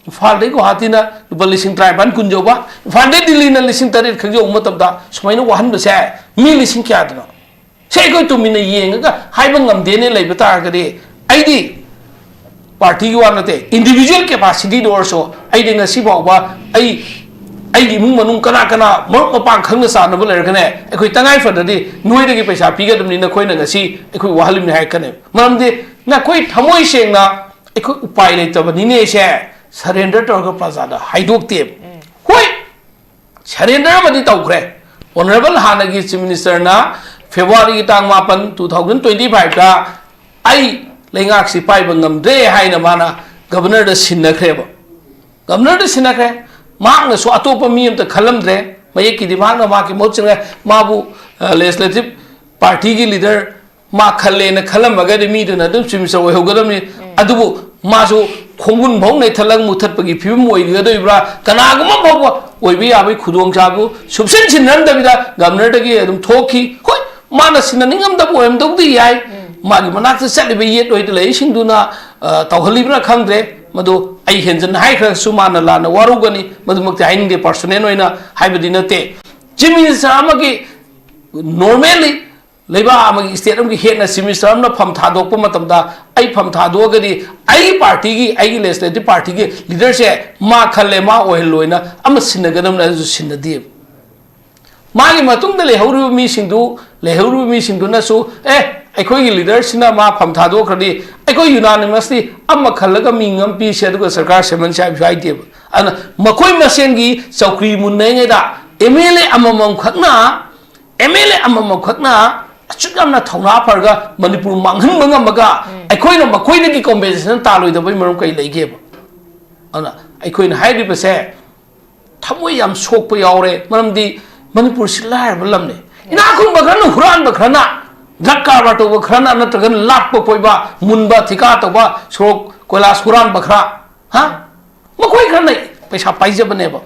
ꯏꯝꯐꯥꯜꯗꯒꯤ ꯒꯨꯋꯥꯍꯥꯇꯤꯅ ꯂꯨꯄꯥ ꯂꯤꯁꯤꯡ ꯇꯔꯥꯅꯤꯄꯥꯟ ꯀꯨꯟ ꯌꯧꯕ, ꯏꯝꯐꯥꯜꯗꯒꯤ ꯗꯤꯜꯂꯤꯅ ꯂꯤꯁꯤꯡ ꯇꯔꯦꯠ ꯈꯛ ꯌꯧꯕ ꯃꯇꯝꯗ ꯁꯨꯃꯥꯏꯅ ꯋꯥꯍꯟꯕꯁꯦ ꯃꯤ ꯂꯤꯁꯤꯡ ꯀꯌꯥꯗꯅꯣ? ꯁꯤ ꯑꯩꯈꯣꯏ ꯇꯨꯃꯤꯟꯅ ꯌꯦꯡꯉꯒ ꯍꯥꯏꯕ ꯉꯝꯗꯦꯅ ꯂꯩꯕ ꯇꯥꯔꯒꯗꯤ, ꯑꯩꯗꯤ ꯄꯥꯔꯇꯤꯒꯤ ꯋꯥ ꯅꯠꯇꯦ, ꯏꯟꯗꯤꯚꯤꯖꯨꯋꯦꯜ ꯀꯦꯄꯥꯁꯤꯇꯤꯗ ꯑꯣꯏꯔꯁꯨ, ꯑꯩꯗꯤ ꯉꯁꯤ ꯐꯥꯎꯕ ꯑꯩ, ꯑꯩꯒꯤ ꯏꯃꯨꯡ ꯃꯅꯨꯡ ꯀꯅꯥ ꯀꯅꯥ ꯃꯔꯨꯞ ꯃꯄꯥꯡ ꯈꯪꯅ ꯆꯥꯟꯅꯕ ꯂꯩꯔꯒꯅꯦ, ꯑꯩꯈꯣꯏ ꯇꯉꯥꯏ ꯐꯗ꯭ꯔꯗꯤ ꯅꯣꯏꯗꯒꯤ ꯄꯩꯁꯥ ꯄꯤꯒꯗꯕꯅꯤ, ꯅꯈꯣꯏꯅ ꯉꯁꯤ ꯑꯩꯈꯣꯏ ꯋꯥꯍꯜꯂꯤꯕꯅꯤ ꯍꯥꯏꯔꯛꯀꯅꯦꯕ꯫ ꯃꯔꯝꯗꯤ ꯅꯈꯣꯏ ꯊꯃꯣꯏ ꯁꯦꯡꯅ ꯑꯩꯈꯣꯏ ꯎꯄꯥꯏ ꯂꯩꯇꯕꯅꯤꯅꯦꯁꯦ ꯁꯔꯦꯟꯗꯔ ꯇꯧꯔꯒ ꯄ꯭ꯔꯖꯥꯗ ꯍꯥꯏꯗꯣꯛꯇꯦꯕ꯫ ꯍꯣꯏ, ꯁꯔꯦꯟꯗꯔ ꯑꯃꯗꯤ ꯇꯧꯈ꯭ꯔꯦ꯫ ꯑꯣꯅꯔꯦꯕꯜ ꯍꯥꯟꯅꯒꯤ ꯆꯤꯐ ꯃꯤꯅꯤꯁꯇꯔꯅ ꯐꯦꯕ꯭ꯔꯨꯋꯥꯔꯤꯒꯤ ꯇꯥꯡ ꯃꯥꯄꯟ, ꯇꯨ ꯊꯥꯎꯖꯟ ꯇ꯭ꯋꯦꯟꯇꯤ ꯐꯥꯏꯚꯇ ꯑꯩ ꯂꯩꯉꯥꯛꯁꯤ ꯄꯥꯏꯕ ꯉꯝꯗ꯭ꯔꯦ ꯍꯥꯏꯅ ꯃꯥꯅ ꯒꯕꯔꯅꯔꯗ ꯁꯤꯟꯅꯈ꯭ꯔꯦꯕ꯫ ꯒꯕꯔꯅꯔꯗ ꯁꯤꯟꯅꯈ꯭ꯔꯦ꯫ ꯃꯍꯥꯛꯅꯁꯨ ꯑꯇꯣꯞꯄ ꯃꯤ ꯑꯝꯇ ꯈꯜꯂꯝꯗ꯭ꯔꯦ꯫ ꯃꯌꯦꯛꯀꯤꯗꯤ ꯃꯍꯥꯛꯅ ꯃꯍꯥꯛꯀꯤ ꯃꯍꯨꯠ ꯁꯤꯟꯈ꯭ꯔꯦ꯫ ꯃꯥꯕꯨ ꯂꯦꯖꯤꯁꯂꯦꯇꯤꯚ ꯄꯥꯔꯇꯤꯒꯤ ꯂꯤꯗꯔ ꯃꯥ ꯈꯜꯂꯦꯅ ꯈꯜꯂꯝꯃꯒꯗꯤ ꯃꯤꯗꯨꯅ ꯑꯗꯨꯝ ꯆꯤꯐ ꯃꯤꯅꯤꯁꯇꯔ ꯑꯣꯏꯍꯧꯒꯗꯕꯅꯤ꯫ ꯑꯗꯨꯕꯨ ꯃꯥꯁꯨ ꯈꯣꯡꯒꯨꯟ ꯐꯥꯎ ꯅꯩꯊꯠꯂꯒ ꯃꯨꯊꯠꯄꯒꯤ ꯐꯤꯕꯝ ꯑꯣꯏꯒꯗꯧꯔꯤꯕ꯭ꯔꯥ? ꯀꯅꯥꯒꯨꯝꯕ ꯐꯥꯎꯕ ꯑꯣꯏꯕ ꯌꯥꯕꯒꯤ ꯈꯨꯗꯣꯡꯆꯥꯕꯗꯨ ꯁꯨꯞꯁꯤꯟ ꯁꯤꯟꯅꯔꯝꯗꯕꯤꯗ ꯒꯕꯔꯅꯔꯗꯒꯤ ꯑꯗꯨꯝ ꯊꯣꯛꯈꯤ꯫ ꯍꯣꯏ, ꯃꯥꯅ ꯁꯤꯟꯅꯅꯤꯡꯉꯝꯗꯕ ꯑꯣꯏꯔꯝꯗꯧꯗꯤ ꯌꯥꯏ꯫ ꯃꯥꯒꯤ ꯃꯅꯥꯛꯇ ꯆꯠꯂꯤꯕ ꯌꯦꯠ ꯑꯣꯏꯗ ꯂꯩꯔꯤꯁꯤꯡꯗꯨꯅ, ꯑ, ꯇꯧꯍꯜꯂꯤꯕ꯭ꯔꯥ ꯈꯪꯗ꯭ꯔꯦ꯫ ꯃꯗꯨ ꯑꯩ ꯍꯦꯟꯖꯟꯅ ꯍꯥꯏꯈ꯭ꯔꯒꯁꯨ ꯃꯥꯅ ꯂꯥꯟꯅ ꯋꯥꯔꯧꯒꯅꯤ꯫ ꯃꯗꯨꯃꯛꯇꯤ ꯍꯥꯏꯅꯤꯡꯗꯦ, ꯄꯔꯁꯣꯅꯦꯜ ꯑꯣꯏꯅ ꯍꯥꯏꯕꯗꯤ ꯅꯠꯇꯦ꯫ ꯆꯤꯐ ꯃꯤꯅꯤꯁꯇꯔ ꯑꯃꯒꯤ ꯅꯣꯔꯃꯦꯜꯂꯤ ꯂꯩꯕꯥꯛ ꯑꯃꯒꯤ, ꯁ꯭ꯇꯦꯠ ꯑꯃꯒꯤ ꯍꯦꯠꯅ ꯆꯤꯐ ꯃꯤꯅꯤꯁꯇꯔ ꯑꯃꯅ ꯐꯝ ꯊꯥꯗꯣꯛꯄ ꯃꯇꯝꯗ, ꯑꯩ ꯐꯝ ꯊꯥꯗꯣꯛꯑꯒꯗꯤ ꯑꯩꯒꯤ ꯄꯥꯔꯇꯤꯒꯤ, ꯑꯩꯒꯤ ꯂꯦꯖꯤꯁꯂꯦꯇꯤꯚ ꯄꯥꯔꯇꯤꯒꯤ ꯂꯤꯗꯔꯁꯦ ꯃꯥ ꯈꯜꯂꯦ, ꯃꯥ ꯑꯣꯏꯍꯜꯂꯣꯏꯅ ꯑꯃ ꯁꯤꯟꯅꯒꯗꯕꯅꯤ, ꯑꯗꯨꯁꯨ ꯁꯤꯟꯅꯗꯦꯕ꯫ ꯃꯥꯒꯤ ꯃꯇꯨꯡꯗ ꯂꯩꯍꯧꯔꯤꯕ ꯃꯤꯁꯤꯡꯗꯨ, ꯂꯩꯍꯧꯔꯤꯕ ꯃꯤꯁꯤꯡꯗꯨꯅꯁꯨ, "ꯑꯦ, ꯑꯩꯈꯣꯏꯒꯤ ꯂꯤꯗꯔꯁꯤꯅ ꯃꯥ ꯐꯝ ꯊꯥꯗꯣꯛꯈ꯭ꯔꯗꯤ ꯑꯩꯈꯣꯏ ꯌꯨꯅꯥꯅꯤꯃꯁꯂꯤ ꯑꯃ ꯈꯜꯂꯒ ꯃꯤꯡ ꯑꯃ ꯄꯤꯁꯦ, ꯑꯗꯨꯒ ꯁꯔꯀꯥꯔ ꯁꯦꯝꯍꯟꯁꯦ" ꯍꯥꯏꯕꯁꯨ ꯍꯥꯏꯗꯦꯕ꯫ ꯑꯗꯨꯅ ꯃꯈꯣꯏ ꯃꯁꯦꯟꯒꯤ ꯆꯧꯀ꯭ꯔꯤ ꯃꯨꯟꯅꯔꯤꯉꯩꯗ ꯑꯦꯝ ꯑꯦꯜ ꯑꯦ ꯑꯃꯃꯝ ꯈꯛꯅ ꯑꯦꯝ ꯑꯦꯜ ꯑꯦ ꯑꯃꯃꯝ ꯈꯛꯅ ꯑꯁꯨꯛ ꯌꯥꯝꯅ ꯊꯧꯅꯥ ꯐꯔꯒ ꯃꯅꯤꯄꯨꯔ ꯃꯥꯡꯍꯟꯕ ꯉꯝꯃꯒ, ꯑꯩꯈꯣꯏꯅ ꯃꯈꯣꯏꯗꯒꯤ ꯀꯣꯝꯄꯦꯟꯁꯦꯁꯟ ꯇꯥꯜꯂꯣꯏꯗꯕꯒꯤ ꯃꯔꯝ ꯀꯔꯤ ꯂꯩꯒꯦꯕ? ꯑꯗꯨꯅ ꯑꯩꯈꯣꯏꯅ ꯍꯥꯏꯔꯤꯕꯁꯦ ꯊꯃꯣꯏ ꯌꯥꯝ ꯁꯣꯛꯄ ꯌꯥꯎꯔꯦ꯫ ꯃꯔꯝꯗꯤ ꯃꯅꯤꯄꯨꯔꯁꯤ ꯂꯥꯏꯔꯕ ꯂꯝꯅꯦ꯫ ꯏꯅꯥꯛ ꯈꯨꯟꯕ ꯈꯔꯅ ꯍꯨꯔꯥꯟꯕ ꯈꯔꯅ, ꯗ꯭ꯔꯒ ꯀꯔꯕꯥꯔ ꯇꯧꯕ ꯈꯔꯅ, ꯅꯠꯇ꯭ꯔꯒꯅ ꯂꯥꯛꯄ ꯀꯣꯏꯕ, ꯃꯨꯟꯕ ꯊꯤꯀꯥ ꯇꯧꯕ, ꯁꯣꯔꯣꯛ ꯀꯣꯏꯂꯥꯁ ꯍꯨꯔꯥꯟꯕ ꯈꯔ, ꯍꯥ? ꯃꯈꯣꯏ ꯈꯔꯅ ꯄꯩꯁꯥ ꯄꯥꯏꯖꯕꯅꯦꯕ꯫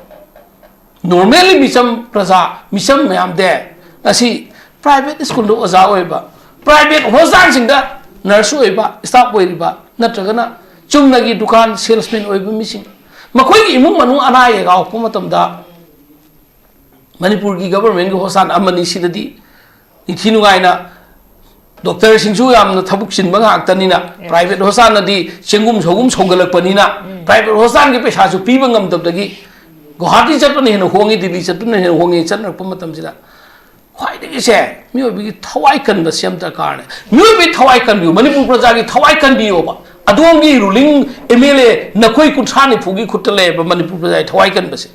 ꯅꯣꯔꯃꯦꯜꯂꯤ ꯃꯤꯆꯝ ꯄ꯭ꯔꯖꯥ, ꯃꯤꯆꯝ ꯃꯌꯥꯝꯗꯤ ꯉꯁꯤ ꯄ꯭ꯔꯥꯏꯚꯦꯠ ꯁ꯭ꯀꯨꯜꯗ ꯑꯣꯖꯥ ꯑꯣꯏꯕ, ꯄ꯭ꯔꯥꯏꯚꯦꯠ ꯍꯣꯁꯄꯤꯇꯥꯜꯁꯤꯡꯗ ꯅꯔꯁ ꯑꯣꯏꯕ ꯁ꯭ꯇꯥꯐ ꯑꯣꯏꯔꯤꯕ, ꯅꯠꯇ꯭ꯔꯒꯅ ꯆꯨꯝꯅꯒꯤ ꯗꯨꯀꯥꯟ ꯁꯦꯜꯁꯃꯦꯟ ꯑꯣꯏꯕ ꯃꯤꯁꯤꯡ, ꯃꯈꯣꯏꯒꯤ ꯏꯃꯨꯡ ꯃꯅꯨꯡ ꯑꯅꯥ ꯑꯌꯦꯛ ꯌꯥꯎꯔꯛꯄ ꯃꯇꯝꯗ ꯃꯅꯤꯄꯨꯔꯒꯤ ꯒꯚꯔꯟꯃꯦꯟꯒꯤ ꯍꯣꯁꯄꯤꯇꯥꯜ ꯑꯃꯅꯤ ꯁꯤꯗꯗꯤ ꯅꯤꯡꯊꯤ ꯅꯨꯡꯉꯥꯏꯅ, ꯗꯣꯛꯇꯔꯁꯤꯡꯁꯨ ꯌꯥꯝꯅ ꯊꯕꯛ ꯆꯤꯟꯕ ꯉꯥꯛꯇꯅꯤꯅ, ꯄ꯭ꯔꯥꯏꯚꯦꯠ ꯍꯣꯁꯄꯤꯇꯥꯜꯅꯗꯤ ꯆꯦꯡꯒꯨꯝ ꯁꯧꯒꯨꯝ ꯁꯧꯒꯠꯂꯛꯄꯅꯤꯅ, ꯄ꯭ꯔꯥꯏꯚꯦꯠ ꯍꯣꯁꯄꯤꯇꯥꯜꯒꯤ ꯄꯩꯁꯥꯁꯨ ꯄꯤꯕ ꯉꯝꯗꯕꯗꯒꯤ ꯒꯨꯋꯥꯍꯥꯇꯤ ꯆꯠꯄꯅ ꯍꯦꯟꯅ ꯍꯣꯡꯉꯤ, ꯗꯤꯜꯂꯤ ꯆꯠꯄꯅ ꯍꯦꯟꯅ ꯍꯣꯡꯉꯤ ꯆꯠꯅꯔꯛꯄ ꯃꯇꯝꯁꯤꯗ, ꯈ꯭ꯋꯥꯏꯗꯒꯤꯁꯦ ꯃꯤꯑꯣꯏꯕꯒꯤ ꯊꯋꯥꯏ ꯀꯟꯕꯁꯤ ꯌꯥꯝ ꯗꯔꯀꯥꯔꯅꯦ꯫ ꯃꯤꯑꯣꯏꯕꯒꯤ ꯊꯋꯥꯏ ꯀꯟꯕꯤꯌꯨ, ꯃꯅꯤꯄꯨꯔ ꯄ꯭ꯔꯖꯥꯒꯤ ꯊꯋꯥꯏ ꯀꯟꯕꯤꯌꯣꯕ꯫ ꯑꯗꯣꯝꯒꯤ ꯔꯨꯂꯤꯡ ꯑꯦꯝ ꯑꯦꯜ ꯑꯦ ꯅꯈꯣꯏ ꯀꯨꯟꯊ꯭ꯔꯥ ꯅꯤꯐꯨꯒꯤ ꯈꯨꯠꯇ ꯂꯩꯌꯦꯕ ꯃꯅꯤꯄꯨꯔ ꯄ꯭ꯔꯖꯥꯒꯤ ꯊꯋꯥꯏ ꯀꯟꯕꯁꯦ꯫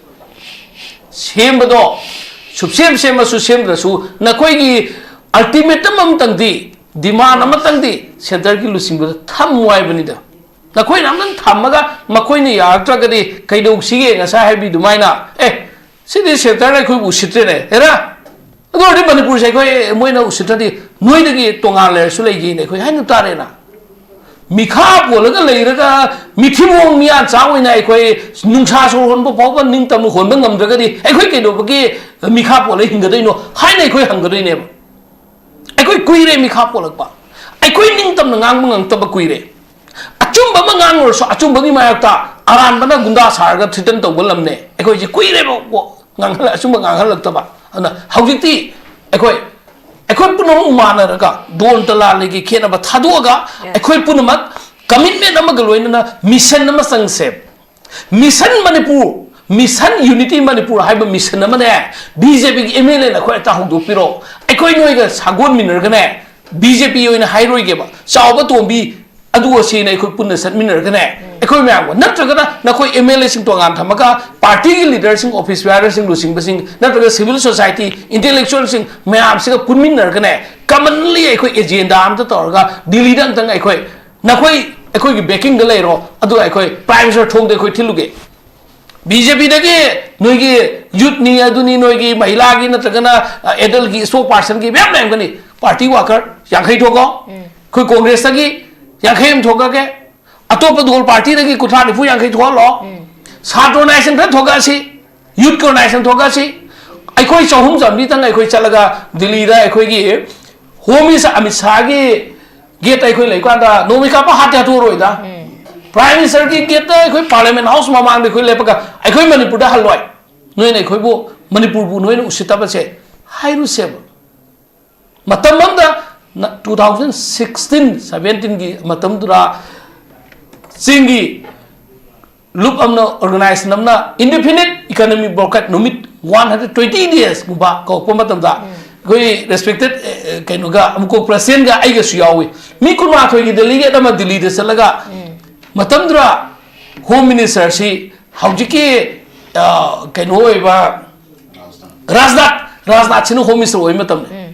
ꯁꯦꯝꯕꯗꯣ ꯁꯨꯞꯁꯦꯝ ꯁꯦꯝꯃꯁꯨ ꯁꯦꯝꯗ꯭ꯔꯁꯨ, ꯅꯈꯣꯏꯒꯤ ꯑꯜꯇꯤꯃꯦꯇꯝ ꯑꯃꯇꯪꯗꯤ, ꯗꯤꯃꯥꯟ ꯑꯃꯇꯪꯗꯤ ꯁꯦꯟꯇꯔꯒꯤ ꯂꯨꯆꯤꯡꯕꯗ ꯊꯝꯃꯨ ꯍꯥꯏꯕꯅꯤꯗ꯫ ꯅꯈꯣꯏꯅ ꯑꯃꯇꯪ ꯊꯝꯃꯒ ꯃꯈꯣꯏꯅ ꯌꯥꯔꯛꯇ꯭ꯔꯒꯗꯤ ꯀꯩꯗꯧꯁꯤꯒꯦ? ꯉꯁꯥꯏ ꯍꯥꯏꯕꯤ ꯑꯗꯨꯃꯥꯏꯅ, "ꯑꯦ, ꯁꯤꯗꯤ ꯁꯦꯟꯇꯔꯅ ꯑꯩꯈꯣꯏꯕꯨ ꯎꯁꯤꯠꯇ꯭ꯔꯦꯅꯦ, ꯍꯦꯔꯥ, ꯑꯗꯨ ꯑꯣꯏꯔꯗꯤ ꯃꯅꯤꯄꯨꯔꯁꯦ ꯑꯩꯈꯣꯏ, ꯃꯣꯏꯅ ꯎꯁꯤꯠꯇ꯭ꯔꯗꯤ ꯅꯣꯏꯗꯒꯤ ꯇꯣꯉꯥꯟ ꯂꯩꯔꯁꯨ ꯂꯩꯒꯦꯅ" ꯑꯩꯈꯣꯏ ꯍꯥꯏꯅ ꯇꯥꯔꯦꯅ꯫ ꯃꯤꯈꯥ ꯄꯣꯜꯂꯒ ꯂꯩꯔꯒ, ꯃꯤꯊꯤꯕꯣꯡ ꯃꯤꯌꯥꯟꯆꯥ ꯑꯣꯏꯅ ꯑꯩꯈꯣꯏ ꯅꯨꯡꯁꯥ ꯁꯣꯔ ꯍꯣꯟꯕ ꯐꯥꯎꯕ ꯅꯤꯡꯇꯝꯅ ꯍꯣꯟꯕ ꯉꯝꯗ꯭ꯔꯒꯗꯤ ꯑꯩꯈꯣꯏ ꯀꯩꯗꯧꯕꯒꯤ ꯃꯤꯈꯥ ꯄꯣꯜꯂ ꯍꯤꯡꯒꯗꯣꯏꯅꯣ ꯍꯥꯏꯅ ꯑꯩꯈꯣꯏ ꯍꯪꯒꯗꯣꯏꯅꯦꯕ꯫ ꯑꯩꯈꯣꯏ ꯀꯨꯏꯔꯦ ꯃꯤꯈꯥ ꯄꯣꯜꯂꯛꯄ꯫ ꯑꯩꯈꯣꯏ ꯅꯤꯡꯇꯝꯅ ꯉꯥꯡꯕ ꯉꯝꯃꯛꯇꯕ ꯀꯨꯏꯔꯦ꯫ ꯑꯆꯨꯝꯕ ꯑꯃ ꯉꯥꯡꯉꯨꯔꯁꯨ ꯑꯆꯨꯝꯕꯒꯤ ꯃꯥꯌꯣꯛꯇ ꯑꯔꯥꯟꯕꯅ ꯒꯨꯟꯗꯥ ꯁꯥꯔꯒ ꯊ꯭ꯔꯤꯇꯟ ꯇꯧꯕ ꯂꯝꯅꯦ꯫ ꯑꯩꯈꯣꯏꯁꯦ ꯀꯨꯏꯔꯦꯕ ꯉꯥꯡꯍꯜꯂ-, ꯑꯆꯨꯝꯕ ꯉꯥꯡꯍꯜꯂꯛꯇꯕ꯫ ꯑꯗꯨꯅ ꯍꯧꯖꯤꯛꯇꯤ ꯑꯩꯈꯣꯏ, ꯑꯩꯈꯣꯏ ꯄꯨꯝꯅꯃꯛ ꯃꯥꯟꯅꯔꯒ ꯗꯣꯟ ꯇꯂꯥꯟꯂꯤꯒꯤ ꯈꯦꯠꯅꯕ ꯊꯥꯗꯣꯛꯑꯒ, ꯑꯩꯈꯣꯏ ꯄꯨꯝꯅꯃꯛ ꯀꯃꯤꯠꯃꯦꯟ ꯑꯃꯒ ꯂꯣꯏꯅꯅ ꯃꯤꯁꯟ ꯑꯃ ꯆꯪꯁꯦ꯫ Mission Manipur, mission unity Manipur ꯍꯥꯏꯕ ꯃꯤꯁꯟ ꯑꯃꯅꯦ ꯕꯤ ꯖꯦ ꯄꯤꯒꯤ ꯑꯦꯝ ꯑꯦꯜ ꯑꯦꯅ ꯑꯩꯈꯣꯏ ꯑꯝꯇ ꯍꯧꯗꯣꯛꯄꯤꯔꯣ꯫ ꯑꯩꯈꯣꯏ ꯅꯣꯏꯒ ꯁꯥꯒꯣꯟꯃꯤꯟꯅꯔꯒꯅꯦ, ꯕꯤ ꯖꯦ ꯄꯤ ꯑꯣꯏꯅ ꯍꯥꯏꯔꯣꯏꯒꯦꯕ, ꯆꯥꯎꯕ ꯇꯣꯝꯕꯤ ꯑꯗꯨ ꯑꯁꯤꯅ ꯑꯩꯈꯣꯏ ꯄꯨꯟꯅ ꯆꯠꯃꯤꯟꯅꯔꯒꯅꯦ, ꯑꯩꯈꯣꯏ ꯃꯌꯥꯝꯒ, ꯅꯠꯇ꯭ꯔꯒꯅ ꯅꯈꯣꯏ ꯑꯦꯝ ꯑꯦꯜ ꯑꯦꯁꯤꯡ ꯇꯣꯉꯥꯟ ꯊꯝꯃꯒ ꯄꯥꯔꯇꯤꯒꯤ ꯂꯤꯗꯔꯁꯤꯡ, ꯑꯣꯐꯤꯁ ꯕꯤꯌꯥꯔꯁꯤꯡ, ꯂꯨꯆꯤꯡꯕꯁꯤꯡ, ꯅꯠꯇ꯭ꯔꯒ ꯁꯤꯚꯤꯜ ꯁꯣꯁꯥꯏꯇꯤ ꯏꯟꯇꯦꯂꯦꯛꯆꯨꯋꯦꯜꯁꯤꯡ ꯃꯌꯥꯝꯁꯤꯒ ꯄꯨꯟꯃꯤꯟꯅꯔꯒꯅꯦ, ꯀꯃꯟꯂꯤ ꯑꯩꯈꯣꯏ ꯑꯦꯖꯦꯟꯗꯥ ꯑꯝꯇ ꯇꯧꯔꯒ ꯗꯤꯜꯂꯤꯗ ꯑꯝꯇꯪ ꯑꯩꯈꯣꯏ, ꯅꯈꯣꯏ ꯑꯩꯈꯣꯏꯒꯤ ꯕꯦꯀꯤꯡꯗ ꯂꯩꯔꯣ, ꯑꯗꯨꯒ ꯑꯩꯈꯣꯏ ꯄ꯭ꯔꯥꯏꯝ ꯃꯤꯅꯤꯁꯇꯔ ꯊꯣꯡꯗ ꯑꯩꯈꯣꯏ ꯊꯤꯜꯂꯨꯒꯦ꯫ ꯕꯤ ꯖꯦ ꯄꯤꯗꯒꯤ ꯅꯣꯏꯒꯤ ꯌꯨꯠꯅꯤ, ꯑꯗꯨꯅꯤ, ꯅꯣꯏꯒꯤ ꯃꯍꯤꯂꯥꯒꯤ ꯅꯠꯇ꯭ꯔꯒꯅ, ꯑ, ꯑꯦꯗꯜꯒꯤ ꯏꯁꯄꯣꯛ ꯄꯥꯔꯁꯟꯒꯤ ꯃꯌꯥꯝ ꯂꯩꯔꯝꯒꯅꯤ꯫ ꯄꯥꯔꯇꯤ ꯋꯥꯀꯔ ꯌꯥꯡꯈꯩ ꯊꯣꯛꯑꯣ꯫ ꯑꯩꯈꯣꯏ ꯀꯣꯡꯒ꯭ꯔꯦꯁꯇꯒꯤ ꯌꯥꯡꯈꯩ ꯑꯃ ꯊꯣꯛꯑꯒꯦ꯫ ꯑꯇꯣꯞꯄ ꯗꯣꯜ ꯄꯥꯔꯇꯤꯗꯒꯤ ꯀꯨꯟꯊ꯭ꯔꯥ ꯅꯤꯐꯨ ꯌꯥꯡꯈꯩ ꯊꯣꯛꯍꯜꯂꯣ꯫ ꯁꯥꯇ꯭ꯔ ꯑꯣꯔꯒꯅꯥꯏꯖꯦꯁꯟ ꯈꯔ ꯊꯣꯛꯂꯛꯑꯁꯤ, ꯌꯨꯠꯀꯤ ꯑꯣꯔꯒꯅꯥꯏꯖꯦꯁꯟ ꯊꯣꯛꯂꯛꯑꯁꯤ꯫ ꯑꯩꯈꯣꯏ ꯆꯍꯨꯝ ꯆꯥꯃꯔꯤꯇꯪ ꯑꯩꯈꯣꯏ ꯆꯠꯂꯒ ꯗꯤꯜꯂꯤꯗ ꯑꯩꯈꯣꯏꯒꯤ ꯍꯣꯝ ꯃꯤꯅꯤꯁꯇꯔ ꯑꯃꯤꯠ ꯁꯥꯍꯒꯤ ꯒꯦꯠꯇ ꯑꯩꯈꯣꯏ ꯂꯩꯀꯥꯟꯗ ꯅꯣꯡꯃꯩ ꯀꯥꯞꯄ ꯍꯥꯠꯇꯦ ꯍꯥꯠꯇꯣꯛꯑꯔꯣꯏꯗ꯫ ꯄ꯭ꯔꯥꯏꯝ ꯃꯤꯅꯤꯁꯇꯔꯒꯤ ꯒꯦꯠꯇ ꯑꯩꯈꯣꯏ ꯄꯥꯔꯂꯤꯌꯥꯃꯦꯟ ꯍꯥꯎꯁ ꯃꯃꯥꯡꯗ ꯑꯩꯈꯣꯏ ꯂꯦꯞꯄꯒ ꯑꯩꯈꯣꯏ ꯃꯅꯤꯄꯨꯔꯗ ꯍꯜꯂꯣꯏ꯫ ꯅꯣꯏꯅ ꯑꯩꯈꯣꯏꯕꯨ, ꯃꯅꯤꯄꯨꯔꯕꯨ ꯅꯣꯏꯅ ꯎꯁꯤꯠꯇꯕꯁꯦ ꯍꯥꯏꯔꯨꯁꯦꯕ꯫ ꯃꯇꯝ ꯑꯃꯗ ꯇꯨ ꯊꯥꯎꯖꯟ ꯁꯤꯛꯁꯇꯤꯟ ꯁꯚꯦꯟꯇꯤꯟꯒꯤ ꯃꯇꯝꯗꯨꯗ ꯆꯤꯡꯒꯤ ꯂꯨꯞ ꯑꯃꯅ, ꯑꯣꯔꯒꯅꯥꯏꯖꯦꯁꯟ ꯑꯃꯅ indefinite economic blockade ꯅꯨꯃꯤꯠ ꯋꯥꯟ ꯍꯟꯗ꯭ꯔꯦꯠ ꯇ꯭ꯋꯦꯟꯇꯤ ꯗꯦꯖꯀꯨꯝꯕ ꯀꯧꯔꯛꯄ ꯃꯇꯝꯗ ꯑꯩꯈꯣꯏ ꯔꯦꯁꯄꯦꯛꯇꯦꯠ ꯀꯩꯅꯣꯒ ꯑꯃꯨꯛꯀꯣꯛ ꯄ꯭ꯔꯁꯤꯗꯦꯟꯒ ꯑꯩꯒꯁꯨ ꯌꯥꯎꯏ꯫ ꯃꯤ ꯀꯨꯟꯃꯥꯊꯣꯏꯒꯤ ꯗꯦꯂꯤꯒꯦꯠ ꯑꯃ ꯗꯤꯜꯂꯤꯗ ꯆꯠꯂꯒ ꯃꯇꯝꯗꯨꯗ ꯍꯣꯝ ꯃꯤꯅꯤꯁꯇꯔꯁꯤ ꯍꯧꯖꯤꯛꯀꯤ, ꯑ, ꯀꯩꯅꯣ ꯑꯣꯏꯕ ꯔꯥꯖꯅꯥꯊ, ꯔꯥꯖꯅꯥꯊ ꯁꯤꯅ ꯍꯣꯝ ꯃꯤꯅꯤꯁꯇꯔ ꯑꯣꯏꯕ ꯃꯇꯝꯅꯤ꯫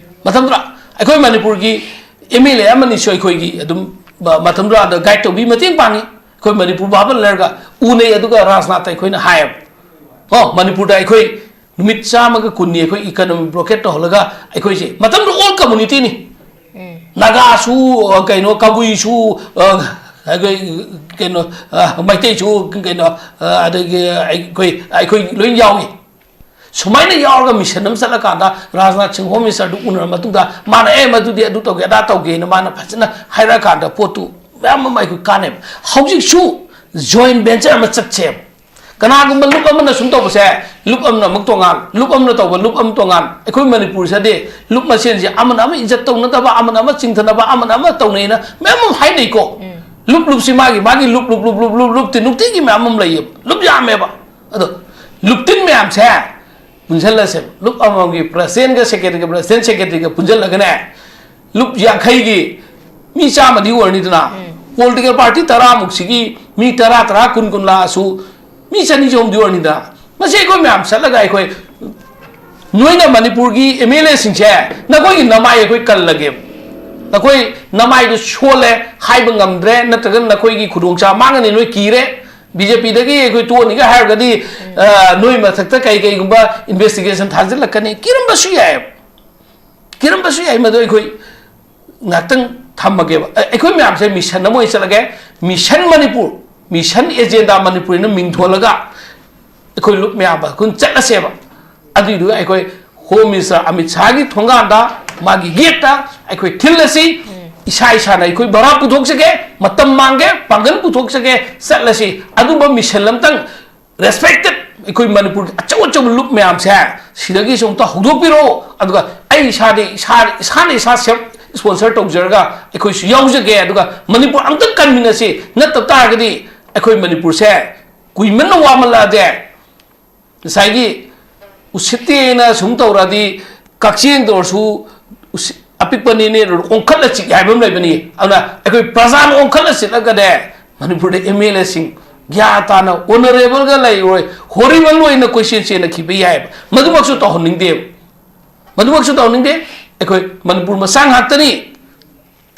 ꯃꯇꯝꯗꯨꯗ ꯑꯩꯈꯣꯏ ꯃꯅꯤꯄꯨꯔꯒꯤ ꯑꯦꯝ ꯑꯦꯜ ꯑꯦ ꯑꯃꯅꯤꯁꯨ ꯑꯩꯈꯣꯏꯒꯤ ꯑꯗꯨꯝ ꯃ-, ꯃꯇꯝꯗꯨꯗ ꯑꯗ ꯒꯥꯏꯗ ꯇꯧꯕꯤ, ꯃꯇꯦꯡ ꯄꯥꯡꯉꯤ꯫ ꯑꯩꯈꯣꯏ ꯃꯅꯤꯄꯨꯔ ꯚꯥꯕꯟ ꯂꯩꯔꯒ ꯎꯅꯩ, ꯑꯗꯨꯒ ꯔꯥꯖꯅꯥꯊꯇ ꯑꯩꯈꯣꯏꯅ ꯍꯥꯏꯌꯦꯕ, "ꯑꯣ, ꯃꯅꯤꯄꯨꯔꯗ ꯑꯩꯈꯣꯏ ꯅꯨꯃꯤꯠ ꯆꯥꯝꯃꯒ ꯀꯨꯟꯅꯤ ꯑꯩꯈꯣꯏ ꯏꯀꯅꯣꯃꯤꯛ ꯕ꯭ꯂꯣꯀꯦꯠ ꯇꯧꯍꯜꯂꯒ ꯑꯩꯈꯣꯏꯁꯦ", ꯃꯇꯝꯗꯨꯗ ꯑꯣꯜ ꯀꯝꯃꯨꯅꯤꯇꯤꯅꯤ꯫ ꯅꯥꯒꯥꯁꯨ, ꯑ, ꯀꯩꯅꯣ, ꯀꯕꯨꯏꯁꯨ, ꯑ, ꯑꯩꯈꯣꯏ, ꯀꯩꯅꯣ, ꯑ, ꯃꯩꯇꯩꯁꯨ, ꯀꯩꯅꯣ, ꯑ, ꯑꯗꯒꯤ ꯑꯩꯈꯣꯏ, ꯑꯩꯈꯣꯏ ꯂꯣꯏ ꯌꯥꯎꯏ꯫ ꯁꯨꯃꯥꯏꯅ ꯌꯥꯎꯔꯒ ꯃꯤꯁꯟ ꯑꯃ ꯆꯠꯂꯀꯥꯟꯗ ꯔꯥꯖꯅꯥꯊ ꯁꯤꯡ ꯍꯣꯝ ꯃꯤꯅꯤꯁꯇꯔꯗꯨ ꯎꯅꯔ ꯃꯇꯨꯡꯗ ꯃꯥꯅ, "ꯑꯦ, ꯃꯗꯨꯗꯤ ꯑꯗꯨ ꯇꯧꯒꯦ, ꯑꯗꯥ ꯇꯧꯒꯦꯅ" ꯃꯥꯅ ꯐꯖꯅ ꯍꯥꯏꯔꯛꯑꯀꯥꯟꯗ ꯄꯣꯠꯇꯨ ꯃꯌꯥꯝ ꯑꯃ ꯑꯩꯈꯣꯏ ꯀꯥꯟꯅꯩꯕ꯫ ꯍꯧꯖꯤꯛꯁꯨ ꯖꯣꯏꯟ ꯚꯦꯟꯆꯔ ꯑꯃ ꯆꯠꯁꯦꯕ꯫ ꯀꯅꯥꯒꯨꯝꯕ ꯂꯨꯞ ꯑꯃꯅ ꯁꯨꯝ ꯇꯧꯕꯁꯦ, ꯂꯨꯞ ꯑꯃꯅ ꯑꯃꯨꯛ ꯇꯣꯉꯥꯟ, ꯂꯨꯞ ꯑꯃꯅ ꯇꯧꯕ, ꯂꯨꯞ ꯑꯃ ꯇꯣꯉꯥꯟ꯫ ꯑꯩꯈꯣꯏ ꯃꯅꯤꯄꯨꯔꯁꯤꯗꯤ ꯂꯨꯞ ꯃꯁꯦꯟꯁꯦ ꯑꯃꯅ ꯑꯃ ꯏꯖꯠ ꯇꯧꯅꯗꯕ, ꯑꯃꯅ ꯑꯃ ꯆꯤꯡꯊꯅꯕ, ꯑꯃꯅ ꯑꯃ ꯇꯧꯅꯩꯅ ꯃꯌꯥꯝ ꯑꯃ ꯍꯥꯏꯅꯩꯀꯣ꯫ ꯂꯨꯞ ꯂꯨꯞꯁꯤ ꯃꯥꯒꯤ, ꯃꯥꯒꯤ ꯂꯨꯞ, ꯂꯨꯞ, ꯂꯨꯞ, ꯂꯨꯞ, ꯂꯨꯞ, ꯂꯨꯞꯇꯤ ꯅꯨꯡꯇꯤꯒꯤ ꯃꯌꯥꯝ ꯑꯃ ꯂꯩꯌꯦꯕ꯫ ꯂꯨꯞ ꯌꯥꯝꯃꯦꯕ꯫ ꯑꯗꯣ ꯂꯨꯞꯇꯤꯟ ꯃꯌꯥꯝꯁꯦ ꯄꯨꯟꯁꯤꯜꯂꯁꯦꯕ꯫ ꯂꯨꯞ ꯑꯃꯃꯝꯒꯤ ꯄ꯭ꯔꯁꯤꯗꯦꯟꯒ ꯁꯦꯀ꯭ꯔꯦꯇꯔꯤꯒ, ꯄ꯭ꯔꯁꯤꯗꯦꯟ ꯁꯦꯀ꯭ꯔꯦꯇꯔꯤꯒ ꯄꯨꯟꯁꯤꯜꯂꯒꯅꯦ, ꯂꯨꯞ ꯌꯥꯡꯈꯩꯒꯤ ꯃꯤ ꯆꯥꯝꯃꯗꯤ ꯑꯣꯏꯔꯅꯤꯗꯅ, ꯄꯣꯂꯤꯇꯤꯀꯦꯜ ꯄꯥꯔꯇꯤ ꯇꯔꯥꯃꯨꯛꯁꯤꯒꯤ ꯃꯤ ꯇꯔꯥ, ꯇꯔꯥ, ꯀꯨꯟ, ꯀꯨꯟ ꯂꯥꯛꯑꯁꯨ ꯃꯤ ꯆꯅꯤ ꯆꯍꯨꯝꯗꯤ ꯑꯣꯏꯔꯅꯤꯗꯅ꯫ ꯃꯁꯤ ꯑꯩꯈꯣꯏ ꯃꯌꯥꯝ ꯆꯠꯂꯒ ꯑꯩꯈꯣꯏ, ꯅꯣꯏꯅ ꯃꯅꯤꯄꯨꯔꯒꯤ ꯑꯦꯝ ꯑꯦꯜ ꯑꯦꯁꯤꯡꯁꯦ, ꯅꯈꯣꯏꯒꯤ ꯅꯃꯥꯏ ꯑꯩꯈꯣꯏ ꯀꯜꯂꯒꯦꯕ꯫ ꯅꯈꯣꯏ ꯅꯃꯥꯏꯗꯨ ꯁꯣꯜꯂꯦ, ꯍꯥꯏꯕ ꯉꯝꯗ꯭ꯔꯦ, ꯅꯠꯇ꯭ꯔꯒ ꯅꯈꯣꯏꯒꯤ ꯈꯨꯗꯣꯡꯆꯥꯕ ꯃꯥꯡꯉꯅꯤ, ꯅꯣꯏ ꯀꯤꯔꯦ, ꯕꯤ ꯖꯦ ꯄꯤꯗꯒꯤ ꯑꯩꯈꯣꯏ ꯇꯣꯛꯑꯅꯤꯒ ꯍꯥꯏꯔꯒꯗꯤ, ꯑ, ꯅꯣꯏ ꯃꯊꯛꯇ ꯀꯩ ꯀꯩꯒꯨꯝꯕ ꯏꯟꯚꯦꯁꯇꯤꯒꯦꯁꯟ ꯊꯥꯖꯤꯜꯂꯛꯀꯅꯤ, ꯀꯤꯔꯝꯕꯁꯨ ꯌꯥꯏꯑꯕ꯫ ꯀꯤꯔꯝꯕꯁꯨ ꯌꯥꯏ, ꯃꯗꯨ ꯑꯩꯈꯣꯏ ꯉꯥꯛꯇꯪ ꯊꯝꯃꯒꯦꯕ꯫ ꯑ-, ꯑꯩꯈꯣꯏ ꯃꯌꯥꯝꯁꯦ ꯃꯤꯁꯟ ꯑꯃ ꯑꯣꯏꯅ ꯆꯠꯂꯒꯦ, mission Manipur, mission agenda Manipur ꯍꯥꯏꯅ ꯃꯤꯡ ꯊꯣꯜꯂꯒ ꯑꯩꯈꯣꯏ ꯂꯨꯞ ꯃꯌꯥꯝ ꯑꯩꯈꯣꯏ ꯆꯠꯂꯁꯦꯕ꯫ ꯑꯗꯨꯏꯗꯨꯒ ꯑꯩꯈꯣꯏ ꯍꯣꯝ ꯃꯤꯅꯤꯁꯇꯔ ꯑꯃꯤꯠ ꯁꯥꯍꯒꯤ ꯊꯣꯡꯒꯥꯟꯗ, ꯃꯥꯒꯤ ꯒꯦꯠꯇ ꯑꯩꯈꯣꯏ ꯊꯤꯜꯂꯁꯤ꯫ ꯏꯁꯥ ꯏꯁꯥꯅ ꯑꯩꯈꯣꯏ ꯚꯔꯥ ꯄꯨꯊꯣꯛꯆꯒꯦ, ꯃꯇꯝ ꯃꯥꯡꯒꯦ, ꯄꯥꯡꯒꯜ ꯄꯨꯊꯣꯛꯆꯒꯦ, ꯆꯠꯂꯁꯤ꯫ ꯑꯗꯨꯝꯕ ꯃꯤꯁꯟ ꯑꯝꯇꯪ, ꯔꯦꯁꯄꯦꯛꯇꯦꯠ ꯑꯩꯈꯣꯏ ꯃꯅꯤꯄꯨꯔꯒꯤ ꯑꯆꯧ ꯑꯆꯧꯕ ꯂꯨꯞ ꯃꯌꯥꯝꯁꯦ ꯁꯤꯗꯒꯤꯁꯨ ꯑꯝꯇ ꯍꯧꯗꯣꯛꯄꯤꯔꯛꯑꯣ꯫ ꯑꯗꯨꯒ ꯑꯩ ꯏꯁꯥꯗꯤ ꯏꯁꯥ, ꯏꯁꯥꯅ ꯏꯁꯥ ꯁꯦꯜꯐ ꯁ꯭ꯄꯣꯟꯁꯔ ꯇꯧꯖꯔꯒ ꯑꯩꯈꯣꯏꯁꯨ ꯌꯥꯎꯖꯒꯦ꯫ ꯑꯗꯨꯒ ꯃꯅꯤꯄꯨꯔ ꯑꯝꯇꯪ ꯀꯟꯃꯤꯟꯅꯁꯤ꯫ ꯅꯠꯇꯕ ꯇꯥꯔꯒꯗꯤ ꯑꯩꯈꯣꯏ ꯃꯅꯤꯄꯨꯔꯁꯦ ꯀꯨꯏꯃꯟꯅ ꯋꯥꯃꯜꯂꯛꯑꯗꯤ, ꯉꯁꯥꯏꯒꯤ ꯎꯁꯤꯠꯇꯦꯅ ꯁꯨꯝ ꯇꯧꯔꯗꯤ, ꯀꯛꯆꯦꯡꯗ ꯑꯣꯏꯔꯁꯨ ꯎꯁꯤ-, ꯑꯄꯤꯛꯄꯅꯤꯅꯦ, ꯑꯣꯟꯈꯠꯂ ꯆꯤꯛ ꯍꯥꯏꯕ ꯑꯃ ꯂꯩꯕꯅꯤ꯫ ꯑꯗꯨꯅ ꯑꯩꯈꯣꯏ ꯄ꯭ꯔꯖꯥꯅ ꯑꯣꯟꯈꯠꯂ ꯆꯤꯠꯂꯒꯅꯦ, ꯃꯅꯤꯄꯨꯔꯗ ꯑꯦꯝ ꯑꯦꯜ ꯑꯦꯁꯤꯡ ꯒ꯭ꯌꯥꯟ ꯇꯥꯅ, ꯑꯣꯅꯔꯦꯕꯜꯒ ꯂꯩꯔꯣꯏ, ꯍꯣꯔꯤꯕꯜ ꯑꯣꯏꯅ ꯀꯣꯏꯆꯦꯟ ꯆꯦꯟꯅꯈꯤꯕ ꯌꯥꯏꯑꯕ꯫ ꯃꯗꯨꯃꯛꯁꯨ ꯇꯧꯍꯟꯅꯤꯡꯗꯦꯕ꯫ ꯃꯗꯨꯃꯛꯁꯨ ꯇꯧꯍꯟꯅꯤꯡꯗꯦ꯫ ꯑꯩꯈꯣꯏ ꯃꯅꯤꯄꯨꯔ ꯃꯆꯥ ꯉꯥꯛꯇꯅꯤ꯫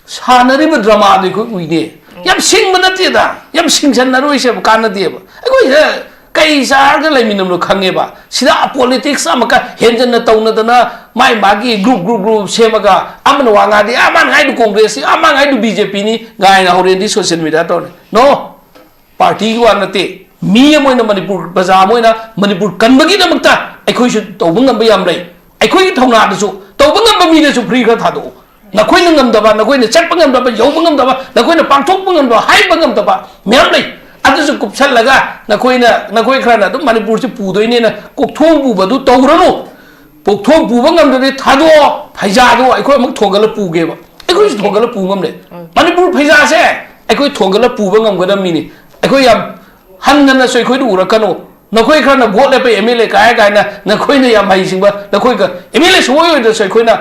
ꯁꯥꯟꯅꯔꯤꯕ ꯗ꯭ꯔꯃꯥꯗꯣ ꯑꯩꯈꯣꯏ ꯎꯏꯅꯦ꯫ ꯌꯥꯝ ꯁꯤꯡꯕ ꯅꯠꯇꯦꯗ, ꯌꯥꯝ ꯁꯤꯡꯁꯟꯅꯔꯣꯏꯁꯦꯕ, ꯀꯥꯟꯅꯗꯦꯕ꯫ ꯑꯩꯈꯣꯏꯁꯤꯗ ꯀꯩ ꯆꯥꯔꯒ ꯂꯩꯃꯤꯟꯅꯕꯅꯣ ꯈꯪꯉꯦꯕ꯫ ꯁꯤꯗ ꯄꯣꯂꯤꯇꯤꯛꯁ ꯑꯃꯨꯛꯀ ꯍꯦꯟꯖꯟꯅ ꯇꯧꯅꯗꯅ, ꯃꯥꯏ ꯃꯥꯒꯤ ꯒ꯭ꯔꯨꯞ, ꯒ꯭ꯔꯨꯞ, ꯒ꯭ꯔꯨꯞ ꯁꯦꯝꯃꯒ, ꯑꯃꯅ ꯋꯥ ꯉꯥꯡꯗꯤ, "ꯑ, ꯃꯥꯅ ꯉꯥꯏꯗꯨ ꯀꯣꯡꯒ꯭ꯔꯦꯁꯅꯤ, ꯑ, ꯃꯥꯅ ꯉꯥꯏꯗꯨ ꯕꯤ ꯖꯦ ꯄꯤꯅꯤ" ꯉꯥꯏꯅ ꯍꯧꯔꯦꯟꯗꯤ ꯁꯣꯁꯤꯌꯦꯜ ꯃꯤꯗꯤꯌꯥ ꯇꯧꯔꯅꯤ꯫ ꯅꯣ! ꯄꯥꯔꯇꯤꯒꯤ ꯋꯥ ꯅꯠꯇꯦ, ꯃꯤ ꯑꯃ ꯑꯣꯏꯅ, ꯃꯅꯤꯄꯨꯔ ꯄ꯭ꯔꯖꯥ ꯑꯃ ꯑꯣꯏꯅ, ꯃꯅꯤꯄꯨꯔ ꯀꯟꯕꯒꯤꯗꯃꯛꯇ ꯑꯩꯈꯣꯏꯁꯨ ꯇꯧꯕ ꯉꯝꯕ ꯌꯥꯝ ꯂꯩ꯫ ꯑꯩꯈꯣꯏꯒꯤ ꯊꯧꯅꯥꯗꯁꯨ, ꯇꯧꯕ ꯉꯝꯕ ꯃꯤꯗꯁꯨ ꯐ꯭ꯔꯤ ꯈꯔ ꯊꯥꯗꯣꯛꯎ꯫ ꯅꯈꯣꯏꯅ ꯉꯝꯗꯕ, ꯅꯈꯣꯏꯅ ꯆꯠꯄ ꯉꯝꯗꯕ, ꯌꯧꯕ ꯉꯝꯗꯕ, ꯅꯈꯣꯏꯅ ꯄꯥꯡꯊꯣꯛꯄ ꯉꯝꯗꯕ, ꯍꯥꯏꯕ ꯉꯝꯗꯕ ꯃꯌꯥꯝ ꯂꯩ꯫ ꯑꯗꯨꯁꯨ ꯀꯨꯞꯁꯜꯂꯒ ꯅꯈꯣꯏꯅ, ꯅꯈꯣꯏ ꯈꯔꯅ ꯑꯗꯨꯝ ꯃꯅꯤꯄꯨꯔꯁꯤ ꯄꯨꯗꯣꯏꯅꯦꯅ ꯀꯣꯛꯊꯣꯡ ꯄꯨꯕꯗꯨ ꯇꯧꯔꯅꯨ꯫ ꯀꯣꯛꯊꯣꯡ ꯄꯨꯕ ꯉꯝꯗ꯭ꯔꯗꯤ ꯊꯥꯗꯣꯛꯑꯣ, ꯐꯩꯖꯥꯗꯣ ꯑꯩꯈꯣꯏ ꯑꯃꯨꯛ ꯊꯣꯡꯒꯠꯂ ꯄꯨꯒꯦꯕ꯫ ꯑꯩꯈꯣꯏꯁꯨ ꯊꯣꯡꯒꯠꯂ ꯄꯨ ꯉꯝꯂꯦ꯫ ꯃꯅꯤꯄꯨꯔ ꯐꯩꯖꯥꯁꯦ ꯑꯩꯈꯣꯏ ꯊꯣꯡꯒꯠꯂ ꯄꯨꯕ ꯉꯝꯒꯗꯕ ꯃꯤꯅꯤ꯫ ꯑꯩꯈꯣꯏ ꯌꯥꯝ ꯍꯟꯗꯅꯁꯨ ꯑꯩꯈꯣꯏꯗ ꯎꯔꯛꯀꯅꯨ꯫ ꯅꯈꯣꯏ ꯈꯔꯅ ꯚꯣꯠ ꯂꯦꯞꯄ ꯑꯦꯝ ꯑꯦꯜ ꯑꯦ ꯀꯥꯏ ꯀꯥꯏꯅ ꯅꯈꯣꯏꯅ ꯌꯥꯝ ꯍꯩꯁꯤꯡꯕ, ꯅꯈꯣꯏꯒ ꯑꯦꯝ ꯑꯦꯜ ꯑꯦ ꯁꯨꯡꯑꯣꯏ ꯑꯣꯏꯗ꯭ꯔꯁꯨ ꯑꯩꯈꯣꯏꯅ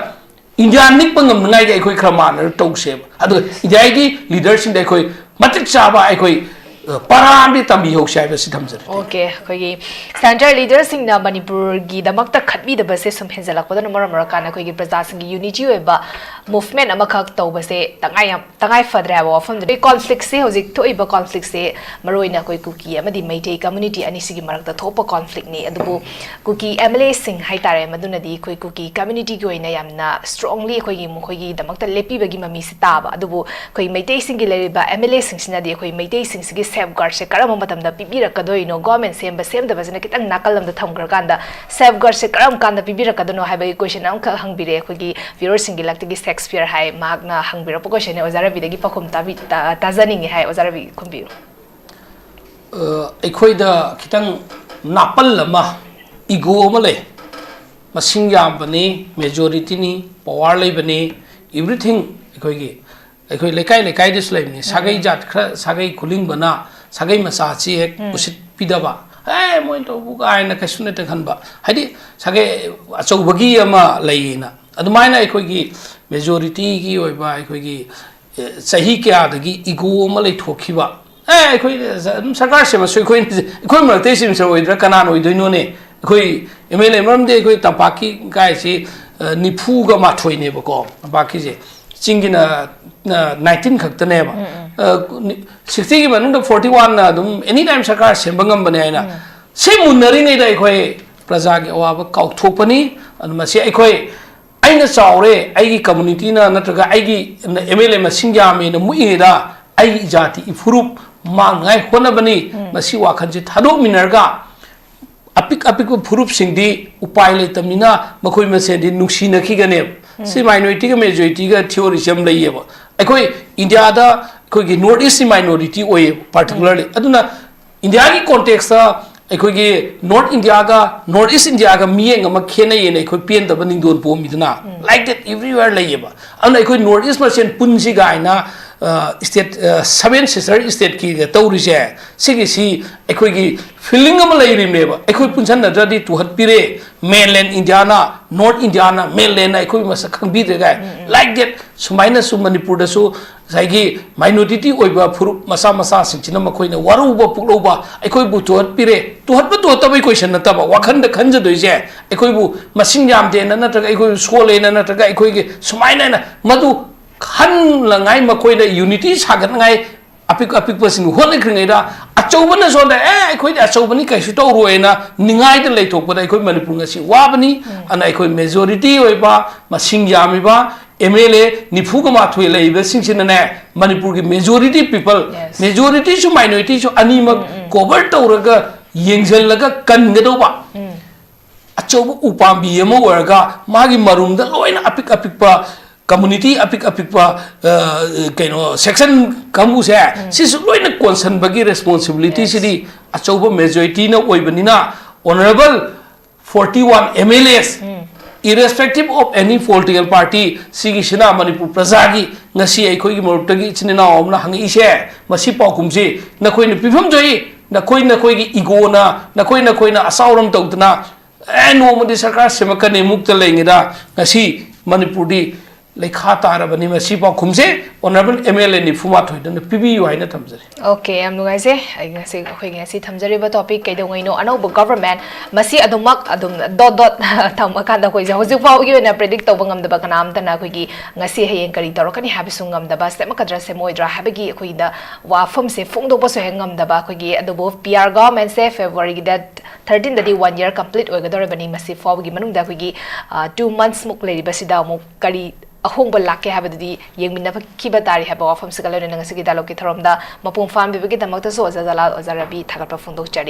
ꯏꯟꯗꯤꯌꯥ ꯅꯤꯛꯄ ꯉꯝꯅꯉꯥꯏꯒꯤ ꯑꯩꯈꯣꯏ ꯈꯔ ꯃꯥꯟꯅꯔ ꯇꯧꯁꯦꯕ꯫ ꯑꯗꯨꯒ ꯏꯟꯗꯤꯌꯥꯒꯤ ꯂꯤꯗꯔꯁꯤꯡꯗ ꯑꯩꯈꯣꯏ ꯃꯇꯤꯛ ꯆꯥꯕ ꯑꯩꯈꯣꯏ, ꯑ, ꯄꯔꯥ ꯑꯃꯗꯤ ꯇꯝꯕꯤꯍꯧꯁꯦ ꯍꯥꯏꯕꯁꯤ ꯊꯝꯖꯔꯒꯦ꯫ ꯑꯣꯀꯦ, ꯑꯩꯈꯣꯏꯒꯤ ꯁꯦꯟꯇ꯭ꯔꯦꯜ ꯂꯤꯗꯔꯁꯤꯡꯅ ꯃꯅꯤꯄꯨꯔꯒꯤꯗꯃꯛꯇ ꯈꯠꯄꯤꯗꯕꯁꯦ ꯁꯨꯝ ꯍꯦꯟꯖꯜꯂꯛꯄꯗꯨꯅ ꯃꯔꯝ ꯑꯣꯏꯔꯀꯥꯟꯗ ꯑꯩꯈꯣꯏꯒꯤ ꯄ꯭ꯔꯖꯥꯁꯤꯡꯒꯤ ꯌꯨꯅꯤꯇꯤ ꯑꯣꯏꯕ ꯃꯨꯚꯃꯦꯟ ꯑꯃꯈꯛ ꯇꯧꯕꯁꯦ ꯇꯉꯥꯏ ꯌꯥꯝ, ꯇꯉꯥꯏ ꯐꯗ꯭ꯔꯦ ꯍꯥꯏꯕ ꯋꯥꯐꯝꯗꯨ꯫ ꯑꯩꯈꯣꯏ ꯀꯣꯟꯐ꯭ꯂꯤꯛꯁꯦ, ꯍꯧꯖꯤꯛ ꯊꯣꯛꯏꯕ ꯀꯣꯟꯐ꯭ꯂꯤꯛꯁꯦ ꯃꯔꯨꯑꯣꯏꯅ ꯑꯩꯈꯣꯏ ꯀꯨꯀꯤ ꯑꯃꯗꯤ ꯃꯩꯇꯩ ꯀꯝꯃ꯭ꯌꯨꯅꯤꯇꯤ ꯑꯅꯤꯁꯤꯒꯤ ꯃꯔꯛꯇ ꯊꯣꯛꯄ ꯀꯣꯟꯐ꯭ꯂꯤꯛꯅꯤ꯫ ꯑꯗꯨꯕꯨ ꯀꯨꯀꯤ ꯑꯦꯝ ꯑꯦꯜ ꯑꯦꯁꯤꯡ ꯍꯥꯏꯇꯥꯔꯦ, ꯃꯗꯨꯅꯗꯤ ꯑꯩꯈꯣꯏ ꯀꯨꯀꯤ ꯀꯝꯃ꯭ꯌꯨꯅꯤꯇꯤꯒꯤ ꯑꯣꯏꯅ ꯌꯥꯝꯅ ꯁ꯭ꯇꯔꯣꯡꯂꯤ ꯑꯩꯈꯣꯏꯒꯤ ꯃꯈꯣꯏꯒꯤꯗꯃꯛꯇ ꯂꯦꯞꯄꯤꯕꯒꯤ ꯃꯃꯤꯁꯦ ꯇꯥꯕ꯫ ꯑꯗꯨꯕꯨ ꯑꯩꯈꯣꯏ ꯃꯩꯇꯩꯁꯤꯡꯒꯤ ꯂꯩꯔꯤꯕ ꯑꯦꯝ ꯑꯦꯜ ꯑꯦꯁꯤꯡꯁꯤꯅꯗꯤ ꯑꯩꯈꯣꯏ ꯃꯩꯇꯩꯁꯤꯡꯁꯤꯒꯤ ꯁꯦꯐ ꯒꯥꯔꯗꯁꯦ ꯀꯔꯝꯕ ꯃꯇꯝꯗ ꯄꯤꯕꯤꯔꯛꯀꯗꯣꯏꯅꯣ? ꯒꯣꯔꯃꯦꯟ ꯁꯦꯝꯕ ꯁꯦꯝꯗꯕꯁꯤꯅ ꯈꯤꯇꯪ ꯅꯥꯀꯜ ꯑꯃꯗ ꯊꯝꯈ꯭ꯔꯀꯥꯟꯗ, ꯁꯦꯐ ꯒꯥꯔꯗꯁꯦ ꯀꯔꯝ ꯀꯥꯟꯗ ꯄꯤꯕꯤꯔꯛꯀꯗꯣꯏꯅꯣ ꯍꯥꯏꯕꯒꯤ ꯀꯣꯏꯁꯟ ꯑꯃꯈꯛ ꯍꯪꯕꯤꯔꯦ ꯑꯩꯈꯣꯏꯒꯤ ꯚ꯭ꯌꯨꯋꯔꯁꯤꯡꯒꯤ ꯂꯛꯇꯒꯤ ꯁꯦꯛꯁꯄꯤꯌꯔ ꯍꯥꯏ꯫ ꯃꯍꯥꯛꯅ ꯍꯪꯕꯤꯔꯛꯄ ꯀꯣꯏꯁꯟꯅꯦ, ꯑꯣꯖꯥ ꯔꯕꯤꯗꯒꯤ ꯄꯥꯎꯈꯨꯝ ꯇꯥꯕꯤ-, ꯇꯥ-, ꯇꯥꯖꯅꯤꯡꯉꯤ ꯍꯥꯏ꯫ ꯑꯣꯖꯥ ꯔꯕꯤ, ꯈꯨꯝꯕꯤꯌꯨ꯫ ꯑ, ꯑꯩꯈꯣꯏꯗ ꯈꯤꯇꯪ ꯅꯥꯄꯜ ꯑꯃ, ꯏꯒꯣ ꯑꯃ ꯂꯩ꯫ ꯃꯁꯤꯡ ꯌꯥꯝꯕꯅꯤ, ꯃꯦꯖꯣꯔꯤꯇꯤꯅꯤ, ꯄꯋꯥꯔ ꯂꯩꯕꯅꯤ, ꯏꯕ꯭ꯔꯤꯊꯤꯡ꯫ ꯑꯩꯈꯣꯏꯒꯤ, ꯑꯩꯈꯣꯏ ꯂꯩꯀꯥꯏ ꯂꯩꯀꯥꯏꯗꯁꯨ ꯂꯩꯕꯅꯤ꯫ ꯁꯥꯒꯩ ꯖꯥꯠ ꯈꯔ, ꯁꯥꯒꯩ ꯈꯨꯂꯤꯡꯕꯅ ꯁꯥꯒꯩ ꯃꯆꯥꯁꯤ ꯍꯦꯛ ꯎꯁꯤꯠꯄꯤꯗꯕ, "ꯑꯦ, ꯃꯣꯏꯅ ꯇꯧꯕ" ꯀꯥꯏꯅ ꯀꯩꯁꯨ ꯅꯠꯇꯦ ꯈꯟꯕ꯫ ꯍꯥꯏꯗꯤ ꯁꯥꯒꯩ ꯑꯆꯧꯕꯒꯤ ꯑꯃ ꯂꯩꯌꯦꯅ꯫ ꯑꯗꯨꯃꯥꯏꯅ ꯑꯩꯈꯣꯏꯒꯤ ꯃꯦꯖꯣꯔꯤꯇꯤꯒꯤ ꯑꯣꯏꯕ ꯑꯩꯈꯣꯏꯒꯤ, ꯑꯦ, ꯆꯍꯤ ꯀꯌꯥꯗꯒꯤ ꯏꯒꯣ ꯑꯃ ꯂꯩꯊꯣꯛꯈꯤꯕ꯫ "ꯑꯦ, ꯑꯩꯈꯣꯏ ꯑꯗꯨꯝ ꯁꯔꯀꯥꯔ ꯁꯦꯝꯃꯁꯨ ꯑꯩꯈꯣꯏ, ꯑꯩꯈꯣꯏ ꯃꯔꯛꯇꯩ ꯁꯦꯝꯁꯨ ꯑꯣꯏꯗ꯭ꯔꯥ, ꯀꯅꯥꯅ ꯑꯣꯏꯗꯣꯏꯅꯣꯅꯦ? ꯑꯩꯈꯣꯏ ꯑꯦꯝ ꯑꯦꯜ ꯑꯦ", ꯃꯔꯝꯗꯤ ꯑꯩꯈꯣꯏ ꯇꯝꯄꯥꯛꯀꯤ ꯀꯥꯏꯁꯤ, ꯑ, ꯅꯤꯐꯨꯒ ꯃꯥꯊꯣꯏꯅꯦꯕꯀꯣ, ꯇꯝꯄꯥꯛꯀꯤꯁꯦ꯫ ꯆꯤꯡꯒꯤꯅ, ꯑ, ꯅꯥꯏꯟꯇꯤꯟ ꯈꯛꯇꯅꯦꯕ꯫ ꯑ, ꯅꯤ-, ꯁꯤꯛꯁꯇꯤꯒꯤ ꯃꯅꯨꯡꯗ ꯐꯣꯔꯇꯤ ꯋꯥꯟꯅ ꯑꯗꯨꯝ ꯑꯦꯅꯤ ꯇꯥꯏꯝ ꯁꯔꯀꯥꯔ ꯁꯦꯝꯕ ꯉꯝꯕꯅꯦ ꯍꯥꯏꯅ꯫ ꯁꯤ ꯃꯨꯟꯅꯔꯤꯉꯩꯗ ꯑꯩꯈꯣꯏ ꯄ꯭ꯔꯖꯥꯒꯤ ꯑꯋꯥꯕ ꯀꯥꯎꯊꯣꯛꯄꯅꯤ꯫ ꯑꯗꯨ ꯃꯁꯤ ꯑꯩꯈꯣꯏ, ꯑꯩꯅ ꯆꯥꯎꯔꯦ, ꯑꯩꯒꯤ ꯀꯝꯃꯨꯅꯤꯇꯤꯅ ꯅꯠꯇ꯭ꯔꯒ ꯑꯩꯒꯤ ꯑꯦꯝ ꯑꯦꯜ ꯑꯦ ꯃꯁꯤꯡ ꯌꯥꯝꯃꯦꯅ ꯃꯨꯛꯏꯉꯩꯗ ꯑꯩꯒꯤ ꯏꯖꯥꯇꯤ ꯏꯐꯨꯔꯨꯞ ꯃꯥꯡꯅꯉꯥꯏ ꯍꯣꯠꯅꯕꯅꯤ꯫ ꯃꯁꯤ ꯋꯥꯈꯜꯁꯦ ꯊꯥꯗꯣꯛꯃꯤꯟꯅꯔꯒ ꯑꯄꯤꯛ ꯑꯄꯤꯛꯄ ꯐꯨꯔꯨꯞꯁꯤꯡꯗꯤ ꯎꯄꯥꯏ ꯂꯩꯇꯕꯅꯤꯅ ꯃꯈꯣꯏ ꯃꯁꯦꯟꯗꯤ ꯅꯨꯡꯁꯤꯅꯈꯤꯒꯅꯦꯕ꯫ ꯁꯤ ꯃꯥꯏꯅꯣꯔꯤꯇꯤꯒ ꯃꯦꯖꯣꯔꯤꯇꯤꯒ ꯊꯤꯑꯣꯔꯤꯁꯤ ꯌꯥꯝ ꯂꯩꯌꯦꯕ꯫ ꯑꯩꯈꯣꯏ ꯏꯟꯗꯤꯌꯥꯗ ꯑꯩꯈꯣꯏꯒꯤ ꯅꯣꯔꯠ ꯏꯁꯀꯤ ꯃꯥꯏꯅꯣꯔꯤꯇꯤ ꯑꯣꯏꯌꯦꯕ, ꯄꯥꯔꯇꯤꯀꯨꯂꯔꯂꯤ꯫ ꯑꯗꯨꯅ ꯏꯟꯗꯤꯌꯥꯒꯤ ꯀꯣꯟꯇꯦꯛꯁꯇ ꯑꯩꯈꯣꯏꯒꯤ ꯅꯣꯔꯠ ꯏꯟꯗꯤꯌꯥꯒ ꯅꯣꯔꯠ ꯏꯁ ꯏꯟꯗꯤꯌꯥꯒ ꯃꯤꯠꯌꯦꯡ ꯑꯃ ꯈꯦꯠꯅꯩꯌꯦꯅ ꯑꯩꯈꯣꯏ ꯄꯦꯟꯗꯕ ꯅꯤꯡꯗꯣꯟ ꯄꯣꯝꯃꯤꯗꯅ, ꯂꯥꯏꯛ ꯗꯦꯠ ꯑꯦꯕ꯭ꯔꯤꯋꯦꯌꯔ ꯂꯩꯌꯦꯕ꯫ ꯑꯗꯨꯅ ꯑꯩꯈꯣꯏ ꯅꯣꯔꯠ ꯏꯁ ꯃꯁꯦꯟ ꯄꯨꯟꯁꯤ ꯀꯥꯏꯅ, ꯑ, ꯁ꯭ꯇꯦꯠ, ꯑ, ꯁꯚꯦꯟ ꯁꯤꯁꯇꯔ ꯁ꯭ꯇꯦꯠꯀꯤꯒ ꯇꯧꯔꯤꯁꯦ, ꯁꯤꯒꯤꯁꯤ ꯑꯩꯈꯣꯏꯒꯤ ꯐꯤꯂꯤꯡ ꯑꯃ ꯂꯩꯔꯤꯕꯅꯦꯕ꯫ ꯑꯩꯈꯣꯏ ꯄꯨꯟꯁꯟꯅꯗ꯭ꯔꯗꯤ ꯇꯨꯍꯠꯄꯤꯔꯦ, ꯃꯦꯟꯂꯦꯟ ꯏꯟꯗꯤꯌꯥꯅ, ꯅꯣꯔꯠ ꯏꯟꯗꯤꯌꯥꯅ, ꯃꯦꯟꯂꯦꯟꯅ ꯑꯩꯈꯣꯏ ꯃꯁꯛ ꯈꯪꯕꯤꯗ꯭ꯔꯦ ꯀꯥꯏ꯫ ꯂꯥꯏꯛ ꯗꯦꯠ ꯁꯨꯃꯥꯏꯅꯁꯨ ꯃꯅꯤꯄꯨꯔꯗꯁꯨ ꯉꯁꯥꯏꯒꯤ ꯃꯥꯏꯅꯣꯔꯤꯇꯤ ꯑꯣꯏꯕ ꯐꯨꯔꯨꯞ ꯃꯆꯥ ꯃꯆꯥꯁꯤꯡꯁꯤꯅ ꯃꯈꯣꯏꯅ ꯋꯥꯔꯧꯕ ꯄꯣꯛꯂꯧꯕ, ꯑꯩꯈꯣꯏꯕꯨ ꯇꯨꯍꯠꯄꯤꯔꯦ꯫ ꯇꯨꯍꯠꯄ ꯇꯨꯍꯠꯇꯕꯒꯤ ꯀꯣꯏꯁꯟ ꯅꯠꯇꯕ, ꯋꯥꯈꯟꯗ ꯈꯟꯖꯗꯣꯏꯁꯦ ꯑꯩꯈꯣꯏꯕꯨ ꯃꯁꯤꯡ ꯌꯥꯝꯗꯦꯅ ꯅꯠꯇ꯭ꯔꯒ ꯑꯩꯈꯣꯏꯕꯨ ꯁꯣꯜꯂꯦꯅ ꯅꯠꯇ꯭ꯔꯒ ꯑꯩꯈꯣꯏꯒꯤ ꯁꯨꯃꯥꯏꯅ ꯍꯥꯏꯅ ꯃꯗꯨ ꯈꯟꯅꯉꯥꯏ, ꯃꯈꯣꯏꯅ ꯌꯨꯅꯤꯇꯤ ꯁꯥꯒꯠꯅꯉꯥꯏ ꯑꯄꯤꯛ ꯑꯄꯤꯛꯄꯁꯤꯡ ꯍꯣꯠꯅꯈ꯭ꯔꯤꯉꯩꯗ ꯑꯆꯧꯕꯅ ꯁꯣꯝꯗ, "ꯑꯦ, ꯑꯩꯈꯣꯏꯗꯤ ꯑꯆꯧꯕꯅꯤ, ꯀꯩꯁꯨ ꯇꯧꯔꯣꯏꯅ" ꯅꯤꯡꯉꯥꯏꯗ ꯂꯩꯊꯣꯛꯄꯗ ꯑꯩꯈꯣꯏ ꯃꯅꯤꯄꯨꯔ ꯉꯁꯤ ꯋꯥꯕꯅꯤ꯫ ꯑꯗꯨꯅ ꯑꯩꯈꯣꯏ majority ꯑꯣꯏꯕ, ꯃꯁꯤꯡ ꯌꯥꯝꯃꯤꯕ M L A ꯅꯤꯐꯨꯒ ꯃꯥꯊꯣꯏ ꯂꯩꯔꯤꯕꯁꯤꯡꯁꯤꯅꯅꯦ, ꯃꯅꯤꯄꯨꯔꯒꯤ majority people, Yes. majority ꯁꯨ minority ꯁꯨ ꯑꯅꯤꯃꯛ cover ꯇꯧꯔꯒ, ꯌꯦꯡꯁꯤꯜꯂꯒ ꯀꯟꯒꯗꯧꯕ ꯑꯆꯧꯕ ꯎꯄꯥꯝꯕꯤ ꯑꯃ ꯑꯣꯏꯔꯒ, ꯃꯥꯒꯤ ꯃꯔꯨꯝꯗ ꯂꯣꯏꯅ ꯑꯄꯤꯛ ꯑꯄꯤꯛꯄ community, ꯑꯄꯤꯛ ꯑꯄꯤꯛꯄ, ꯑ, ꯀꯩꯅꯣ, section ꯀꯥꯡꯕꯨꯁꯦ, ꯁꯤꯁꯨ ꯂꯣꯏꯅ ꯀꯣꯟꯁꯟꯕꯒꯤ responsibility ꯁꯤꯗꯤ ꯑꯆꯧꯕ majority ꯅ ꯑꯣꯏꯕꯅꯤꯅ, honourable forty one M L As, irrespective of any political party, ꯁꯤꯒꯤꯁꯤꯅ Manipur ꯄ꯭ꯔꯖꯥꯒꯤ, ꯉꯁꯤ ꯑꯩꯈꯣꯏꯒꯤ ꯃꯔꯨꯞꯇꯒꯤ ꯏꯆꯤꯟ ꯏꯅꯥꯎ ꯑꯃꯅ ꯍꯪꯉꯛꯏꯁꯦ, ꯃꯁꯤ ꯄꯥꯎꯈꯨꯝꯁꯤ ꯅꯈꯣꯏꯅ ꯄꯤꯐꯝ ꯊꯣꯛꯏ, ꯅꯈꯣꯏ ꯅꯈꯣꯏꯒꯤ ego ꯅ, ꯅꯈꯣꯏ ꯅꯈꯣꯏꯅ ꯑꯆꯥꯎꯔꯝ ꯇꯧꯗꯅ, "ꯑꯦ, ꯅꯣꯡꯃꯗꯤ ꯁꯔꯀꯥꯔ ꯁꯦꯝꯃꯛꯀꯅꯤ" ꯃꯨꯛꯇ ꯂꯩꯉꯩꯗ, ꯉꯁꯤ ꯃꯅꯤꯄꯨꯔꯗꯤ ꯂꯩꯈꯥ ꯇꯥꯔꯕꯅꯤ꯫ ꯃꯁꯤ ꯄꯥꯎꯈꯨꯝꯁꯦ honourable M L A ꯅꯤꯐꯨ ꯃꯥꯊꯣꯏꯗꯅ ꯄꯤꯕꯤꯌꯨ ꯍꯥꯏꯅ ꯊꯝꯖꯔꯤ꯫ Okay, ꯌꯥꯝ ꯅꯨꯡꯉꯥꯏꯖꯩ꯫ ꯑꯩ ꯉꯁꯤ, ꯑꯩꯈꯣꯏꯒꯤ ꯉꯁꯤ ꯊꯝꯖꯔꯤꯕ topic ꯀꯩꯗꯧꯉꯩꯅꯣ ꯑꯅꯧꯕ government, ꯃꯁꯤ ꯑꯗꯨꯃꯛ ꯑꯗꯨꯝ dot dot ꯊꯝꯃꯀꯥꯟꯗ, ꯑꯩꯈꯣꯏꯁꯦ ꯍꯧꯖꯤꯛ ꯐꯥꯎꯒꯤ ꯑꯣꯏꯅ predict ꯇꯧꯕ ꯉꯝꯗꯕ ꯀꯅꯥꯝꯇꯅ ꯑꯩꯈꯣꯏꯒꯤ ꯉꯁꯤ ꯍꯌꯦꯡ ꯀꯔꯤ ꯇꯧꯔꯛꯀꯅꯤ ꯍꯥꯏꯕꯁꯨ ꯉꯝꯗꯕ, ꯁꯦꯝꯃꯛꯀꯗ꯭ꯔꯥ ꯁꯦꯝꯃꯣꯏꯗ꯭ꯔꯥ ꯍꯥꯏꯕꯒꯤ ꯑꯩꯈꯣꯏꯗ ꯋꯥꯐꯝꯁꯦ ꯐꯣꯡꯗꯣꯛꯄꯁꯨ ꯍꯦꯛ ꯉꯝꯗꯕ ꯑꯩꯈꯣꯏꯒꯤ, ꯑꯗꯨꯕꯨ P R government ꯁꯦ February ꯒꯤ date thirteen ꯗꯗꯤ one year complete ꯑꯣꯏꯒꯗꯧꯔꯤꯕꯅꯤ꯫ ꯃꯁꯤ ꯐꯥꯎꯕꯒꯤ ꯃꯅꯨꯡꯗ ꯑꯩꯈꯣꯏꯒꯤ, ꯑ, two months ꯃꯨꯛ ꯂꯩꯔꯤꯕꯁꯤꯗ ꯑꯃꯨꯛ ꯀꯔꯤ ꯑꯍꯣꯡꯕ ꯂꯥꯛꯀꯦ ꯍꯥꯏꯕꯗꯨꯗꯤ ꯌꯦꯡꯃꯤꯟꯅꯕ ꯈꯤꯕ ꯇꯥꯔꯤ ꯍꯥꯏꯕ ꯋꯥꯐꯝꯁꯤꯒ ꯂꯣꯏꯅꯅ ꯉꯁꯤꯒꯤ dialogue ꯀꯤ ꯊꯧꯔꯝꯗ ꯃꯄꯨꯡ ꯐꯥꯍꯟꯕꯤꯕꯒꯤꯗꯃꯛꯇꯁꯨ ꯑꯣꯖꯥ ꯖꯂꯥꯜ, ꯑꯣꯖꯥ ꯔꯕꯤ ꯊꯥꯒꯠꯄ ꯐꯣꯡꯗꯣꯛꯆꯔꯤ꯫